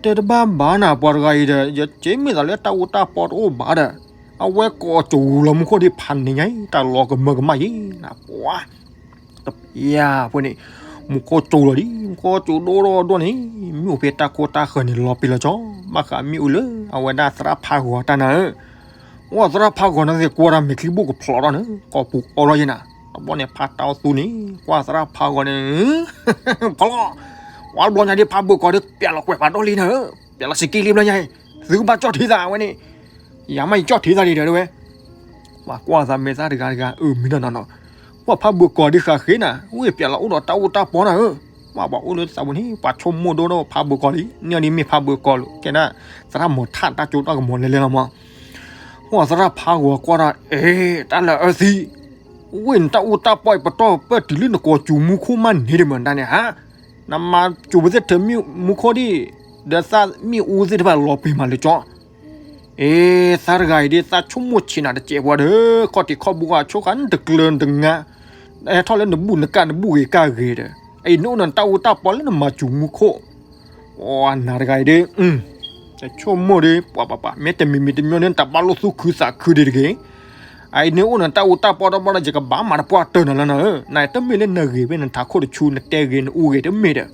တဲတဘၣ်ဘၣ်နၤ ပှၤတဂၤအံၤဒီး ယက့မ့ၢ်သးလၢတၢ်အူတၢ်ပီတအိၣ်ဘၣ်ဒီး အဝဲကိးစူၤလီၤမူခိၣ်ဒ်ဖးန့ၢ်ညါအံၤ တၢ်လီၤကမၢကမၣ်အံၤနၤ ပှၤ တပျၢ်ဖိန့ၣ် မူခိၣ်စူၤလီၤဒံး မူခိၣ်စူၤဒိၣ်ဒိၣ်ဒိၣ်န့ၣ် မ့ၣ်အူဖဲတၢ်ခိၣ်တၢ်ဃၢၤန့ၣ် လီၤပံာ်လီၤကၠီ ဘၣ်ဃးမ့ၣ်အူလၢအဝဲဒၣ်သရၣ်ဖးဂီၤတၢ်နၤဧၢ. အိၣ်သရၣ်ဖးဂီၤန့ၣ်သ့ၣ် ကွၢ်တၢ်မဲာ်ချံဘိၣ်ကဖျိးထီၣ်န့ၣ် ကိးပူၤအီထီၣ်ယဲနၤ တဘျီန့ၣ် ဖးတၢ်အိၣ်သူန့ၣ် ကွၢ်သရၣ်ဖးဂီၤန့ၣ် ဖီလီၤ ဝဲတဘျီညါဒ် ဖးဘၢၣ်ကီၢ်ဒီး ပျၢ်လီၤကွဲးဖးဒိၣ်လံနၤဧၢ ပျၢ်လီၤစက့လံဘျီညါအံၤ သုကဘၣ်ကၠီၣ်ထံသးဝဲန့ၣ် ယၤမးယကၠီၣ်ထံသးဒံးဒီးဝဲ ပှၤကွၢ်သးမဲာ်သၣ်တဂၤတဂၤ အၢ မ့ၢ်နီၢ်နီၢ်နီၢ် ပှၤဖးဘၢၣ်ကီၢ်ဒ်ဃးဃ့နၤ ဝ့ၢ်ပျၢ်လီၤအိၣ်ဒီးတၢ်အူတၢ်ပီနၤဧၢ. ပှၤဘၣ်အိၣ်လၢသးပူၤန့ၣ် ပှၤဆိကမိၣ်ဒိၣ်ဒီးဖးဘၢၣ်ကီၢ်လံ န့ၢ်အီၤဒ်မ့ၢ်ဖးဘၢၣ်ကီၢ်လီၤ ကဲဒၣ် သရၣ်မီၤထၣ်တၢ်ကၠိတၢ်ကမီၤလဲၤလဲၤလီၤမး ပှၤသရၣ်ဖးဂီၤကွၢ်ဒီး အဲ တၢ်လၢအၢသံ ဝ့ၢ်နတၢ်အူတၢ်ပီအံၤ ပတီၢ်ပၢၢ်တုၤလၢနကိးစူၤမူခိၣ်မးန့ၣ်ဒီးမတၤန့ၣ်ဟါ နမၤစူၤပသ့ၣ်ထဲမူခိၣ်ဒံး ဒီးသးမ့ၣ်အူသ့ၣ်တဖၣ်လီၤပံာ်မးလၢကၠီ အ့ သးတဂၤအံၤဒ် သးဆိကမိၣ်ဆံးနၤတစဲးပှၤဒီး ခီၣ်ထံးခီၣ်ဘိအဆိခါနတကျၢၤနတငါ ဟဲထီၣ်လၢနဘူၣ်နကၣ်နဘူၣ်ဂ့ၤကၣ်ဂ့ၤဒီး အအံၤနအိၣ်နတၢ်အူတၢ်ပီလၢနမၤစူၤမူခိၣ် အနၤတဂၤအံၤဒ် တဆိကမိၣ်ဒီး ပှၤပှၤပှၤ မ့ၢ်တမံၤမံၤတမံၤန့ၣ် နတဘၣ်လိာ်သူၣ်ခုသးခုဒံးတဂ့ၤ အအံၤန့ၣ်အိၣ်နတၢ်အူတၢ်ပီတဘျီဒီး ယကဘၣ်မၤတပှၢ်တၢၢ်နၤလၢနၤဧၢ နတမ့ၢ်လၢနဂ့ၤဖဲနထးခိၣ်တဆူ နတဲဂ့ၤနအူဂ့ၤတမ့ၢ်ဒီး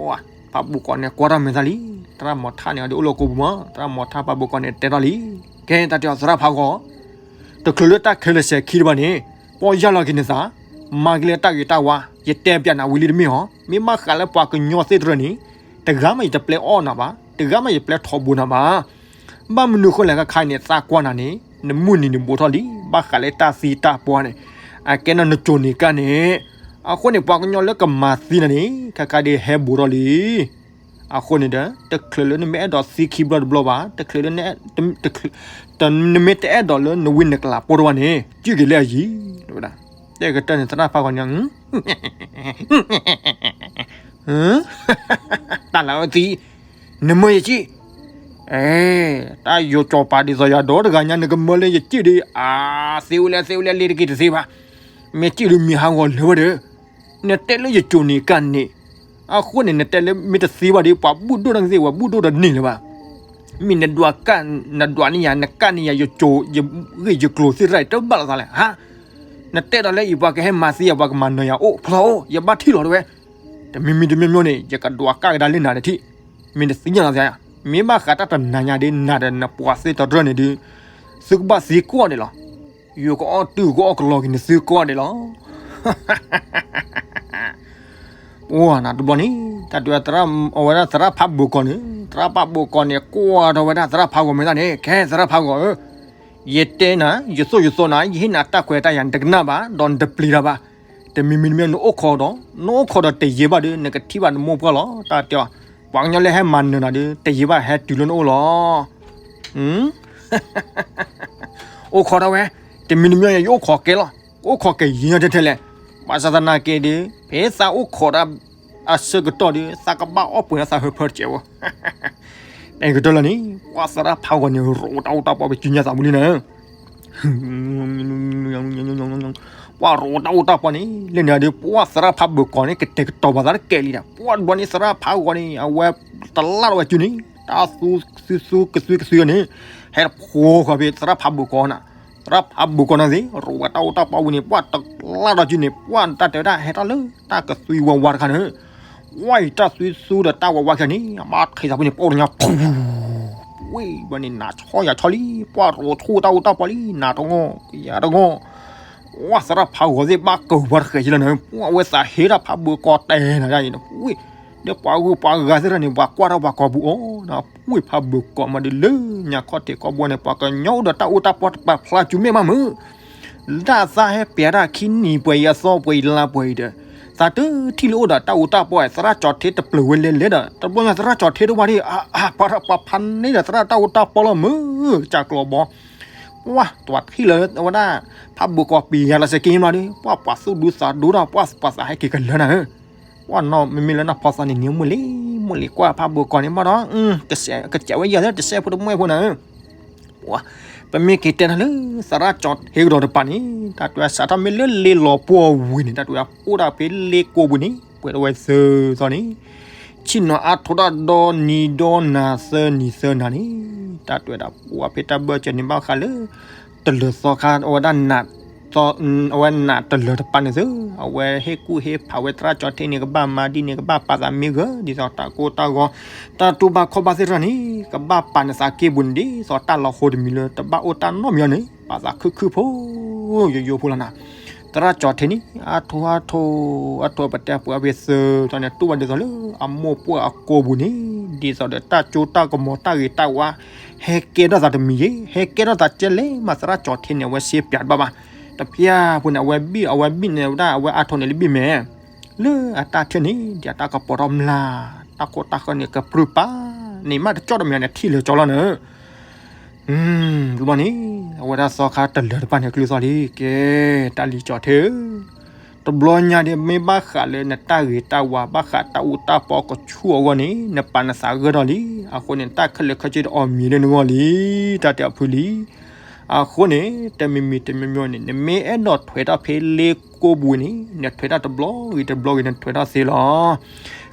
ဖးဘၢၣ်ကီၢ်န့ၣ် ကွၢ်တၢ်မဲာ်သၣ်လံ သရၣ်မီၤထၣ်န့ၣ် အဒုးအိၣ်လၢကိာ်ပူၤမး သရၣ်မီၤထၣ်ဖးဘၢၣ်ကီၢ်န့ၣ် တဲထီၣ်လံ ကဲတၢ်တဲအီၤသရၣ်ဖးဂီၤ တချုးလၢတၢ်ခဲလၢာ်စဲၤခံတဘၣ်န့ၣ် ပီၢ်ယၢ်လီၤက့ၤနသး မၤက့ၤလၢတၢ်ဂ့ၤတၢ်ဝါ ယတဲပျးနၤဝံၤလံတမ့ၢ်ဟီ မ့ၢ်ဘၣ်ဃးလၢပှၤကညီသ့ၣ်တဖၣ်န့ၣ် တဂၤမးယတပျဲအီၣ်နၤဘၣ် တဂၤမးယပျဲထီဘိနၤဘၣ် ဘၣ်မနုၤအဃိလဲၣ်ခါခါအံၤန့ၣ် သးကွၢ်နၤန့ၣ် နမုၢ်နံၤန့ၣ်ဘူးထီၣ်လံ ဘၣ်ဃးလၢတၢ်သံတၢ်ပှၢ်န့ၣ် အကဲနၤနကိၤန့ၢ်ကၣ်န့ၣ် အဃိန့ၣ် ပှၤကညီလၢကမၤသံနၤန့ၣ် ခါခါဒ်ဟဲဘူးထီၣ်လံ အဃိန့ၣ်ဒီး တချုးလၢနမ့ၢ်အဲၣ်ဒိးသံခံဘျီတဘျီဘၣ် တချုးလၢ နမ့ၢ်တအဲၣ်ဒိးလၢနဝံနကလးဖိတဝါန့ၣ် စုက့ၤလၢအယံၤ တဲဝဲဒၣ် တဲကတၢၢ်န့ၣ် သရၣ်ဖးဂီၤန့ၣ် တၢ်လၢအၢသံ နမၢယကံၣ် အဲ တၢ်ယိၤကၠီၤပၤဒ်သိးယၤဒီးတဂၤညါ နကမၢလၢယကံၣ်ဒီး အါ သ့ဝဲလဲၣ် သ့ဝဲလဲၣ် လ့ၤတက့ၤတသ့ဘၣ် မ့ၢ်ကံၣ်ဒီးမံၤဟးဂီၤလၢဝဲဒီး နတဲလၢယကိၤန့ၢ်ကၣ်န့ၣ် အဃိန့ၣ် နတဲလၢမ့ၢ်တသ့ဘၣ်ဒီး ပှၤဘူၣ်ဒိၣ်နသ့ၣ် ပှၤဘူၣ်ဒိၣ်တန့ၢ်လၢၤဘၣ် မ့ၢ်နဒွးကၣ် နဒွးန့ၢ်ယၤ နကၣ်န့ၢ်ယၤ ယကိၤ ယဂ့ၢ်ယကျိၤသ့ၣ်တဖၣ်အံၤ တဘၣ်လိာ်သးလဲၣ် ဟါ နတဲဒီးလၢအံၤ ပှၤကဟဲမၤသံယၤ ပှၤကမၤနၢၤယၤ အိၣ်ဖျီအိၣ် ယဘၣ်ထံၣ်လီၤတဝဲ တမံၤမံၤတမံၤမံၤန့ၣ် ယကဒွးကၣ်ကဒါလၢနၤတထံၣ် မ့ၢ်နသ့ၣ်ညါလီၤသး မ့ၢ်ဘၣ်ဃးတၢ်တနၤညါဒ်နၤဒီးနပှၤသ့ၣ်တဖၣ်န့ၣ်ဒီး သုကဘၣ်သံကိးဂၤဒဲးလီၤ ယိၤကအီၣ်တုၤကအီၣ်ကလီက့ၤန့ၣ်သုကိးဂၤဒဲးလီၤ ပှၤနၤတဘျီန့ၣ် တၢ်တဲဝဲ အဝဲဒၣ်သရၣ်ဖးဘၢၣ်ကီၢ်န့ၣ် သရၣ်ဖးဘၢၣ်ကီၢ်န့ၣ် ကွၢ်ထီၣ်ဝဲဒၣ်သရၣ်ဖးဂီၤမဲာ်သၣ်န့ၣ် ကဲသရၣ်ဖးဂီၤဧၢ ယတဲနၤ ယသိၣ်ယသီနၤ ယဟ့ၣ်နၤတၢ်ခွဲးတၢ်ယာ် နတကနၣ်ဘၣ် ဒီးနတပျံၤတၢ်ဘၣ် တမံၤမံၤတမံၤ နအိၣ်ခိးဒီး နအိၣ်ခိးဒီးတယံာ်ဘၣ်ဒီး နကထံၣ်ဘၣ်နမိၢ်ပှၢ်လီၤ တၢ်တဲအီၤ ပှၤကညီလၢဟဲမၤနၢၤနၤဒီး တယံာ်ဘၣ်ဟဲတုၤလၢနအိၣ်လီၤ အိၣ်ခိးဒၣ်ဝဲ တမံၤတမံၤ ယအိၣ်ခိးကဲလီၤ အိၣ်ခိးကဲယံာ်ညီထဲထဲလဲၣ် ဘၣ်ဆၣ်သနာ်က့ဒီး ဖဲသးအိၣ်ခိးဒၣ် အဆၢကတီၢ်ဒီး သးကဘၣ်အီၣ်ပှဲၤသးဟၢဖၢတကဲးဝဲ အဲကတၢၢ်လၢန့ၣ် ပှၤသရၣ်ဖးဂီၤန့ၣ် ရိးတၢ်အိၣ်တၢ်ပီပစုညါသးမူလံနၤ ပှၤရိးတၢ်အိၣ်တၢ်ပီန့ၣ် လၢန့ၣ်ဒီး ပှၤသရၣ်ဖးဘၢၣ်ကီၢ်န့ၣ် ကတဲာ်ကတီၤပာ်သးတကဲလံဒီး ပှၤတဘျီန့ၣ်သရၣ်ဖးဂီၤန့ၣ် အဝဲတလၢ်လီၤဝဲစုန့ၣ် တၢ်သူသူသူကသွံကသွံန့ၣ် ဟဲတဖိဃီဖဲသရၣ်ဖးဘၢၣ်ကီၢ်နၤ သရၣ်ဖးဘၢၣ်ကီၢ်နၤသ့ၣ် ရိးဝဲတၢ်အိၣ်တၢ်ပီဝံၤန့ၣ် ပှၤတလၢ်လီၤစုန့ၣ် ပှၤတၢ်တဲဝဲဒၣ်ဟဲထီၣ်လၢတၢ်ကသွံဝါဝါတခါန့ၣ် ဝဲအံၤတၢ်သွံသူဒီးတၢ်ဝါဝါခံဂၤန့ၣ် အဘၣ်ထံးသးဖဲန့ၣ် ပှၤတညါ ဝ့ၢ်ဘၣ်န့ၣ် နၤဆီယၤဆီလံ ပှၤရိးဆူၣ်တၢ်အိၣ်တၢ်ပီလံ နၤတဂီၢ် ကယၤတဂီၢ် ပှၤသရၣ်ဖးဂီၤသ့ၣ်ဘၣ်ကဝီၤတဃဲးကလၢနၤ ပှၤဝဲသးဟ့တၢ်ဖးဘၢၣ်ကီၢ်တဲနၤဒ်အံၤန့ၣ် ဝ့ၢ် ဒီးပှၤဂုၤပှၤဂၤသ့ၣ်တဖၣ်န့ၣ် ပှၤကွၢ်ထီၣ်ပှၤကိာ်ပူၤအီၤ ဝ့ၢ်ဖးဘၢၣ်ကီၢ်မးဒီးလၢညါခီၣ်ထံးခီၣ်ဘိန့ၣ် ပှၤကညီအိၣ်ဒီးတၢ်အိၣ်တၢ်ပီတပာ်ဖျါစုမဲာ်မးမုၢ် တၢ်သးဟဲပျးတၢ်ခံနံၤပှဲၤအံၤအသီပှဲၤအံၤလါပှဲၤအံၤဒီး သးတထံၣ်လၢအိၣ်ဒီးတၢ်အူတၢ်ပီ သရၣ်ကၠီၤထ့တပျၢၤဝဲလဲၤလဲၤဒီး တဘျီညါသရၣ်ကၠီၤထ့တဝါဒံး အါ ပှၤထီၣ်ပှၤဖးန့ၢ်ဒီးသရၣ်တၢ်အူတၢ်ပီလီၤမုၢ် ကစၢ်ကျီၤဘီ ပှၢ် တွၤထံၣ်လၢအဝဲဒၣ် ဖးဘိကီးပံၤယၤလီၤစက့မးဒီး ပှၢ် ပှၤသူၣ်ဒူသးဒူဒီး ပှၢ် ပှၤသးဟဲက့ၤကလၢနၤဧၢ ပှၢ်နီၢ်မ့မ့ၢ်လၢနီၢ်ဖီသးန့ၣ် န့ၣ်မုၢ်လံ မုၢ်လံကွၢ်ဖးဘိကီးန့ၣ်ဘၣ်ဒီး ကစဲးဝဲယၤလၢတစဲးဖိတမှဲၣ်ဖိနၤဧၢ ပမ့ၢ်က့ၤတဲနၤလၢ သရၣ်ကၠီၤထ့ကဒီးတပၤန့ၣ် တၢ်တဲစးထီၣ်မ့ၢ်လၢလ့လီၤပှီၢ်ဝံၤန့ၣ် တၢ်တဲအိၣ်ဒၣ်ဖဲလ့ကိပူၤန့ၣ် ပှဲၤတဝဲသၢသီန့ၣ် ဆ့ၣ်နီၤအါထီၣ်ဒၣ်ဒီနံၤဒီနၤသၢနံၤသၢနၤန့ၣ် တၢ်တဲဒၣ်ပှၤဖဲတၢ်ဘၢၣ်စၢၤန့ၣ်ဘၣ်ဃးလၢ တလၢၤသီခါ အဝဲဒၣ်နး အဝဲနးတလၢၤတပၤန့ၣ်သု အဝဲဟ့ၣ်ကူၣ်ဟ့ၣ်ဖးဝဲသရၣ်ကၠီၤထ့န့ၣ် ကဘၣ်မၤဒ်န့ၣ် ကဘၣ်ပာ်သးမ့ၢ်ဂၢၢ် ဒ်သိးတၢ်ကိၢ်တၢ်ဂီၤ တၢ်တူၢ်ဘၣ်ခီၣ်ဘၣ်သ့ၣ်တဖၣ်န့ၣ် ကဘၣ်ပာ်နသးက့ပူၤန့ၣ် ဒ်သိးတၢ်လီၤဃိတမံၤလၢ တဘၣ်အိၣ်တၢ်နီတမံၤအီၤန့ၣ် ပာ်သးခုၣ်ခုၣ်ဖိ ယိယိဖိလီၤနၤ သရၣ်ကၠီၤထ့န့ၣ် အါထီၣ်အါထီၣ် အါထီၣ်ပတဲပှၤဖဲသၢသီန့ၣ် တူၢ်ဘၣ်ဒ်သိးလၢအမိၢ်ပှၢ်အကိပူၤန့ၣ် ဒ်သိးဒီးတၢ်ကၠိတၢ်ကမီၤတၢ်ဂ့ၤတၢ်ဝါ ဟဲကဲထီၣ်သးတမံၤယ့ၣ် ဟဲကဲထီၣ်သးကဲလဲၣ်မး သရၣ်ကၠီၤထ့န့ၣ် အဝဲစ့ပၠးတဘၣ်ဘၣ် တဖျၢၣ်ဖိန့ၣ် အဝဲဘံၣ် အဝဲဘံၣ်န့ၣ်ဝဲဒၣ် အဝဲအါထီၣ်န့ၣ်လၢဘံၣ်မဲာ် လၢအတၢ်ထၢၣ်န့ၣ် ဒ်အတၢ်ကပီၤထီၣ်မျၢ် တၢ်ခိၣ်တၢ်ဃၢန့ၣ်ကပြုၢ်ပာ်န့ၣ် မ့ၢ်တကၠီၣ်တမံၤန့ၣ် ထံၣ်လၢာ်ကၠီလီၤနၤ တဘျီန့ၣ် အဝဲဒၣ်သီခါတလၢၤတပၤန့ၣ် အကလုၢ်သီၣ်လံ ကဲ တၢ်လံၤကၠီၤထ့ဧၢ တဘျီညါဒ်မ့ၢ်ဘၣ်ဃးလၢနတၢ်ဂ့ၤတၢ်ဝါ ဘၣ်ဃးတၢ်အူတၢ်ပီကဆူၣ်အဂီၢ်န့ၣ် နပာ်နသးဂၢၢ်ထီၣ်လံ အဃိန့ၣ် တၢ်ခဲလၢာ်ခဲဆ့ဒီးအီၤမံၤလၢနဂီၢ်လံ တၢ်တဲအဖုလံ အဃိန့ၣ် တမံၤမံၤတမံၤမံၤန့ၣ် နမ့ၢ်အဲၣ်ဒိးထွဲထီၣ်ဖဲလ့ကိပူၤန့ၣ် နထွဲထီၣ်တဘျီဂ့ၤတဘျီဂ့ၤ နထွဲထီၣ်သ့လီၤ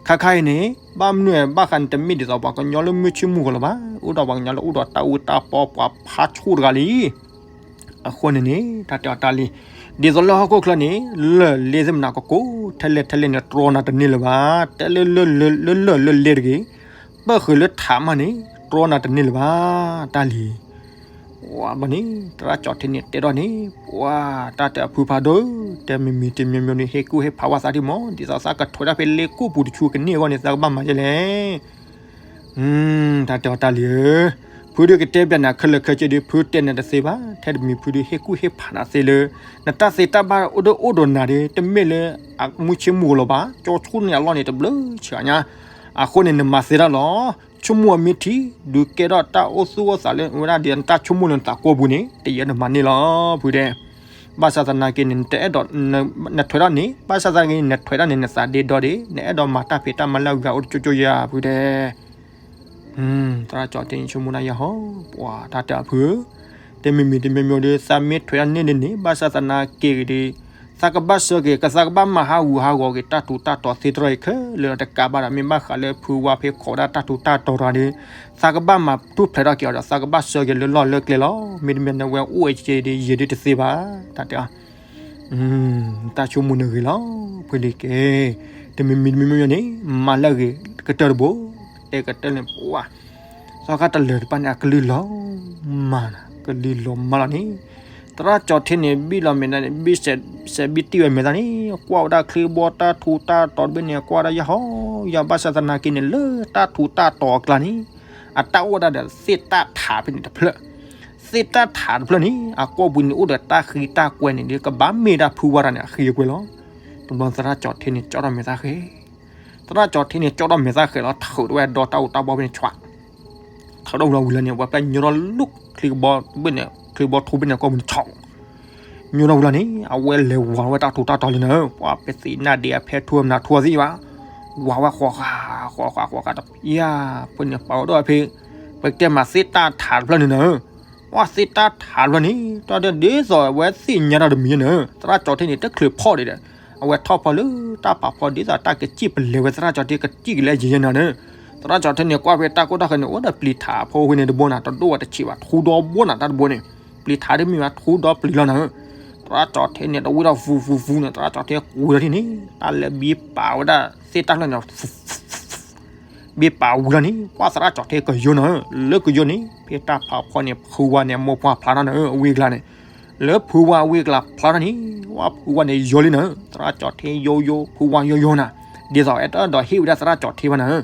ခါခါအံၤန့ၣ် ဘၣ်မနုၤဘၣ်ဃးနတမ့ၢ်ဒ်သိးပှၤကညီလၢမုၢ်ဆ့ၣ်မုၢ်ဂီၤလၢၤဘၣ် အိၣ်ဒီးပှၤကညီလၢအိၣ်ဒီးတၢ်အူတၢ်ပီပှၤဖးဆူၣ်တဂၤလံ အဃိန့ၣ်န့ၣ် တၢ်တဲအီၤတၢ်လံၤ ဒ်သိးလၢဟီၣ်ခိၣ်ချၢန့ၣ် လၢၢ်လ့သ့ၣ်မနၤကကိး ထဲလဲၣ်ထဲလဲၣ်န့ၣ် တြီနၤတန့ၢ်လၢၤဘၣ် တဲလၢလၢၢ်လၢၢ်လၢၢ်လၢၢ်လ့တဂ့ၤ ပၢၢ်ဃုာ်လၢထးမးန့ၣ် တြီနၤတန့ၢ်လၢၤဘၣ် တၢ်လံၤ ဝဲဘၣ်န့ၣ် သရၣ်ကၠီၤထ့န့ၣ်တဲထီၣ်န့ၣ် ပှၤတၢ်တဲအဖုဖးဒိၣ် တဲမံၤမံၤတမံၤမံၤန့ၣ် ဟ့ၣ်ကူၣ်ဟ့ၣ်ဖးဝဲသးဒ်မး ဒ်သိးသးကထွဲထီၣ်ဖဲလ့ကိပူၤတဆူကန့ၢ်အဂီၢ်န့ၣ် သးကဘၣ်မၤဒ်လဲၣ် တၢ်တဲအီၤတၢ်လံၤဧၢ, ဖုဒုးကတဲဘၣ်နၤခဲလၢာ်ခဲဆ့ဒီး ဖုတဲနၤတသ့ဘၣ်, ထဲတမံၤဖုဒုးဟ့ၣ်ကူၣ်ဟ့ၣ်ဖးနၤသ့လၢ နတၢ်သ့တၢ်ဘၣ်အိၣ်ဒီးအိၣ်ဒီးနၤဒီး တမ့ၢ်လၢအမုၢ်ဆ့ၣ်မုၢ်ဂီၤလီၤဘၣ်, ကၠီဆိၣ်န့ၢ်အလီၢ်န့ၣ်တဘျုးဆၢညါ, အဃိန့ၣ် နမၤသ့တၢ်လီၤ. ဆိကမိၣ်အမ့ၢ်ထံ ဒုးကဲထီၣ်တၢ်အိၣ်သူၣ်အိၣ်သးလၢဝဲဒၣ်ဒီးနတၢ်ဆိကမိၣ်လၢနသးကိးပူၤန့ၣ် တယဲနမၤန့ၢ်လီၤ ဖုတဲ. ဘၣ်ဆၣ်သနာ်က့န့ၣ် နတအဲၣ်ဒိး နထွဲထီၣ်န့ၣ် ဘၣ်ဆၣ်သနာ်က့န့ၣ် နထွဲထီၣ်န့ၣ် နသးဒ့ဒီဒ့ၣ် နအဲၣ်ဒိးမၤတၢ်ဖံးတၢ်မၤလၢအဂၤအိၣ်တကၠိကၠိယၤ ဖုတဲ. သရၣ်ကၠီၤထ့န့ၣ်ဆိကမိၣ်ဒၣ်ယၤဟီ ပှၤတၢ်တဲအဖုဧၢ, တမံၤမံၤတမံၤမံၤဒီး သးမ့ၢ်ထွဲထီၣ်န့ၢ်ဒ်န့ၣ် ဘၣ်ဆၣ်သနာ်က့ဂ့ၤဒီး သးကဘၣ်ဆၢက့ၤ ကသးကဘၣ်မၤဟးဂူာ်ဟးဂီၤက့ၤတၢ်ထူးတၢ်တီၤသ့တရီအံၤခဲလၢာ်တကးဘၣ်ဒီး မ့ၢ်ဘၣ်ဃးလၢဖုဝါဖဲခိးဝဲဒၣ်တၢ်ထူးတၢ်တီၤတဂၤဒီး သးကဘၣ်မၤထူၣ်ဖျဲးထီၣ်က့ၤအီၤဒီး သးကဘၣ်ဆၢက့ၤလၢလီၢ်လၢကျဲလီၤ. မ့တမ့ၢ်နဝဲအိၣ်အံၤက့ၤဒီး ယံာ်ဒ်တသ့ဘၣ် တၢ်တဲအီၤ တၢ်ဆိကမိၣ်န့ၣ်ဂ့ၤလီၤ ဖုလံၤက့ၤ, တမံၤမံၤတမံၤမံၤန့ၣ် မၤလၢအဂ့ၤကတၢၢ်တဘိ, တဲကတၢၢ်န့ၣ်ပှၤ သီခါတလၢာ်တပၤန့ၣ် အကလုၢ်လီၤမၢ်, ကလုၢ်လီၤမၢ်လီၤန့ၣ်, သရၣ်ကၠီၤထ့န့ၣ် ဘံၣ်လီၤမဲာ်သးန့ၣ် ဘံၣ်စဲးဘံၣ်တံၢ်ဝဲမဲာ်သးန့ၣ် ကွၢ်ဝဲဒၣ်ချံဘီတၢ်ထူးတၢ်တီၤတဘ့ၣ်န့ၣ် ကွၢ်ဝဲဒၣ်ယၤဟီ ယၤဘၣ်ဆၣ်သနာ်က့န့ၣ် လၢတၢ်ထူးတၢ်တီၤအကျါန့ၣ် အတၢ်အိၣ်ဝဲဒၣ်ဒီးသ့ၣ်တၢ်ထးဖဲန့ၣ်တဖျၢၣ်, သ့ၣ်တၢ်ထးတဖျၢၣ်န့ၣ် အကိာ်ပူၤန့ၣ်အိၣ်ဒီးတၢ်ဃံတၢ်ကွဲန့ၣ်ဒီး ကဘၣ်မ့ၢ်ဒၣ်ဖုဝါတၢ်န့ၣ် အဃံအကွဲလီၤ. တဘျီသရၣ်ကၠီၤထ့န့ၣ် ကၠီထီၣ်မဲာ်သၣ်ဃဲ သရၣ်ကၠီၤထ့န့ၣ် ကၠီထီၣ်မဲာ်သၣ်ဃဲလီၤ ထုးထီၣ်ဝဲဒီတၢ်အိၣ်တၢ်ဘီဖဲန့ၣ် ထုးထီၣ်ဝံၤလီၤဝံၤလီၤန့ၣ် အဝဲပျဲညိထီၣ်လၢချံကဘီတဘ့ၣ်န့ၣ် ချံကဘီထူးဘ့ၣ်န့ၣ် ကိာ်ပူၤန့ၣ် ဆီ ညိထီၣ်ဝံၤလီၤန့ၣ် အဝဲလဲၤဝၤဝဲတၢ်ထူးတၢ်တီၤလံန့ၣ် ပှၤပသံးနၢ်ဒ့အဖဲထူးမနုၤထူးသံဘၣ်, ဝၤဝဲဃီဃာ်ဃီဃာ်ဃီဃာ်တပျၢ် ဖဲန့ၣ်ပာ်ဝဲဒၣ်ဖဲ ပကတဲမးသ့ၣ်တၢ်ထးတဖျၢၣ်န့ၣ်န့ၣ် ပှၤသ့ၣ်တၢ်ထးတဖျၢၣ်န့ၣ် တၢ်ဒ်သိးအဝဲသ့ၣ်ညါတၢ်တမံၤန့ၣ် သရၣ်ကၠီၤထ့န့ၣ် တချုးဖီၣ်ဒံးဒီး အဝဲထီၣ်ဖီလၢတၢ်ပာ်ဖီဒ်သိးတၢ်ကစံၣ်ပလဲၤဝဲသရၣ်ကၠီၤထ့ကစံၣ်ကလဲၤယဲၢ်ယဲၢ်န့ၣ် သရၣ်ကၠီၤထ့န့ၣ် ကွၢ်ဖဲတၢ်ကိၢ်တၢ်ဃၢၤန့ၣ် အိၣ်ဒီးပျံၤထးဖိဝဲန့ၣ်တဘိန့ၣ် တဒိၣ်ဝဲတဆံးဘၣ် ထူဒီဘိန့ၣ် တၢ်တဘိန့ၣ် ပျံၤထးတမ့ၢ်ဘၣ် ထူဒီပျံၤလီၤန့ၣ် သရၣ်ကၠီၤထ့န့ၣ် တဝံၣ်ထီၣ်ဝူဝူဝူန့ၣ် သရၣ်ကၠီၤထ့ကွံာ်လီၤထံၣ်န့ၣ် တၢ်လဲၤဘံပာ်ဝဲဒၣ်သ့ၣ်တၢ်ဖျၢၣ်န့ၣ် ဘံပာ်ဝံၤလီၤန့ၣ် ပှၤသရၣ်ကၠီၤထ့ကယိန့ၣ် လၢကယိန့ၣ် ဖဲတၢ်ဖးဖီန့ၣ် ဖုဝါန့ၣ် မိၢ်ပှၢ်ဖျါထီၣ်န့ၣ် အဝံအကျါန့ၣ် လၢဖုဝါအဝံအကျါဖျါထီၣ်န့ၣ် ဝဲဖုဝါန့ၣ်ယိလံန့ၣ် သရၣ်ကၠီၤထ့ယိယိ ဖုဝါယိယိနၤ ဒ်သိးအဲၣ်ဒိးဟ့ၣ်ဝဲဒၣ်သရၣ်ကၠီၤထ့ဘၣ်န့ၣ်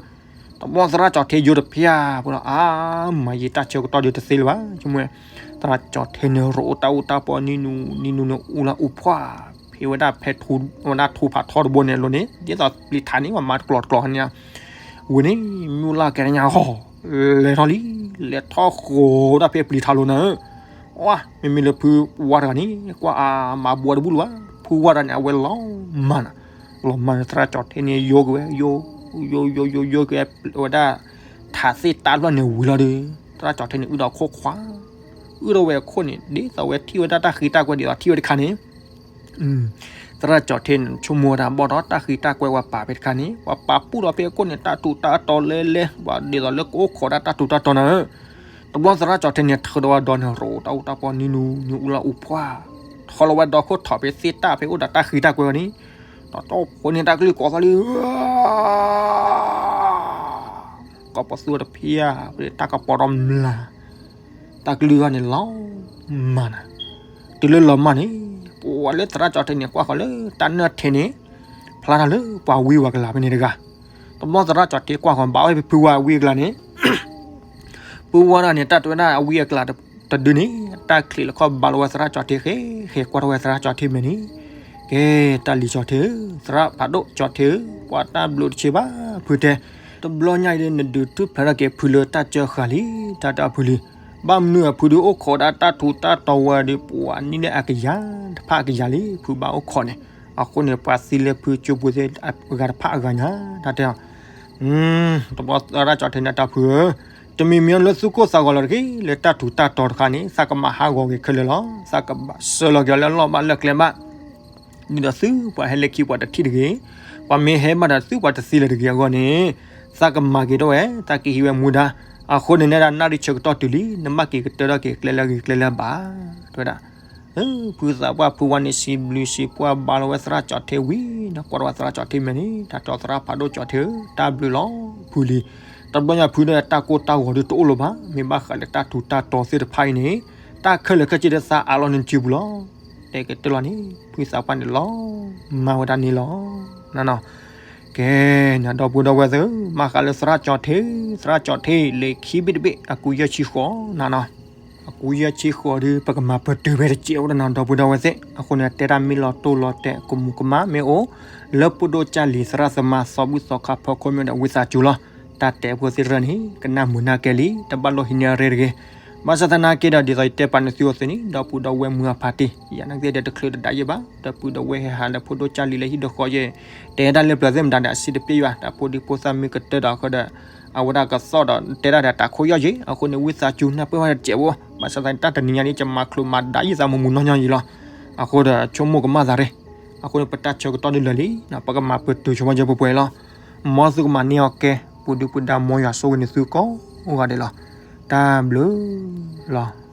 တဘျီသရၣ်ကၠီၤထ့ယိတဖျၢၣ်ဖိလီၤ အါ မၤယံာ်တၢ်ဆၢကတီၢ်ဒီးတသ့လၢၤဘၣ် ဆိကမိၣ် သရၣ်ကၠီၤထ့န့ၣ် ရိအိၣ်တၢ်အိၣ်တၢ်ပီနံၤနူၤ နံၤနူၤန့ၣ် အူလၢအူဖှၣ် ဖဲဝဲဒၣ်ဖဲထူ ဝဲဒၣ်ထူဖးထီတဘိန့ၣ်အလိၤန့ၣ် ဒ်သိးပျံၤထးန့ၣ် ပှၤမၤတကျိၤတကျိၤန့ၣ် ဝံၤန့ၣ် မုၢ်လၢ်ကဲနညါဃီ လဲၤထီၣ်လံ လဲၤထီၣ်ဃိးဒၣ်ဖဲပျံၤထးလိၤနၤဧၢ, အ မ့မ့ၢ်လၢဖုဝါတဂၤန့ၣ် ကွၢ်အမၤဘှီတဘူၣ်လၢၤဘၣ်, ဖုဝါတဂၤန့ၣ် အဝဲလီၤမၢ်နၤ, လီၤမၢ်န့ၣ် သရၣ်ကၠီၤထ့န့ၣ် ယိက့ၤဝဲ ယိ ယိ ယိ ယိ ယိက့ၤဝဲဒၣ် ထးသ့ၣ်တၢ်လွၢ်န့ၣ်ဝံၤလီၤဒီး သရၣ်ကၠီၤထ့န့ၣ် အုၣ်ဒီးခိၣ်ခွါ အုၣ်ဒီးဝဲအခိၣ်န့ၣ် ဒ်သိးဝဲထံၣ်ဝဲဒၣ်တၢ်ဃံတၢ်ကွဲၤဒ်သိးထံၣ်ဝဲတခါန့ၣ် သရၣ်ကၠီၤထ့န့ၣ် ဆိကမိၣ်ဝဲဒၣ်ဘၣ်ဒီးတၢ်ဃံတၢ်ကွဲၤဝဲပာ်ဖဲတခါန့ၣ် ပှၤပာ်ပူၣ်ဒီးဖဲအခိၣ်န့ၣ် တၢ်ထူးတၢ်တီၤလဲလဲ ပှၤဒ်သိးလၢကအိၣ်ခိးဒၣ်တၢ်ထူးတၢ်တီၤနၤဧၢ, တဘျီသရၣ်ကၠီၤထ့န့ၣ် ထၢဒီးဝဲဒီးန့ၣ် ရိးတၢ်အူတၢ်ပီနံၤနူနံၤအူလၢအူဖှၣ်, ထီလီၤဝဲဒီခိၣ်ထီးဖဲသ့ၣ်တၢ်ဖဲအိၣ်ဒီးတၢ်ဃံတၢ်ကွဲၤဝဲန့ၣ်, ဒီးတီၢ်ဖိန့ၣ်တၢ်ကလုၢ်ကိးသီလံ ကီၢ်ပသူတဖျၢၣ် တၢ်ကပီၤဒီမျး တၢ်ကလုၢ်ဂီၢ်န့ၣ်လီၤမၢ်နၤ, တုၤလၢလီၤမၢ်န့ၣ် ပှၤလၢသရၣ်ကၠီၤထ့န့ၣ် ကွၢ်ဃီၤလၢတၢ်နၢၣ်ထဲန့ၣ် ဖျါထီၣ်လၢပှၤဝံဝဲကလၤဖဲန့ၣ်တဂၤ, တဘျီသရၣ်ကၠီၤထ့ကွၢ်ဃီၤဘၣ်ဝဲဖဲဖုဝါဝံအကျါန့ၣ် ဖုဝါဒၣ်န့ၣ် တၢ်တဝဲဒၣ်အဝံအကျါတဒုန့ၣ် တၢ်ချံးလီၤခီၣ်ဘါလီၤဝဲသရၣ်ကၠီၤထ့ဃဲ ဃဲကွၢ်ထီၣ်ဝဲသရၣ်ကၠီၤထ့မဲာ်န့ၣ်, ကဲ တၢ်လံၤကၠီၤထ့ဧၢ, သရၣ်ဖးဒိၣ်ကၠီၤထ့ဧၢ, ပှၤတၢ်ဘျုးတဆ့ဘၣ်ဖုတဲ, တဘျီညါအံၤဒီး နဒုးထူၣ်ဖျဲးထီၣ်က့ၤဖုလၢတၢ်စၢဃာ်လံ, တၢ်တၢ်ဖုလံ, ဘၣ်မနုၤအဖုဒုးအိၣ်ခိးဒၣ်တၢ်ထူးတၢ်တီၤဝဲဒီး ပှၤနံၣ်လၢအကယၤ တဖၣ်အကယၤလံ ဖုဘၣ်အိၣ်ခိးန့ၣ်, အဃိန့ၣ် ပှၤသံလၢဖုကၠိပူၤသ့ၣ်အဂၤတဖၣ်အဂၤညါ တၢ်တဲအီၤ တဘျီသရၣ်ကၠီၤထ့န့ၣ် တၢ်ဖုဧၢ, တမံၤမံၤလၢသုခိၣ်သးဂီၤလီၤတက့ၢ် လၢတၢ်ထူးတၢ်တီၤတခါန့ၣ် သးကမၤဟးဂီၤက့ၤခဲလၢာ်လီၤ, သးကဘၣ်ဆှၢလီၤက့ၤအီၤလၢအလီၢ်ဘၣ်လၢကျဲဘၣ်, ဒ်သိးသုပှၤဟဲလၢခံပှၤတထံၣ်တဂ့ၤ, ပှၤမ့ၢ်ဟဲဘၣ်ဒီးသုပှၤတသံလၢၤတဂ့ၤအဂီၢ်န့ၣ်, သးကမၤက့ၤဒိၣ်ဝဲ သးကဟံးဝဲမူဒါ, အဃိန့ၣ်နဲဒၣ်နၣ်ရံၣ်ဆၢကတီၢ်တုၤလံ နဘၣ်က့ၤကတၢၢ်ထီၣ်က့ၤကျဲလၢအဂ့ၤကျဲလၢအဘၣ်, တဲဝဲဒၣ် ဖုသးပှၢ်ဖုဝါန့ၣ် စံးဘျုးစံးဖှိၣ်ဘါလီၤဝဲသရၣ်ကၠီၤထ့ဝံၤ ဒီးကွၢ်ထီၣ်ဝဲသရၣ်ကၠီၤထ့မဲာ်န့ၣ် တၢ်တဲသရၣ်ဖးဒိၣ်ကၠီၤထ့ဧၢ တၢ်ဘျုးလီၤဖုလံ, တဘျီညါဖုဒီးတၢ်ကိၢ်တၢ်ဂီၤဒုးတအိၣ်လၢၤဘၣ်, မ့ၢ်ဘၣ်ဃးလၢတၢ်ထူးတၢ်တီၤသ့ၣ်တဖၣ်အံၤန့ၣ် တၢ်ခဲလၢာ်ခဲဆ့ဒီးသးအးလီၤနစုပူၤလီၤ, တဲကတၢၢ်လီၤန့ၣ် ဖုသးပှၢ်န့ၣ်လီၤမၢ်ဝဲဒၣ်န့ၣ်လီၤ, နနီၤ ကဲ နဒီပုၢ်ဒီဝဲၢ်သ့ၣ်ဧၢ, မၤဃးလၢသရၣ်ကၠီၤထ့, သရၣ်ကၠီၤထ့ လံာ်ခံဘ့ၣ်တဘ့ၣ် အကူယဲၢ်ဆံဃိးနနီၤ, အကူယဲၢ်ဆံဃိးဒီး ပကမၤပတုာ်ဖဲတစဲးအိၣ်ဒီးနၤ ဒီပုၢ်ဒီဝဲၢ်သ့ၣ်, အဃိန့ၣ် တဲတၢ်မ့ၢ်လီၤတိၢ်လီၤတဲာ် ကမူးကမၣ်မ့ၢ်အိၣ် လၢပဒိၣ်ကၢ်လံၤသရၣ်သမါ သီဘူၣ်သီခါဖီခိၣ်မ့ၢ်ဒီး ဝံသးစူၤလီၤ, တၢ်တဲဖိသ့ၣ်တဖၣ်န့ၣ် ကနၣ်မုာ်နၢ်ကဲလံ, တဘၣ်လိၣ်ဟံးန့ၢ်အရ့တဂ့ၤ, ဘၣ်ဆၣ်သနာ်က့ဒီး ဒ်သိးယတဲပာ်န့ၢ်သုအိၣ်သုန့ၣ် ဒီပုၢ်ဒီဝဲၢ်မုၢ်အဖါတံၢ် ယနာ်က့ဒီးတချုးတဒါယဲၢ်ဘၣ်, ဒီပုၢ်ဒီဝဲၢ်ဟဲဟးလၢဖိဒိၣ်ကၢ်လံၤလၢဟံၣ်ဒီဃီယဲၢ်, တဲတၢ်လၢပျၢၤသ့ၣ်မတၤဒီး အစံးတပျဲယွၤ တၢ်ဖိဒံဖိသၣ်မ့ၢ်ကတၢၢ်ဒီးအဃိဒီး အဝဲဒၣ်ကသီၣ်ဒီးတဲတၢ်ဒီးတၢ်ခိၣ်ယီၢ်ယံၤ, အဃိန့ၣ် ဝံသးစူၤနၢ်ပၢၢ်ဝဲတစဲးဖိ, ဘၣ်ဆၣ်သနာ်က့တၢ်တနံၤညါန့ၣ် ယမၤချိးမၤဒါယံၤသးမူးမူးနီၢ်ညီယံၤလီၤ, အဃိဒီး ဆိကမိၣ်ကမၣ်သးရ့ၣ်, အဃိန့ၣ် ပတၢ်ဆၢကတီၢ်ဒုးလၢာ်လံ, ပကမၤပတုာ်ဆိပာ်ယဲၢ်ပှဲၤပှဲၤလီၤ, မ်သုကမၤန့ၢ်အီၤကဲ, ပူၤဒုပူၤဒါမ်ယွၤဆိၣ်ဂ့ၤန့ၢ်သုကိးဂၤဒဲးလီၤ, တၢ်ဘျုးလီၤ.